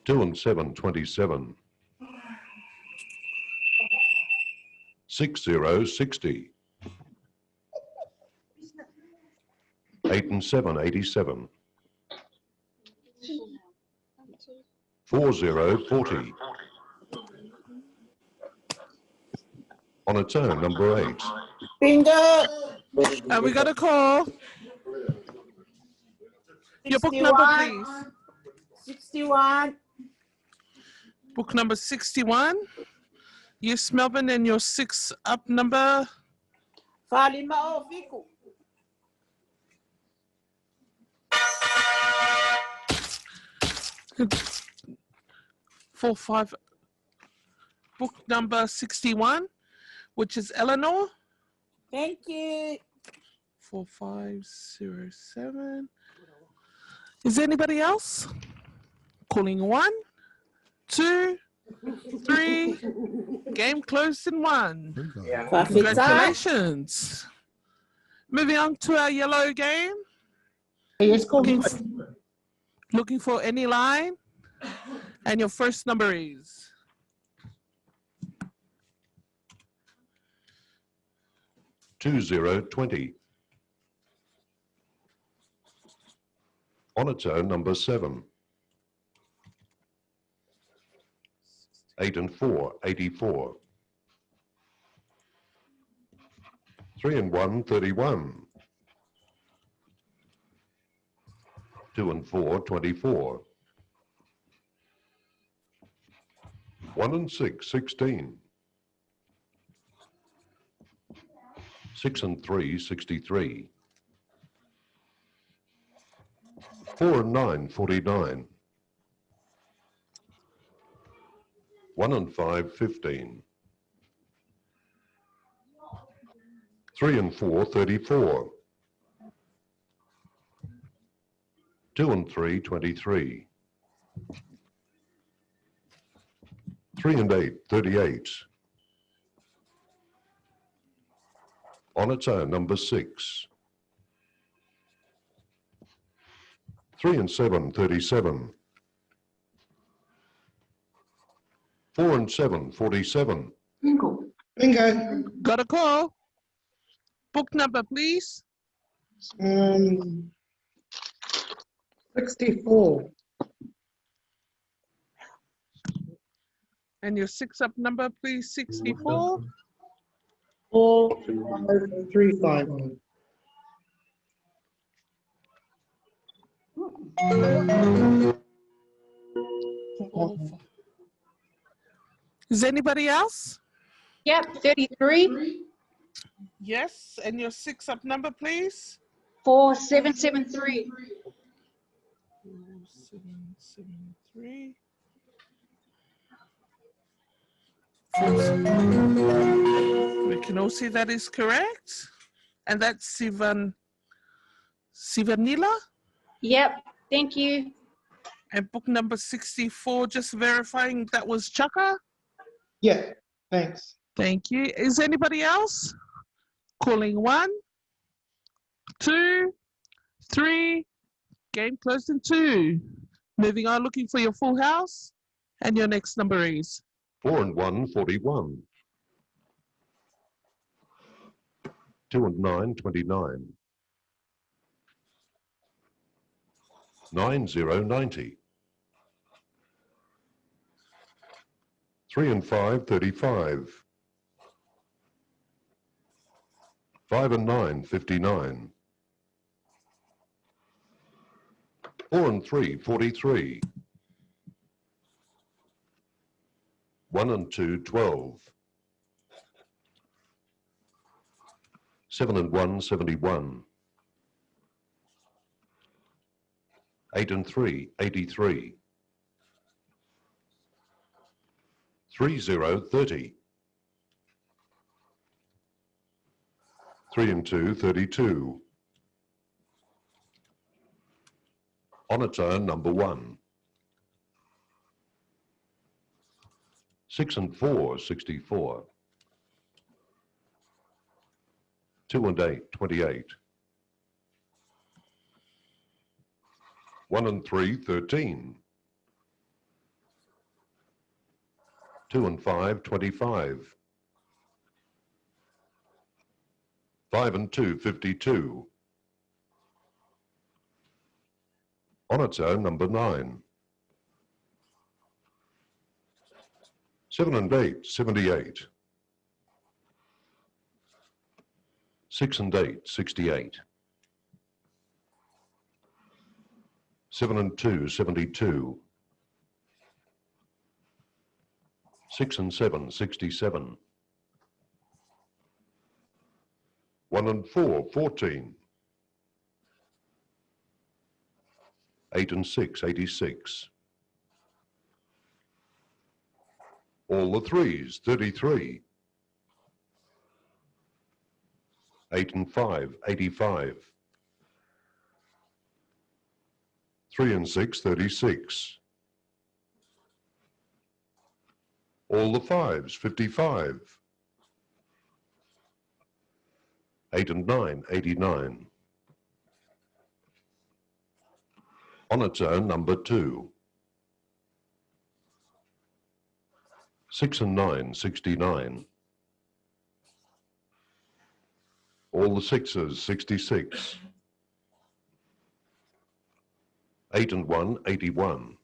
2 and 7, 27. 6, 0, 60. 8 and 7, 87. 4, 0, 40. On its own, number 8. Bingo. And we got a call. Your book number, 61. please. 61. Book number 61. Yes, Melbourne, and your six up number. Falima o Fiku. Four, five. Book number 61, which is Eleanor. Thank you. 4507. Is anybody else? Calling one, two, three. Game closed in one. Bingo. Congratulations. Moving on to our yellow game. Yes, go. Looking, looking for any line. And your first number is 2 0 20. On its own, number 7. 8 and 4, 84. 3 and 1, 31. 2 and 4, 24. 1 and 6, 16. 6 and 3, 63. 4 and 9, 49. 1 and 5, 15. 3 and 4, 34. 2 and 3, 23. 3 and 8, 38. On its own, number 6. 3 and 7, 37. 4 and 7, 47. Bingo. Bingo. Got a call. Book number, please. 64. And your six up number, please, 64. 4, 5, 3, 5. Is anybody else? Yep, 33. Yes, and your six up number, please. 4773. 773. We can all see that is correct. And that's Sivan Sivanila. Yep, thank you. And book number 64, just verifying that was Chaka. Yeah, thanks. Thank you. Is anybody else? Calling one, two, three. Game closed in two. Moving on, looking for your full house. And your next number is 4 and 1, 41. 2 and 9, 29. 9 0, 90. 3 and 5, 35. 5 and 9, 59. 4 and 3, 43. 1 and 2, 12. 7 and 1, 71. 8 and 3, 83. 3 0, 30. 3 and 2, 32. On its own, number 1. 6 and 4, 64. 2 and 8, 28. 1 and 3, 13. 2 and 5, 25. 5 and 2, 52. On its own, number 9. 7 and 8, 78. 6 and 8, 68. 7 and 2, 72. 6 and 7, 67. 1 and 4, 14. 8 and 6, 86. All the threes, 33. 8 and 5, 85. 3 and 6, 36. All the fives, 55. 8 and 9, 89. On its own, number 2. 6 and 9, 69. All the sixes, 66. 8 and 1, 81.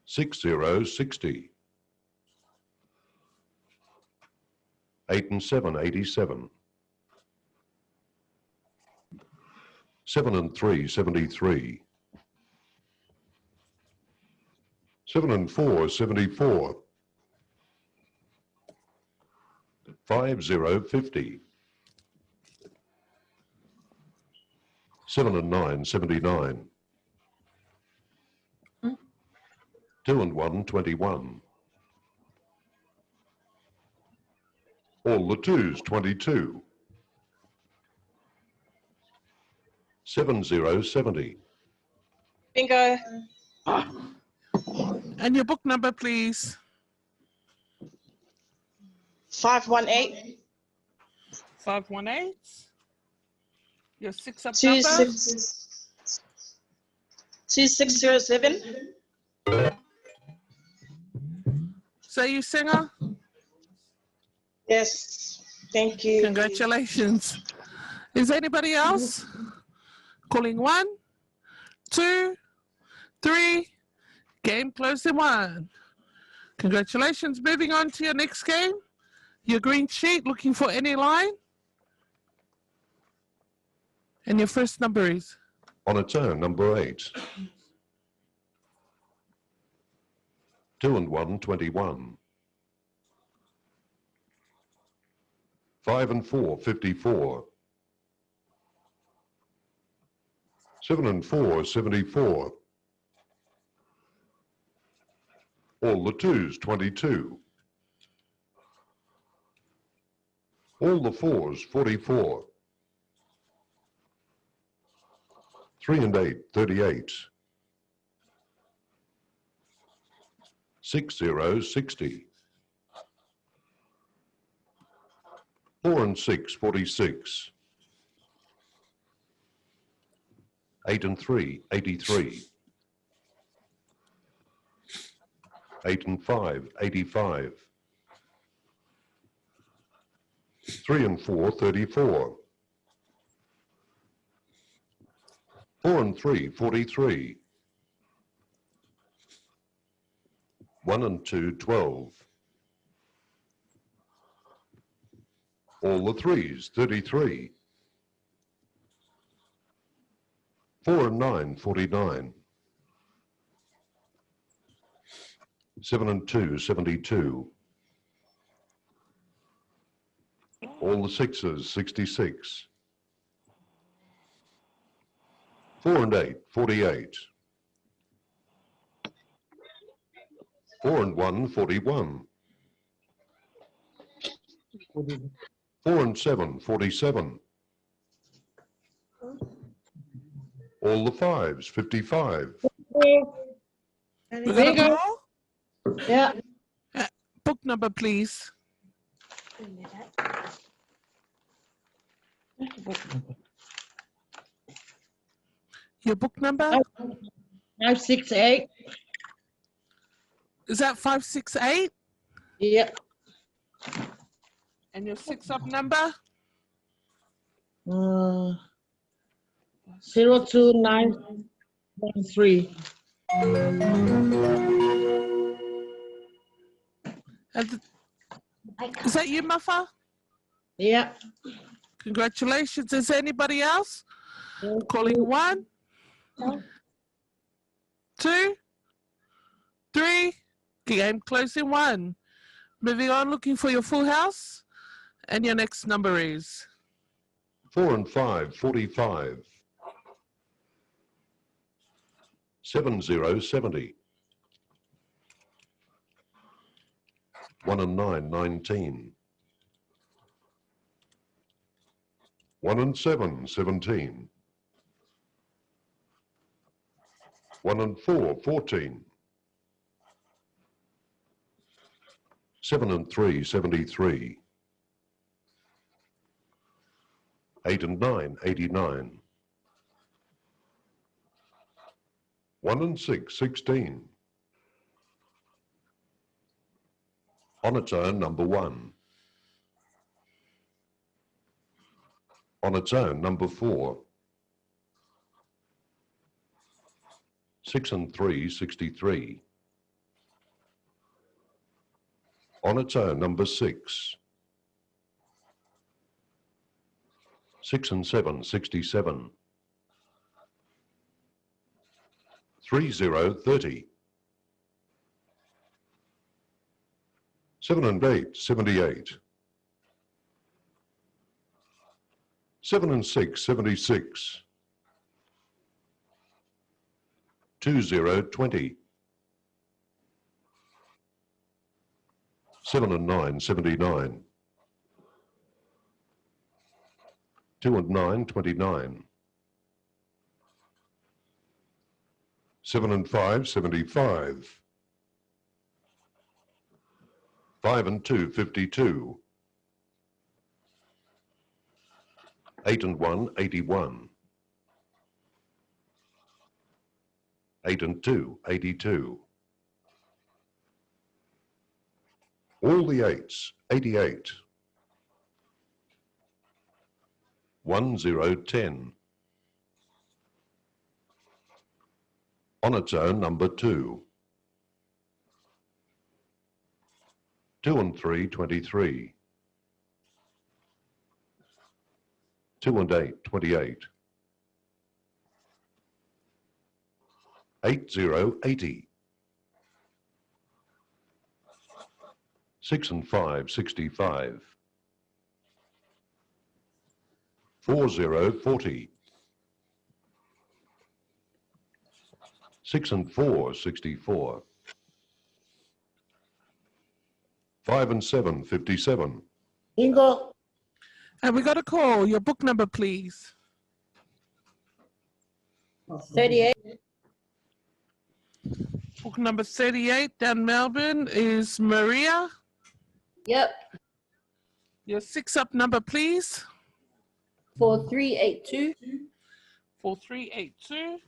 6 0, 60. 8 and 7, 87. 7 and 3, 73. 7 and 4, 74. 5 0, 50. 7 and 9, 79. 2 and 1, 21. All the twos, 22. 7 0, 70. Bingo. And your book number, please. 518. 518. Your six up Two number. six 2607. So you singer? Yes. Thank you. Congratulations. Is anybody else? Calling one, two, three. Game closed in one. Congratulations. Moving on to your next game. Your green sheet, looking for any line. And your first number is? On its own, number 8. 2 and 1, 21. 5 and 4, 54. 7 and 4, 74. All the twos, 22. All the fours, 44. 3 and 8, 38. 6 0, 60. 4 and 6, 46. 8 and 3, 83. 8 and 5, 85. 3 and 4, 34. 4 and 3, 43. 1 and 2, 12. All the threes, 33. 4 and 9, 49. 7 and 2, 72. All the sixes, 66. 4 and 8, 48. 4 and 1, 41. 4 and 7, 47. All the fives, 55. We got a Bingo. call? Yeah. Book number, please. Your book number? 568. Is that 568? Yep. And your six up number? 02913. And is that you, Muffa? Yeah. Congratulations. Is there anybody else? Calling one, two, three. Game closing one. Moving on, looking for your full house. And your next number is? 4 and 5, 45. 7 0, 70. 1 and 9, 19. 1 and 7, 17. 1 and 4, 14. 7 and 3, 73. 8 and 9, 89. 1 and 6, 16. On its own, number 1. On its own, number 4. 6 and 3, 63. On its own, number 6. 6 and 7, 67. 3, 0, 30. 7 and 8, 78. 7 and 6, 76. 2, 0, 20. 7 and 9, 79. 2 and 9, 29. 7 and 5, 75. 5 and 2, 52. 8 and 1, 81. 8 and 2, 82. All the eights, 88. 1, 0, 10. On its own, number 2. 2 and 3, 23. 2 and 8, 28. 8, 0, 80. 6 and 5, 65. 4, 0, 40. 6 and 4, 64. 5 and 7, 57. Bingo. And we got a call. Your book number, please. 38. Book number 38 down Melbourne is Maria. Yep. Your six up number, please. 4382. 4382.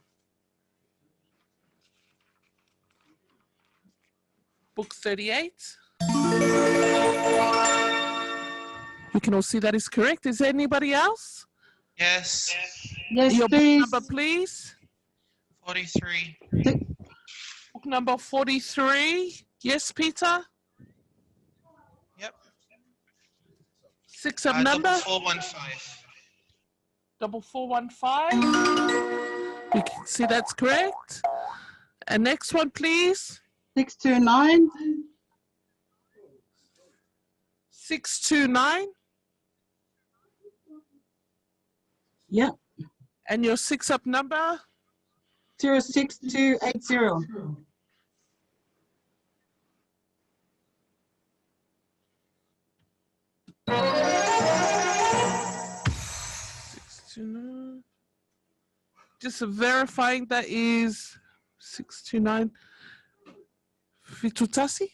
Book 38. We can all see that is correct. Is there anybody else? Yes. Yes, Your book please. number, please. 43. Book number 43. Yes, Peter? Yep. Six up number? 4415. 4415. We can see that's correct. And next one, please. 629. 629. Yep. And your six up number? 06280. 629. Just verifying that is 629 Fitutasi?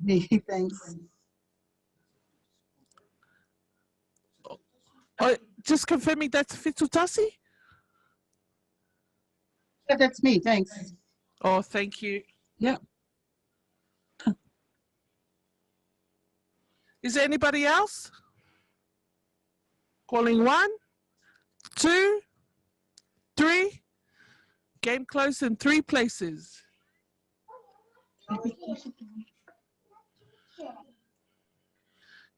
Me, thanks. Oh, just confirming that's Fitutasi? Yeah, that's me, thanks. Oh, thank you. Yep. Is there anybody else? Calling one, two, three. Game closed in three places.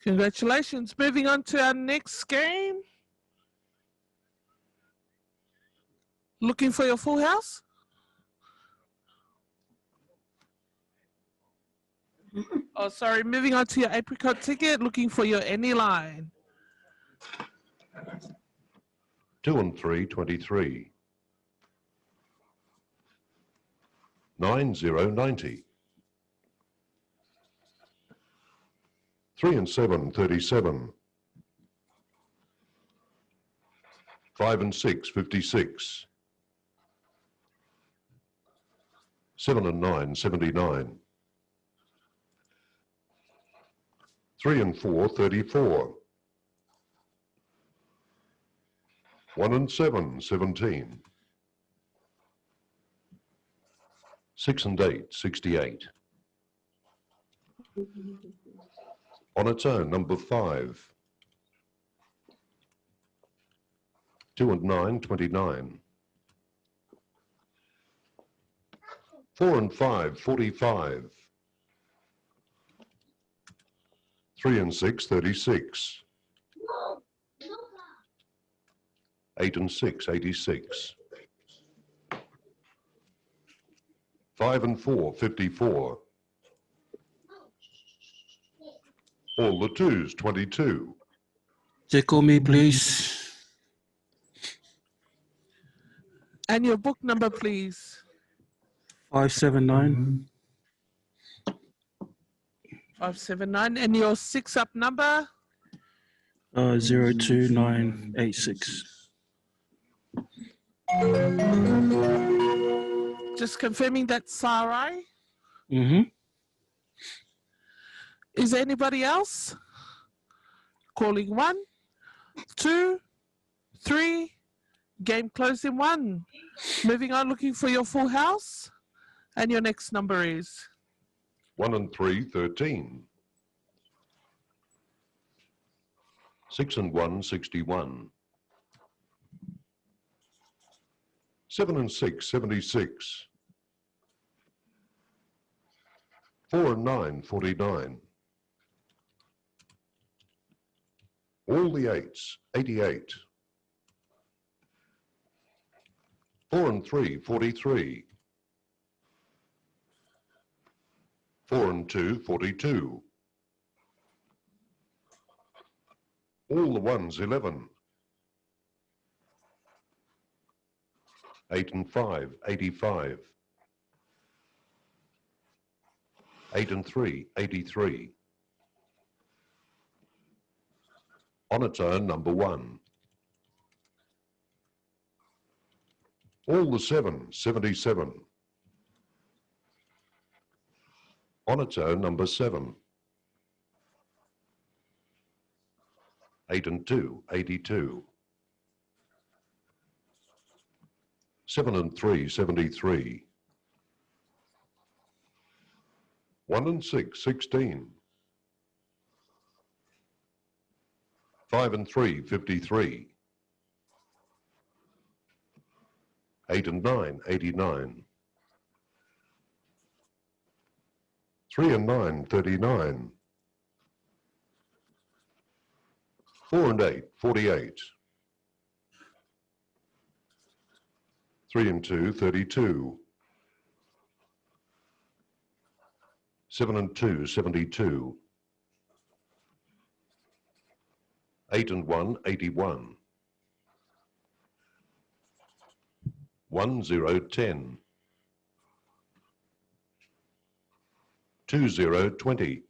Congratulations. Moving on to our next game. Looking for your full house? Oh, sorry. Moving on to your apricot ticket, looking for your any line. 2 and 3, 23. 9, 0, 90. 3 and 7, 37. 5 and 6, 56. 7 and 9, 79. 3 and 4, 34. 1 and 7, 17. 6 and 8, 68. On its own, number 5. 2 and 9, 29. 4 and 5, 45. 3 and 6, 36. 8 and 6, 86. 5 and 4, 54. All the twos, 22. Tickle me, please. And your book number, please. 579. 579. And your six up number? 02986. Just confirming that's Sarai. Mm-hmm. Is there anybody else? Calling one, two, three. Game closed in one. Moving on, looking for your full house. And your next number is 1 and 3, 13. 6 and 1, 61. 7 and 6, 76. 4 and 9, 49. All the eights, 88. 4 and 3, 43. 4 and 2, 42. All the ones, 11. 8 and 5, 85. 8 and 3, 83. On its own, number 1. All the 7, 77. On its own, number 7. 8 and 2, 82. 7 and 3, 73. 1 and 6, 16. 5 and 3, 53. 8 and 9, 89. 3 and 9, 39. 4 and 8, 48. 3 and 2, 32. 7 and 2, 72. 8 and 1, 81. 1, 0, 10. 2, 0, 20.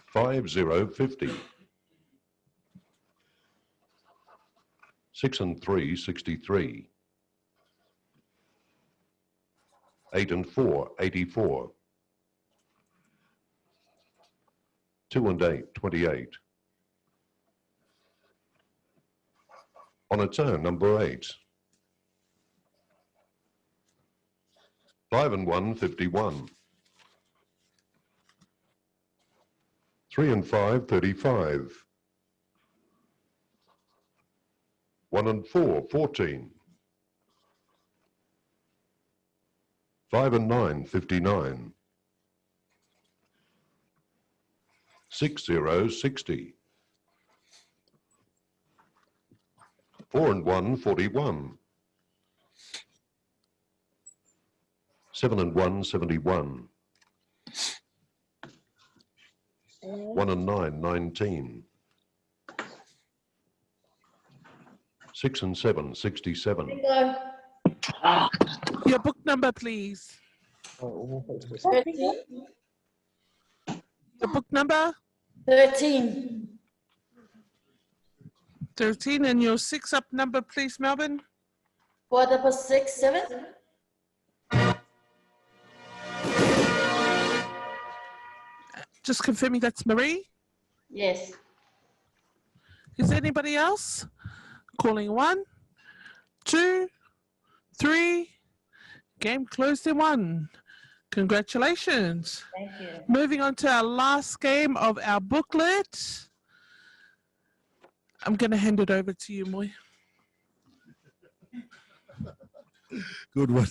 5, 0, 50. 6 and 3, 63. 8 and 4, 84. 2 and 8, 28. On its own, number 8. 5 and 1, 51. 3 and 5, 35. 1 and 4, 14. 5 and 9, 59. 6, 0, 60. 4 and 1, 41. 7 and 1, 71. 1 and 9, 19. 6 and 7, 67. Bingo. Your book number, please. 13. Your book number? 13. 13. And your six up number, please, Melbourne. 4 6 6 7. Just confirming that's Marie. Yes. Is anybody else? Calling one, two, three. Game closed in one. Congratulations. Thank you. Moving on to our last game of our booklet. I'm going to hand it over to you, Moi. Good one.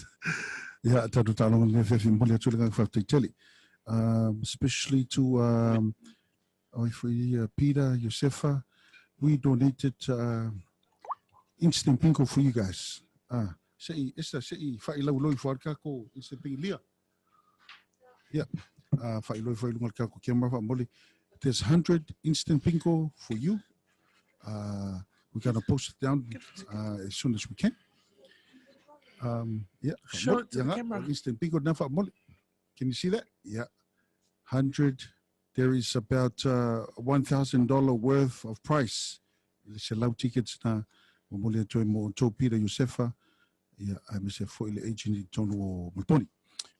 Yeah, tātou tālonga le whiwhi mole atu le ngā whātei tele. Especially to oh, for, Peter, Josefa, we donated instant bingo for you guys. Ah, se i, esa, se i, whai lau loi whaarka ko instant bingo lia. Yeah. Whai loi whai lunga le kako kia mawha mole. There's 100 instant bingo for you. We're going to post it down as soon as we can. Yeah. Show it to the camera. Instant bingo na wha mole. Can you see that? Yeah. 100. There is about $1,000 worth of price. Le se lau tickets na mo mole atu e mo tō Peter Josefa. Yeah, I miss a foi le agent i tonu o Matoni.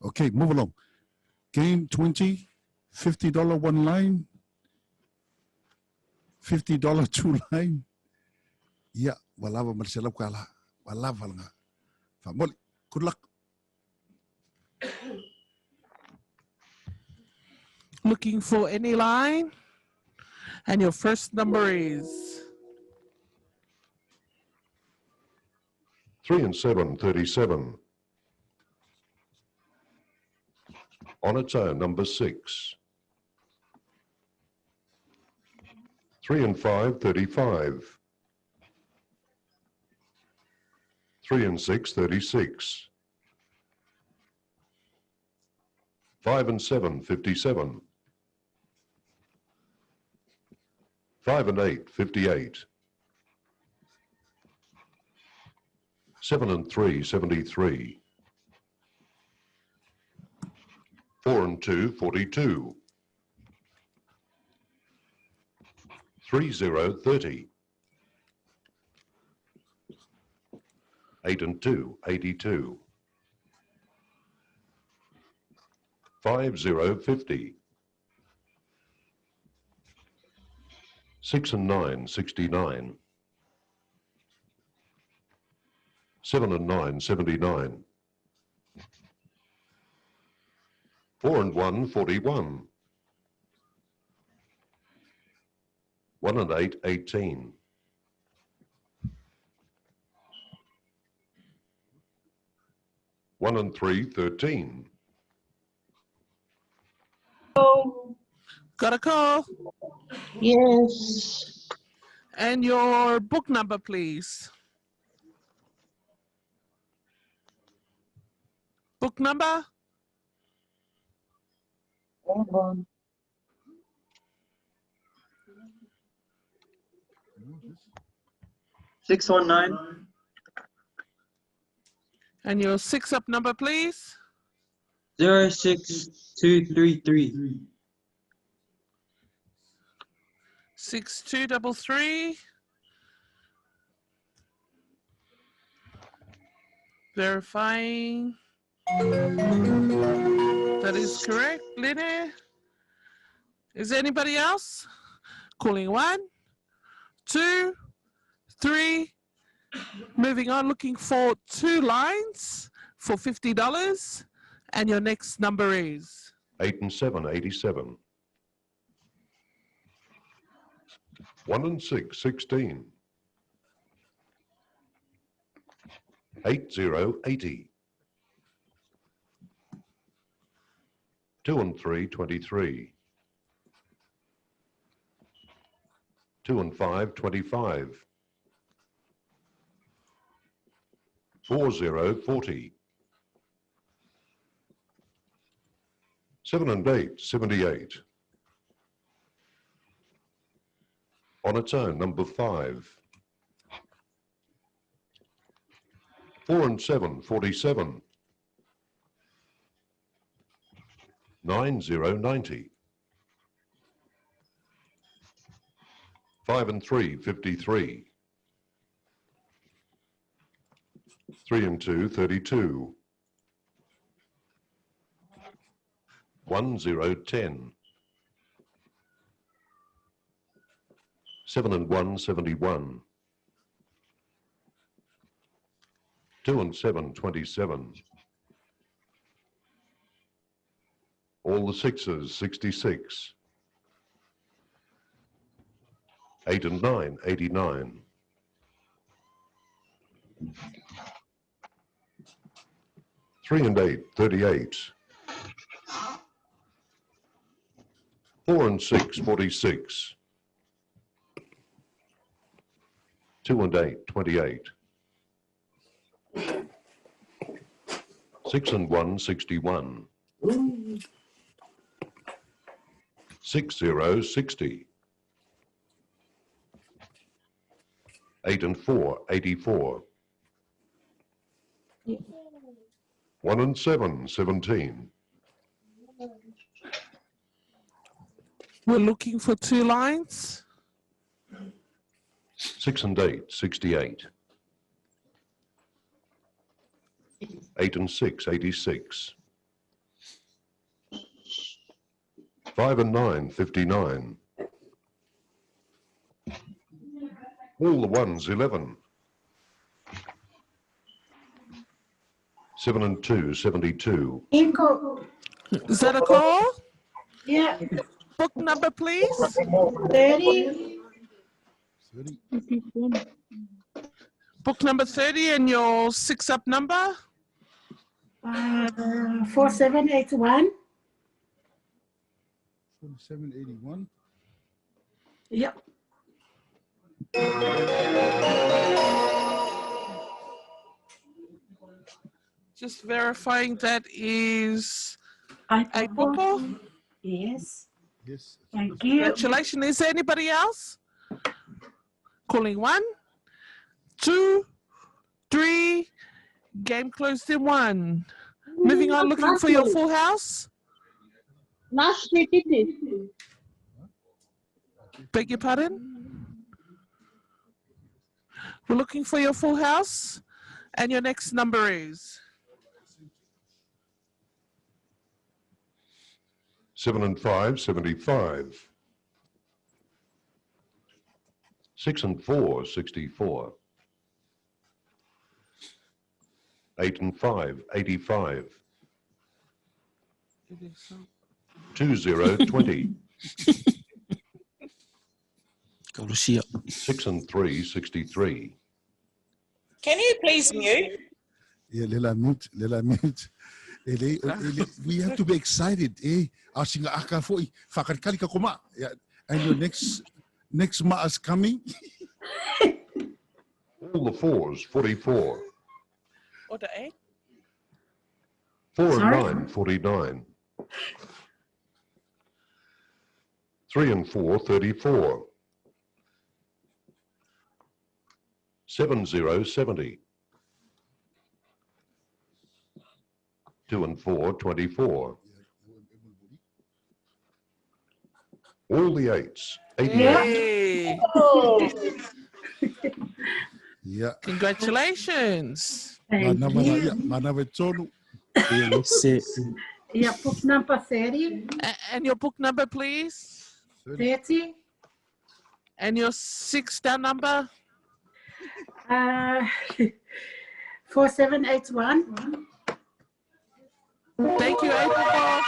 Okay, move along. Game 20, $50 one line, $50 two line. Yeah, walava ma le se lau ka la. Walava nga. Wha mole. Good luck. Looking for any line. And your first number is 3 and 7, 37. On its own, number 6. 3 and 5, 35. 3 and 6, 36. 5 and 7, 57. 5 and 8, 58. 7 and 3, 73. 4 and 2, 42. 3, 0, 30. 8 and 2, 82. 5, 0, 50. 6 and 9, 69. 7 and 9, 79. 4 and 1, 41. 1 and 8, 18. 1 and 3, 13. Got a call. Yes. And your book number, please. Book number? Hold on. 619. And your six up number, please. 06233. 6233. Verifying. That is correct, Lene. Is anybody else? Calling 1, 2, 3. Moving on, looking for two lines for $50. And your next number is? 8 and 7, 87. 1 and 6, 16. 8, 0, 80. 2 and 3, 23. 2 and 5, 25. 4, 0, 40. 7 and 8, 78. On its own, number 5. 4 and 7, 47. 9, 0, 90. 5 and 3, 53. 3 and 2, 32. 1, 0, 10. 7 and 1, 71. 2 and 7, 27. All the sixes, 66. 8 and 9, 89. 3 and 8, 38. 4 and 6, 46. 2 and 8, 28. 6 and 1, 61. 6 0, 60. 8 and 4, 84. 1 and 7, 17. We're looking for two lines. 6 and 8, 68. 8 and 6, 86. 5 and 9, 59. All the ones, 11. 7 and 2, 72. Inko. Is that a call? Yeah. Book number, please. 30. Book number 30 and your six up number. 4781. 4781. Yep. Just verifying that is Aipopo. Yes. Yes. Thank you. Congratulations. Is there anybody else? Calling one, two, three. Game closed in one. Moving on, looking for your full house. Beg your pardon? We're looking for your full house, and your next number is 7 and 5, 75. 6 and 4, 64. 8 and 5, 85. 2 0, 20. Kalusia. 6 and 3, 63. Can you please mute? Yeah, lela mute, lela mute. Ele, ele, we have to be excited, eh? Asinga aka foi, whakarikari ka koma. Yeah. And your next next ma is coming. All the fours, 44. Order eight. 4 and Sorry? 9, 49. 3 and 4, 34. 7 0, 70. 2 and 4, 24. All the eights, 88. Yay. Yeah. Congratulations. Thank Mana, you. yeah, mana ve tolu. Yeah, book number 30. And your book number, please. 30. And your six down number. 4781. Thank you, April.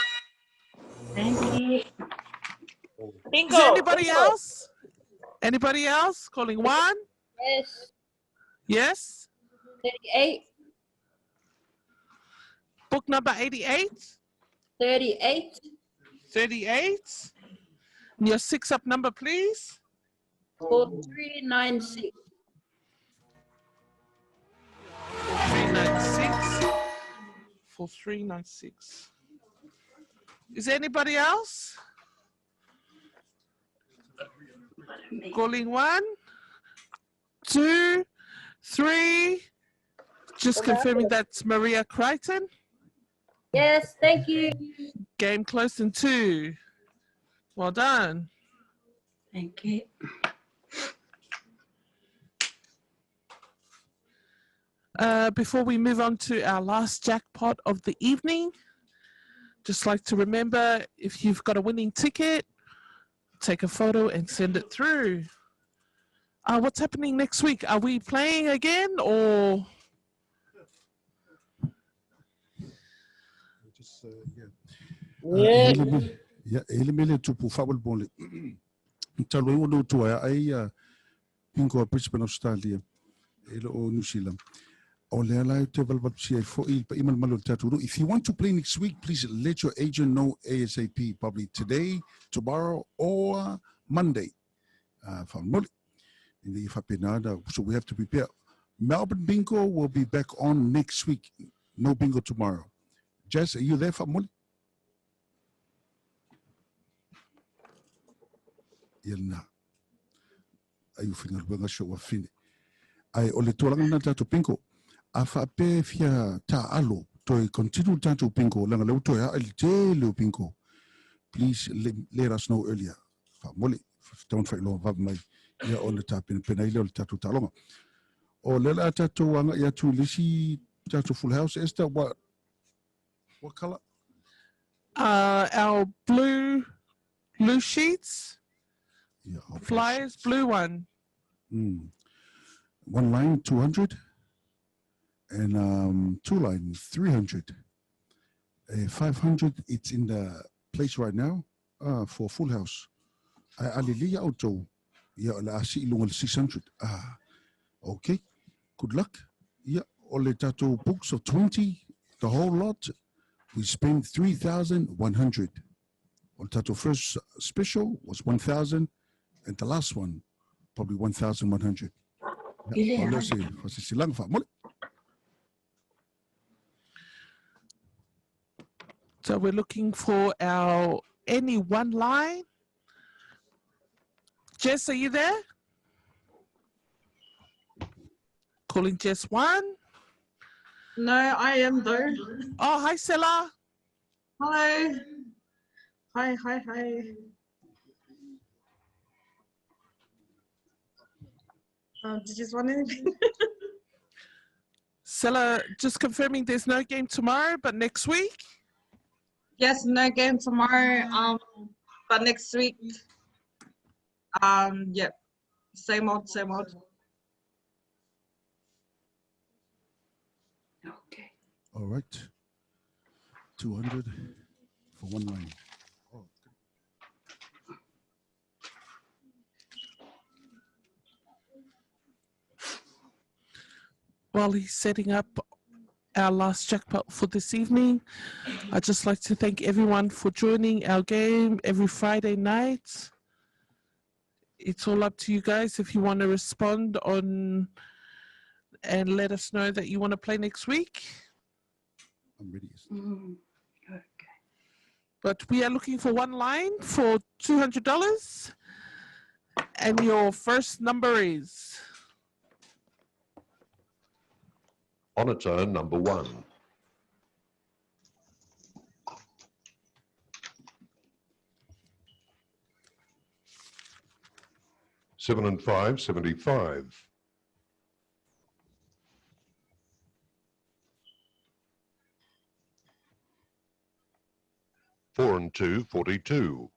Thank you. Is there anybody else? Anybody else? Calling one? Yes. Yes. 38. Book number 88, 38. 38. And your six up number, please. 4396. 4396. 4396. Is there anybody else? Calling one, two, three. Just confirming that's Maria Crichton. Yes, thank you. Game close in two. Well done. Thank you. Before we move on to our last jackpot of the evening, just like to remember if you've got a winning ticket, take a photo and send it through. What's happening next week? Are we playing again or? Just, yeah. Yeah. Yeah, ele mele tupu fa bol bole. Talu ai ona ua tuai ae ia bingo a Brisbane Australia e le o New Zealand. O lea la ou te valuvalusia ai foi i le paia ma le mamalu o le tatou nuu. If you want to play next week, please let your agent know ASAP, probably today, tomorrow or Monday. Faamolemole. Ina ia faapena ona, so we have to prepare. Melbourne Bingo will be back on next week. No bingo tomorrow. Jess, are you there, faamolemole? Ia lena. Ai o faigaluega si ou afafine. Ae o le tualaga lena tatou bingo. A faapea e fia taaalo, toe continue le tatou bingo, leaga lea ua toe aa i le tele o bingo. Please let, let us know earlier. Faamole, tatau ona faailoa vave mai ia ona tapenapena ai lea o le tatou taaloga. O lea o le a tatou agai atu i le isi tatou full house. Esther, what, what colour? Our blue loose sheets. Yeah, our blue Flyers, blue one. One line, 200. And two line, 300. 500, it's in the place right now for full house. Ae a lelei ia outou, ia o le a sii i luga i le 600. Ah, okay. Good luck. Ia, o le tatou books of 20, the whole lot, we spent 3,100. O le tatou first special was 1,000 and the last one, probably 1,100. Ia, o lea se faasilasilaga faamole. So we're looking for our any one line. Jess, are you there? Calling Jess one. No, I am though. Oh, hi, Sela. Hi. Hi, hi, hi. Did you just want anything? Sela, just confirming there's no game tomorrow, but next week. Yes, no game tomorrow. But next week. Yep. Same old, same old. Okay. All right. 200 for one line. Oh. While he's setting up our last jackpot for this evening, I'd just like to thank everyone for joining our game every Friday night. It's all up to you guys if you want to respond on and let us know that you want to play next week. I'm ready. Okay. But we are looking for one line for $200. And your first number is On its own, number 1. 7 and 5, 75. 4 and 2, 42.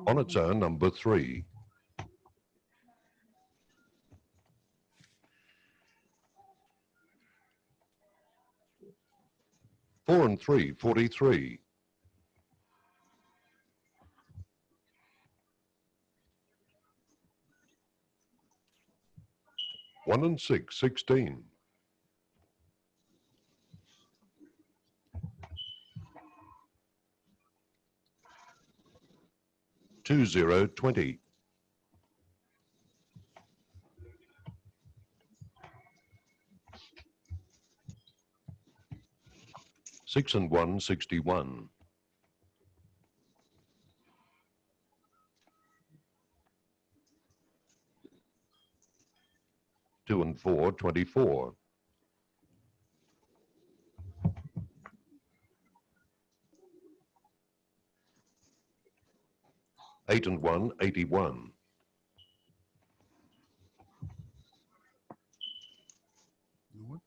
On its own, number 3. 4 and 3, 43. 1 and 6, 16. 2, 0, 20. 6 and 1, 61. 2 and 4, 24. 8 and 1, 81. No one?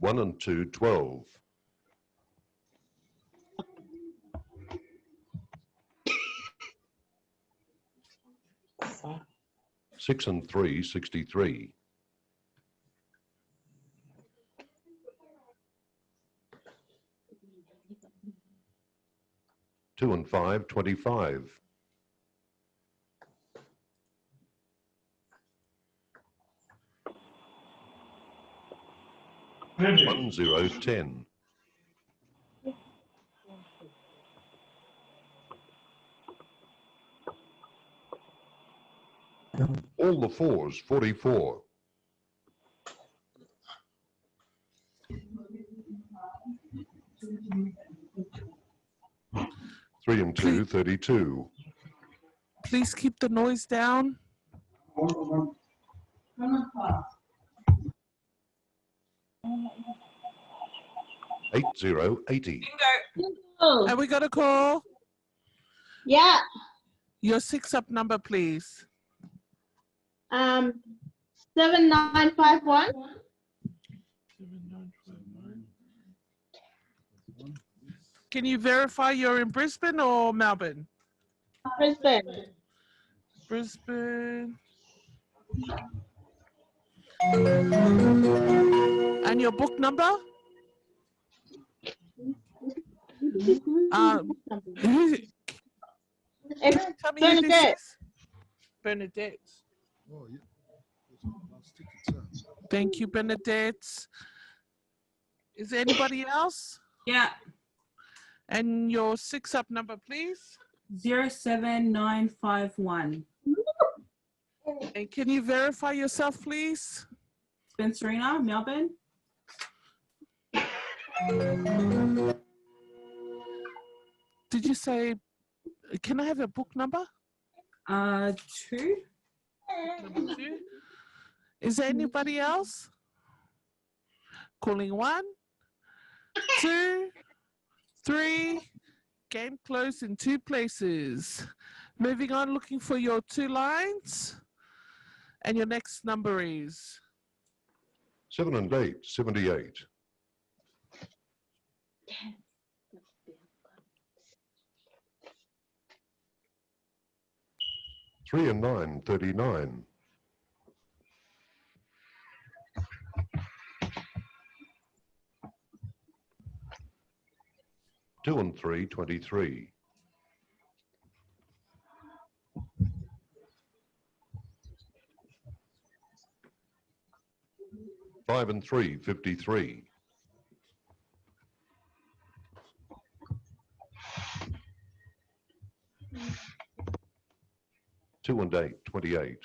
1 and 2, 12. Fa. 6 and 3, 63. 2 and 5, 25. 1 0 10. All the fours, 44. 3 and 2, 32. Please keep the noise down. 8 0, 80. And we got a call. Yeah. Your six up number, please. 7951. Can you verify you're in Brisbane or Melbourne? Brisbane. Brisbane. And your book number? Who, It's tell me who this Bernadette. is? Bernadette. Oh, yeah. Those are the last tickets, huh? Thank you, Bernadette. Is there anybody else? Yeah. And your six up number, please. 07951. And can you verify yourself, please? Spencerina, Melbourne. Did you say, can I have a book number? 2. Number 2. Is there anybody else? Calling 1, 2, 3. Game closed in 2 places. Moving on, looking for your 2 lines. And your next number is? 7 and 8, 78. 3 and 9, 39. 2 and 3, 23. 5 and 3, 53. 2 and 8, 28.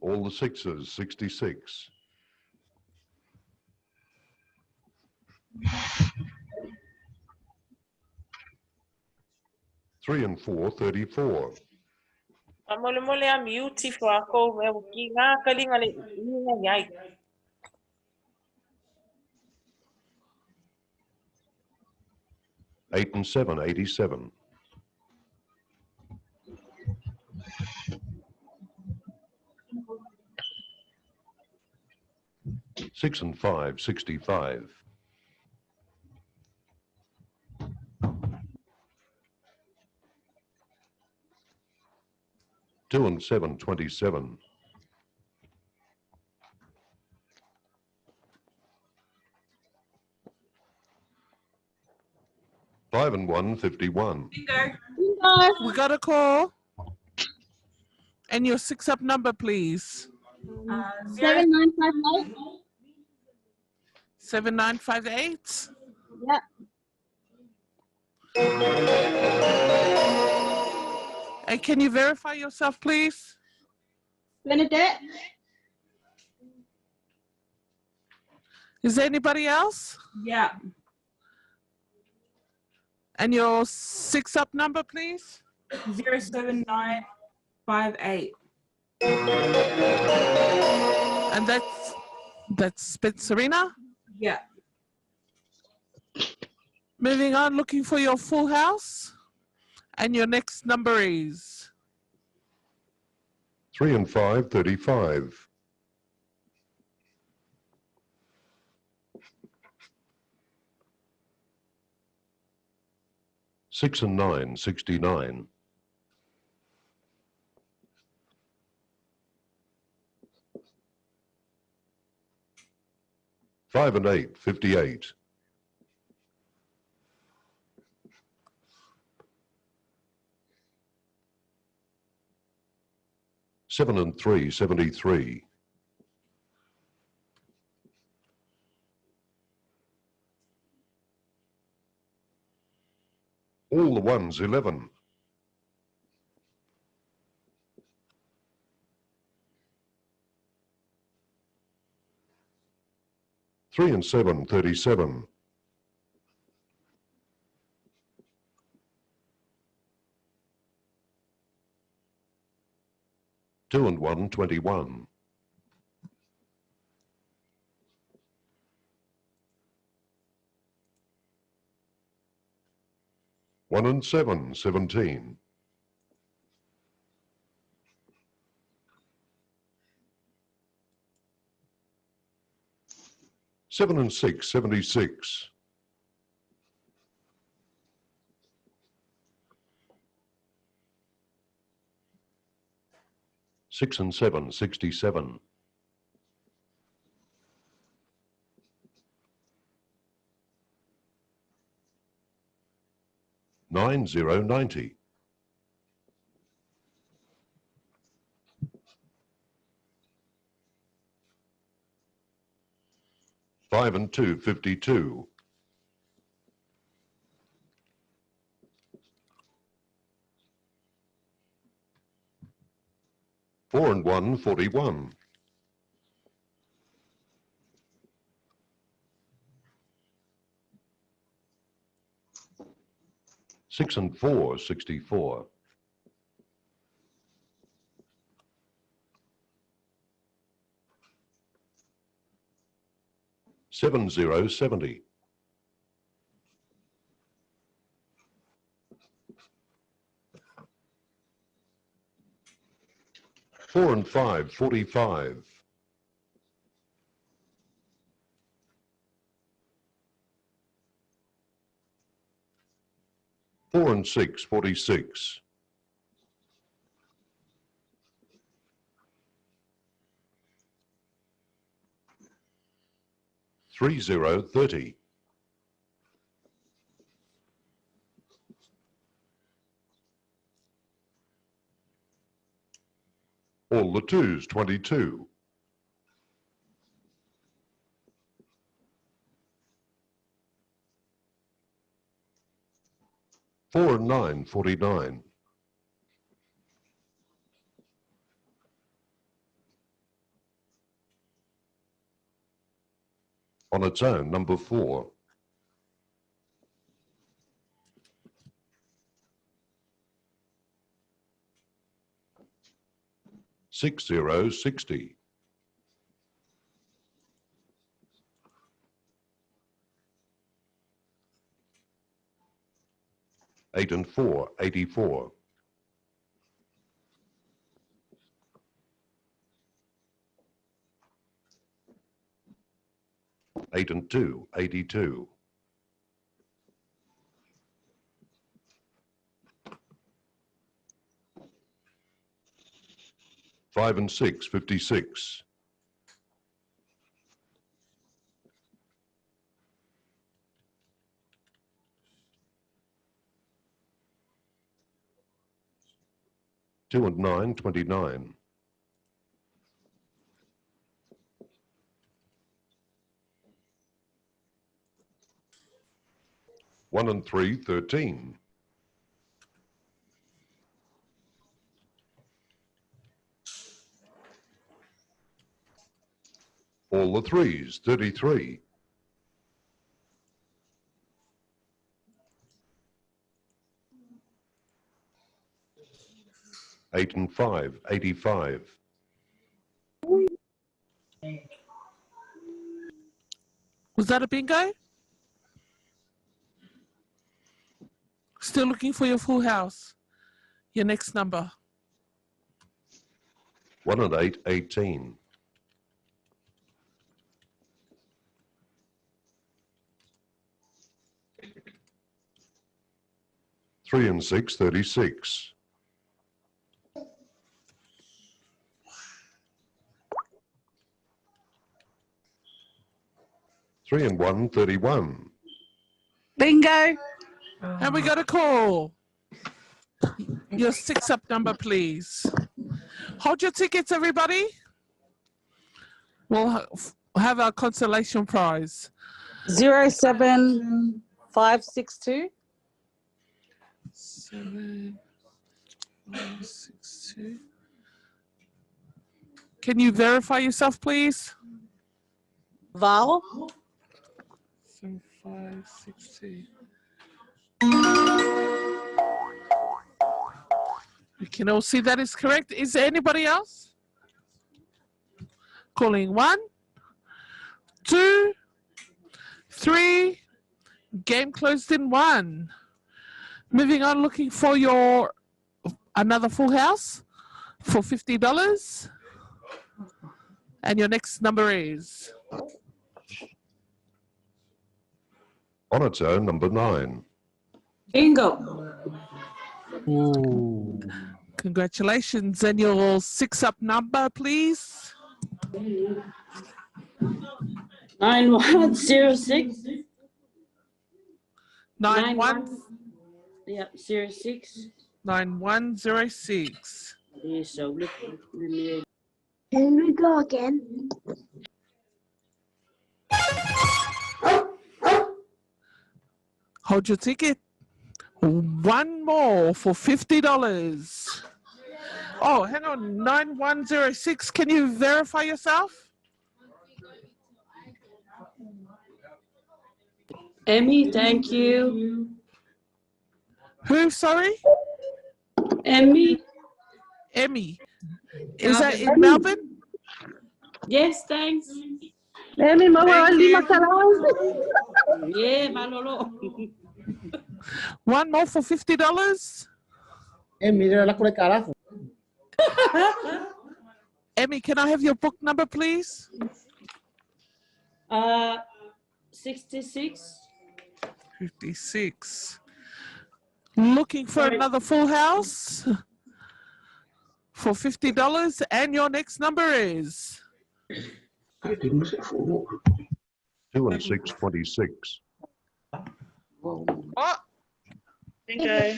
All the sixes, 66. 3 and 4, 34. Faamolemole a miuti faakou me ua kigā kaliga le iuga ai. 8 and 7, 87. 6 and 5, 65. 2 and 7, 27. 5 and 1, 51. Bingo. We got a call. And your six up number, please. 7958. 7958. Yeah. And can you verify yourself, please? Bernadette. Is there anybody else? Yeah. And your six up number, please? 07958. And that's Spencerina? Yeah. Moving on, looking for your full house. And your next number is? 3 and 5, 35. 6 and 9, 69. 5 and 8, 58. 7 and 3, 73. All the ones, 11. 3 and 7, 37. 2 and 1, 21. 1 and 7, 17. 7 and 6, 76. 6 and 7, 67. 9, 0, 90. 5 and 2, 52. 4 and 1, 41. 6 and 4, 64. 7, 0, 70. 4 and 5, 45. 4 and 6, 46. 3, 0, 30. All the twos, 22. 4 and 9, 49. On its own, number 4. 6, 0, 60. 8 and 4, 84. 8 and 2, 82. 5 and 6, 56. 2 and 9, 29. 1 and 3, 13. All the threes, 33. 8 and 5, 85. Was that a bingo? Still looking for your full house. Your next number. 1 and 8, 18. 3 and 6, 36. 3 and 1, 31. Bingo. And we got a call. Your six up number, please. Hold your tickets, everybody. We'll have our consolation prize. 07562. 7, 9, 6, 2. Can you verify yourself, please? Val. 7, 5, 6, 2. We can all see that is correct. Is there anybody else? Calling 1, 2, 3. Game closed in 1. Moving on, looking for your another full house for $50. And your next number is On its own, number 9. Bingo. Ooh. Congratulations. And your six up number, please. 9106. 91 Yeah, 06. 9106. Yeah, so look, let me Can we go again? Hold your ticket. One more for $50. Oh, hang on. 9106. Can you verify yourself? Emmy, thank you. Who, sorry? Emmy. Emmy. Is that in Melbourne? Yes, thanks. Emmy, mawa Thank lima you. salau. Yeah, malolo. One more for $50. Mira la cola carajo. Emmy, can I have your book number, please? 66. 56. Looking for another full house for $50. And your next number is 2 and 6, 26. What? Bingo.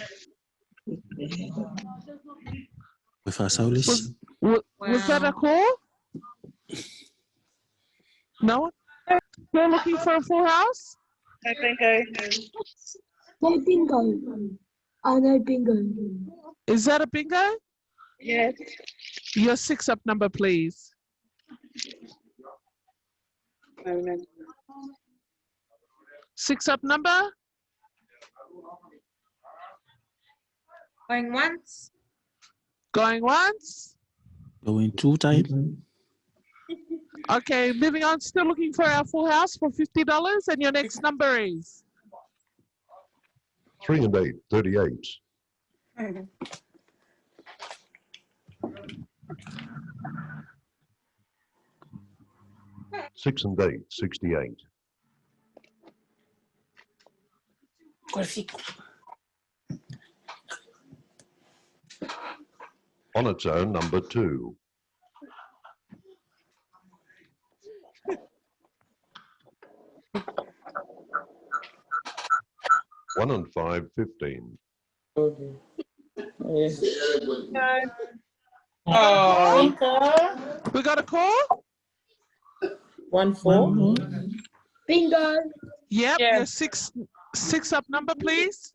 With our soulless. Was that a call? No one? You're looking for a full house? No bingo. No bingo. I know bingo. Is that a bingo? Yes. Your six up number, please. Six up number? Going once. Going once. Going two times. Okay, moving on. Still looking for our full house for $50. And your next number is 3 and 8, 38. 6 and 8, 68. On its own, number 2. 1 and 5, 15. Oh. We got a call? 1 4. Bingo. Yep, your six up number, please.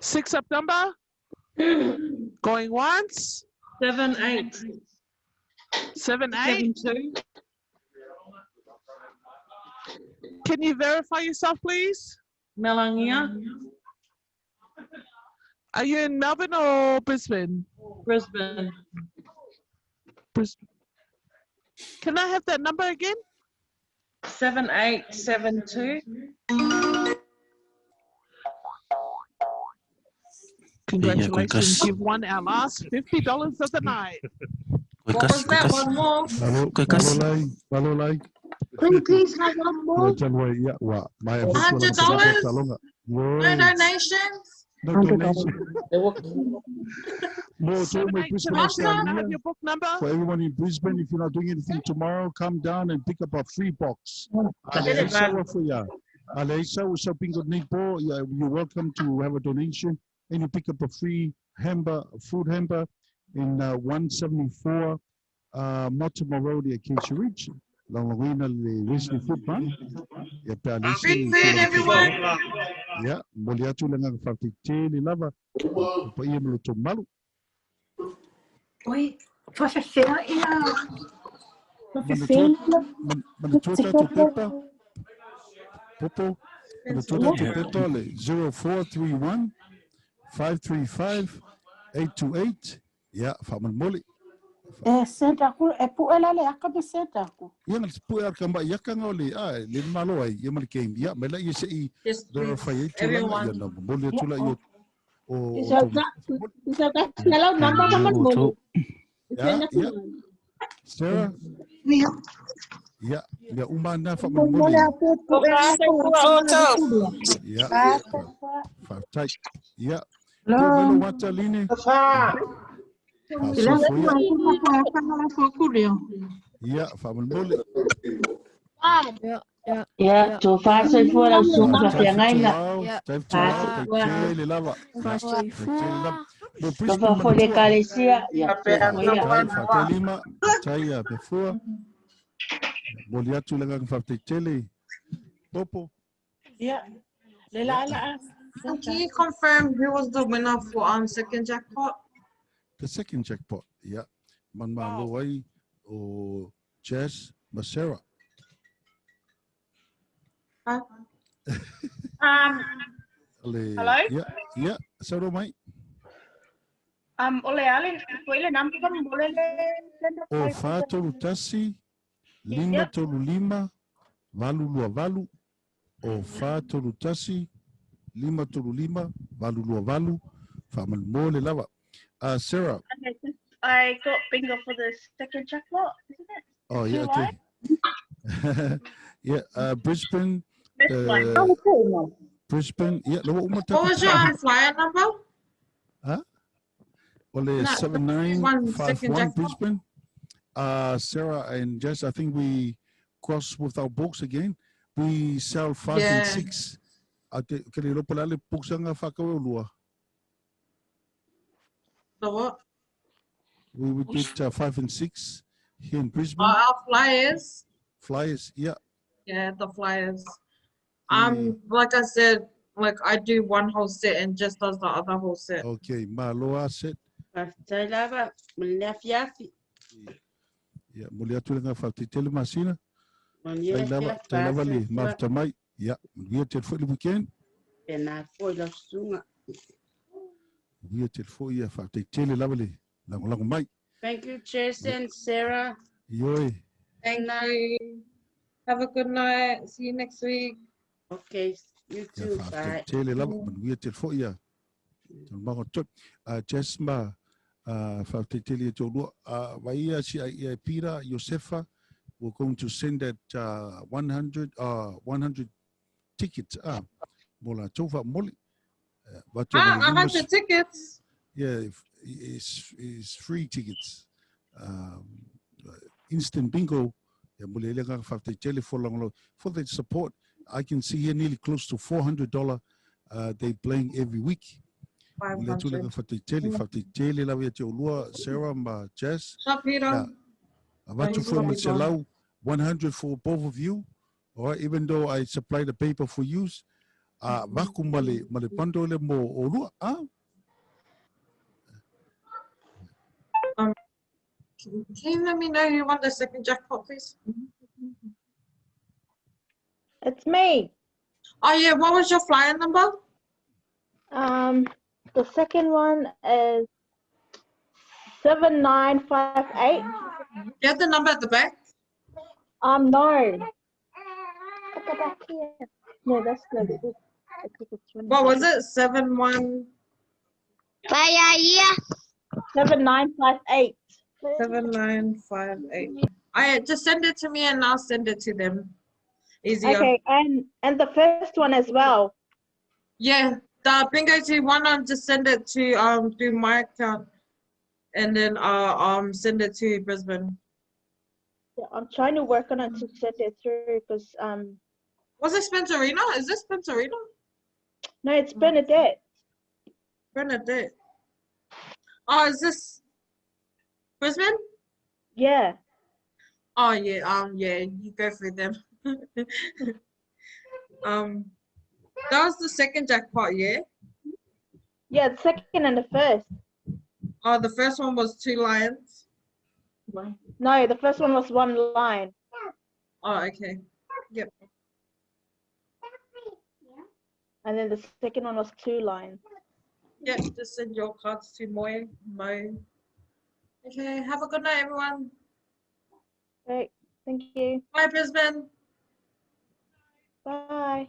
Six up number. Going once. 7 8. 7 8. 7 2. Can you verify yourself, please? Melania. Are you in Melbourne or Brisbane? Brisbane. Brisbane. Can I have that number again? 7 8 7 2. Congratulations, you've won our last $50 of the night. What was that? One more. Malo, malo lai. Can we please have one more? Ia talu ai, ia, ua maea foi tua lama $100? taaloga. No Oi. donations? No donation. More to Seven my eight Brisbane, seven two. Can I have Australia. your book number? For everyone in Brisbane, if you're not doing anything tomorrow, come down and pick up a free box. Aleisa wa fuya. Aleisa wa shopping at Nipo. Yeah, you're welcome to have a donation and you pick up a free hamper, food hamper in 174 Mortimer Road, Acacia Ridge. Longina le Wesley Food Bank. Ya pe Aleisa Free i food, tulaga everyone. Ya, moli atu le ngaka whawhitele lava. O pa ia molo tō malu. Oi, whawhewhea ia. Mana tua tātou pepa. Popo. Mana tua tātou pepa le 0431 535 828. Ia, whamanmoli. E senda ku e puela le aka me senda ku. Ia ngal pu ar kamba ia kanga ole a le malo ai ia mal game ia mela ia se i Yes, dora please. fai ai tula ia Everyone. na moli tula ia o Isa o ka isa ka nalaw number ka man mo. Ya, ya. Sarah Ia. ia ia uma na whamanmoli. Ia. Whaatai. Ia. Hello. Te melo wata line. Ila Whasofoia. ku Ia, whamanmoli. Ia, tofa soifua lau susuga faafeagaiga. Tai tuau, tai tele lava. Tai tele lava. Mo Tofa Brisbane foi le manatua. ekalesia, ia soifua ia. Tai whatalima, tai a pefua. Moli atu le nganga whaatai tele. Popo. Yeah. Le la la. Can you confirm who was the winner for second jackpot? The second jackpot. Ia. Man malo ai o Jazz Masera. Huh? Le, Hello? Ia, ia. Sauro mai. Ole ale, ko ile number ka mo le le O whātolu tasi, lima tolu lima, valu lua valu. O whātolu tasi, lima tolu lima, valu lua valu. Whamanmole lava. Sarah. Okay, I got bingo for the second jackpot, isn't it? Oh, yeah, Two okay. Yeah, Brisbane. This one. Brisbane. Yeah, lawa uma What was your flyer number? Huh? Ole, No, seven the nine one five second one jackpot. Brisbane. Sarah and Jess, I think we cross with our books again. We sell 5 Yeah. and 6. Ate ke le lopo lale books anga whakawe ulua. The what? We did 5 and 6 here in Brisbane. Our flyers. Flyers, yeah. Yeah, the flyers. Like I said, like I do one whole set and just does the other whole set. Okay, maloa set. Faafetai lava mo le afiafi. Yeah, moli atu le ngā whakatitele masina. Manuia Tai le lava, afiafi, tai lava le fasoifua. mafuta mai. Yeah, manuia te foi le weekend. Pena foi lau susuga. Manuia te foi ia whakatitele lava le langolango mai. Thank you, Jason, Sarah. Ioi. Thank you. Have a good night. See you next week. Okay, you Ia too. Bye. whakatitele lava, manuia te foi ia. Tō mango tō. Jess ma, whakatitele ia tō lua. Vai ia si ia Pira, Josefa, we're going to send that 100 tickets. Mo la tō wha moli. Watu Ah, le lima 100 tickets. Yeah, it's free tickets. Instant bingo. Ya, mo le ele ngā whakatitele for langolo. For the support, I can see here nearly close to $400 they playing every week. Mo le atu le 500. ngā whakatitele, whakatitele lawa ia te olua, Sarah ma Jess. Shop Peter. Yeah. Avatu He's foi mo probably te gone. lau 100 for both of you. All right, even though I supply the paper for use, vaku male male pando le mo olua. Ah, Can you let me know who won the second jackpot, please? It's me. Oh yeah, what was your flyer number? The second one is 7958. Do you have the number at the back? No. At the back here. No, that's the. What was it? 71 7958. 7958. I just send it to me and I'll send it to them. Easier. Okay, and the first one as well. Yeah, the bingo to one just send it to through my account and then send it to Brisbane. Yeah, I'm trying to work on it to send it through because Was it Spencerina? Is this Spencerina? no, it's Bernadette. Bernadette. Oh, is this Brisbane? Yeah. Oh yeah, yeah, you go through them. That was the second jackpot, yeah? Yeah, the second and the first. Oh, the first one was two lions. No, the first one was one line. Oh, okay. Yep. And then the second one was two lines. Yep, just send your cards to Moy. Mo. Okay, have a good night, everyone. Great. Thank you. Bye, Brisbane. Bye.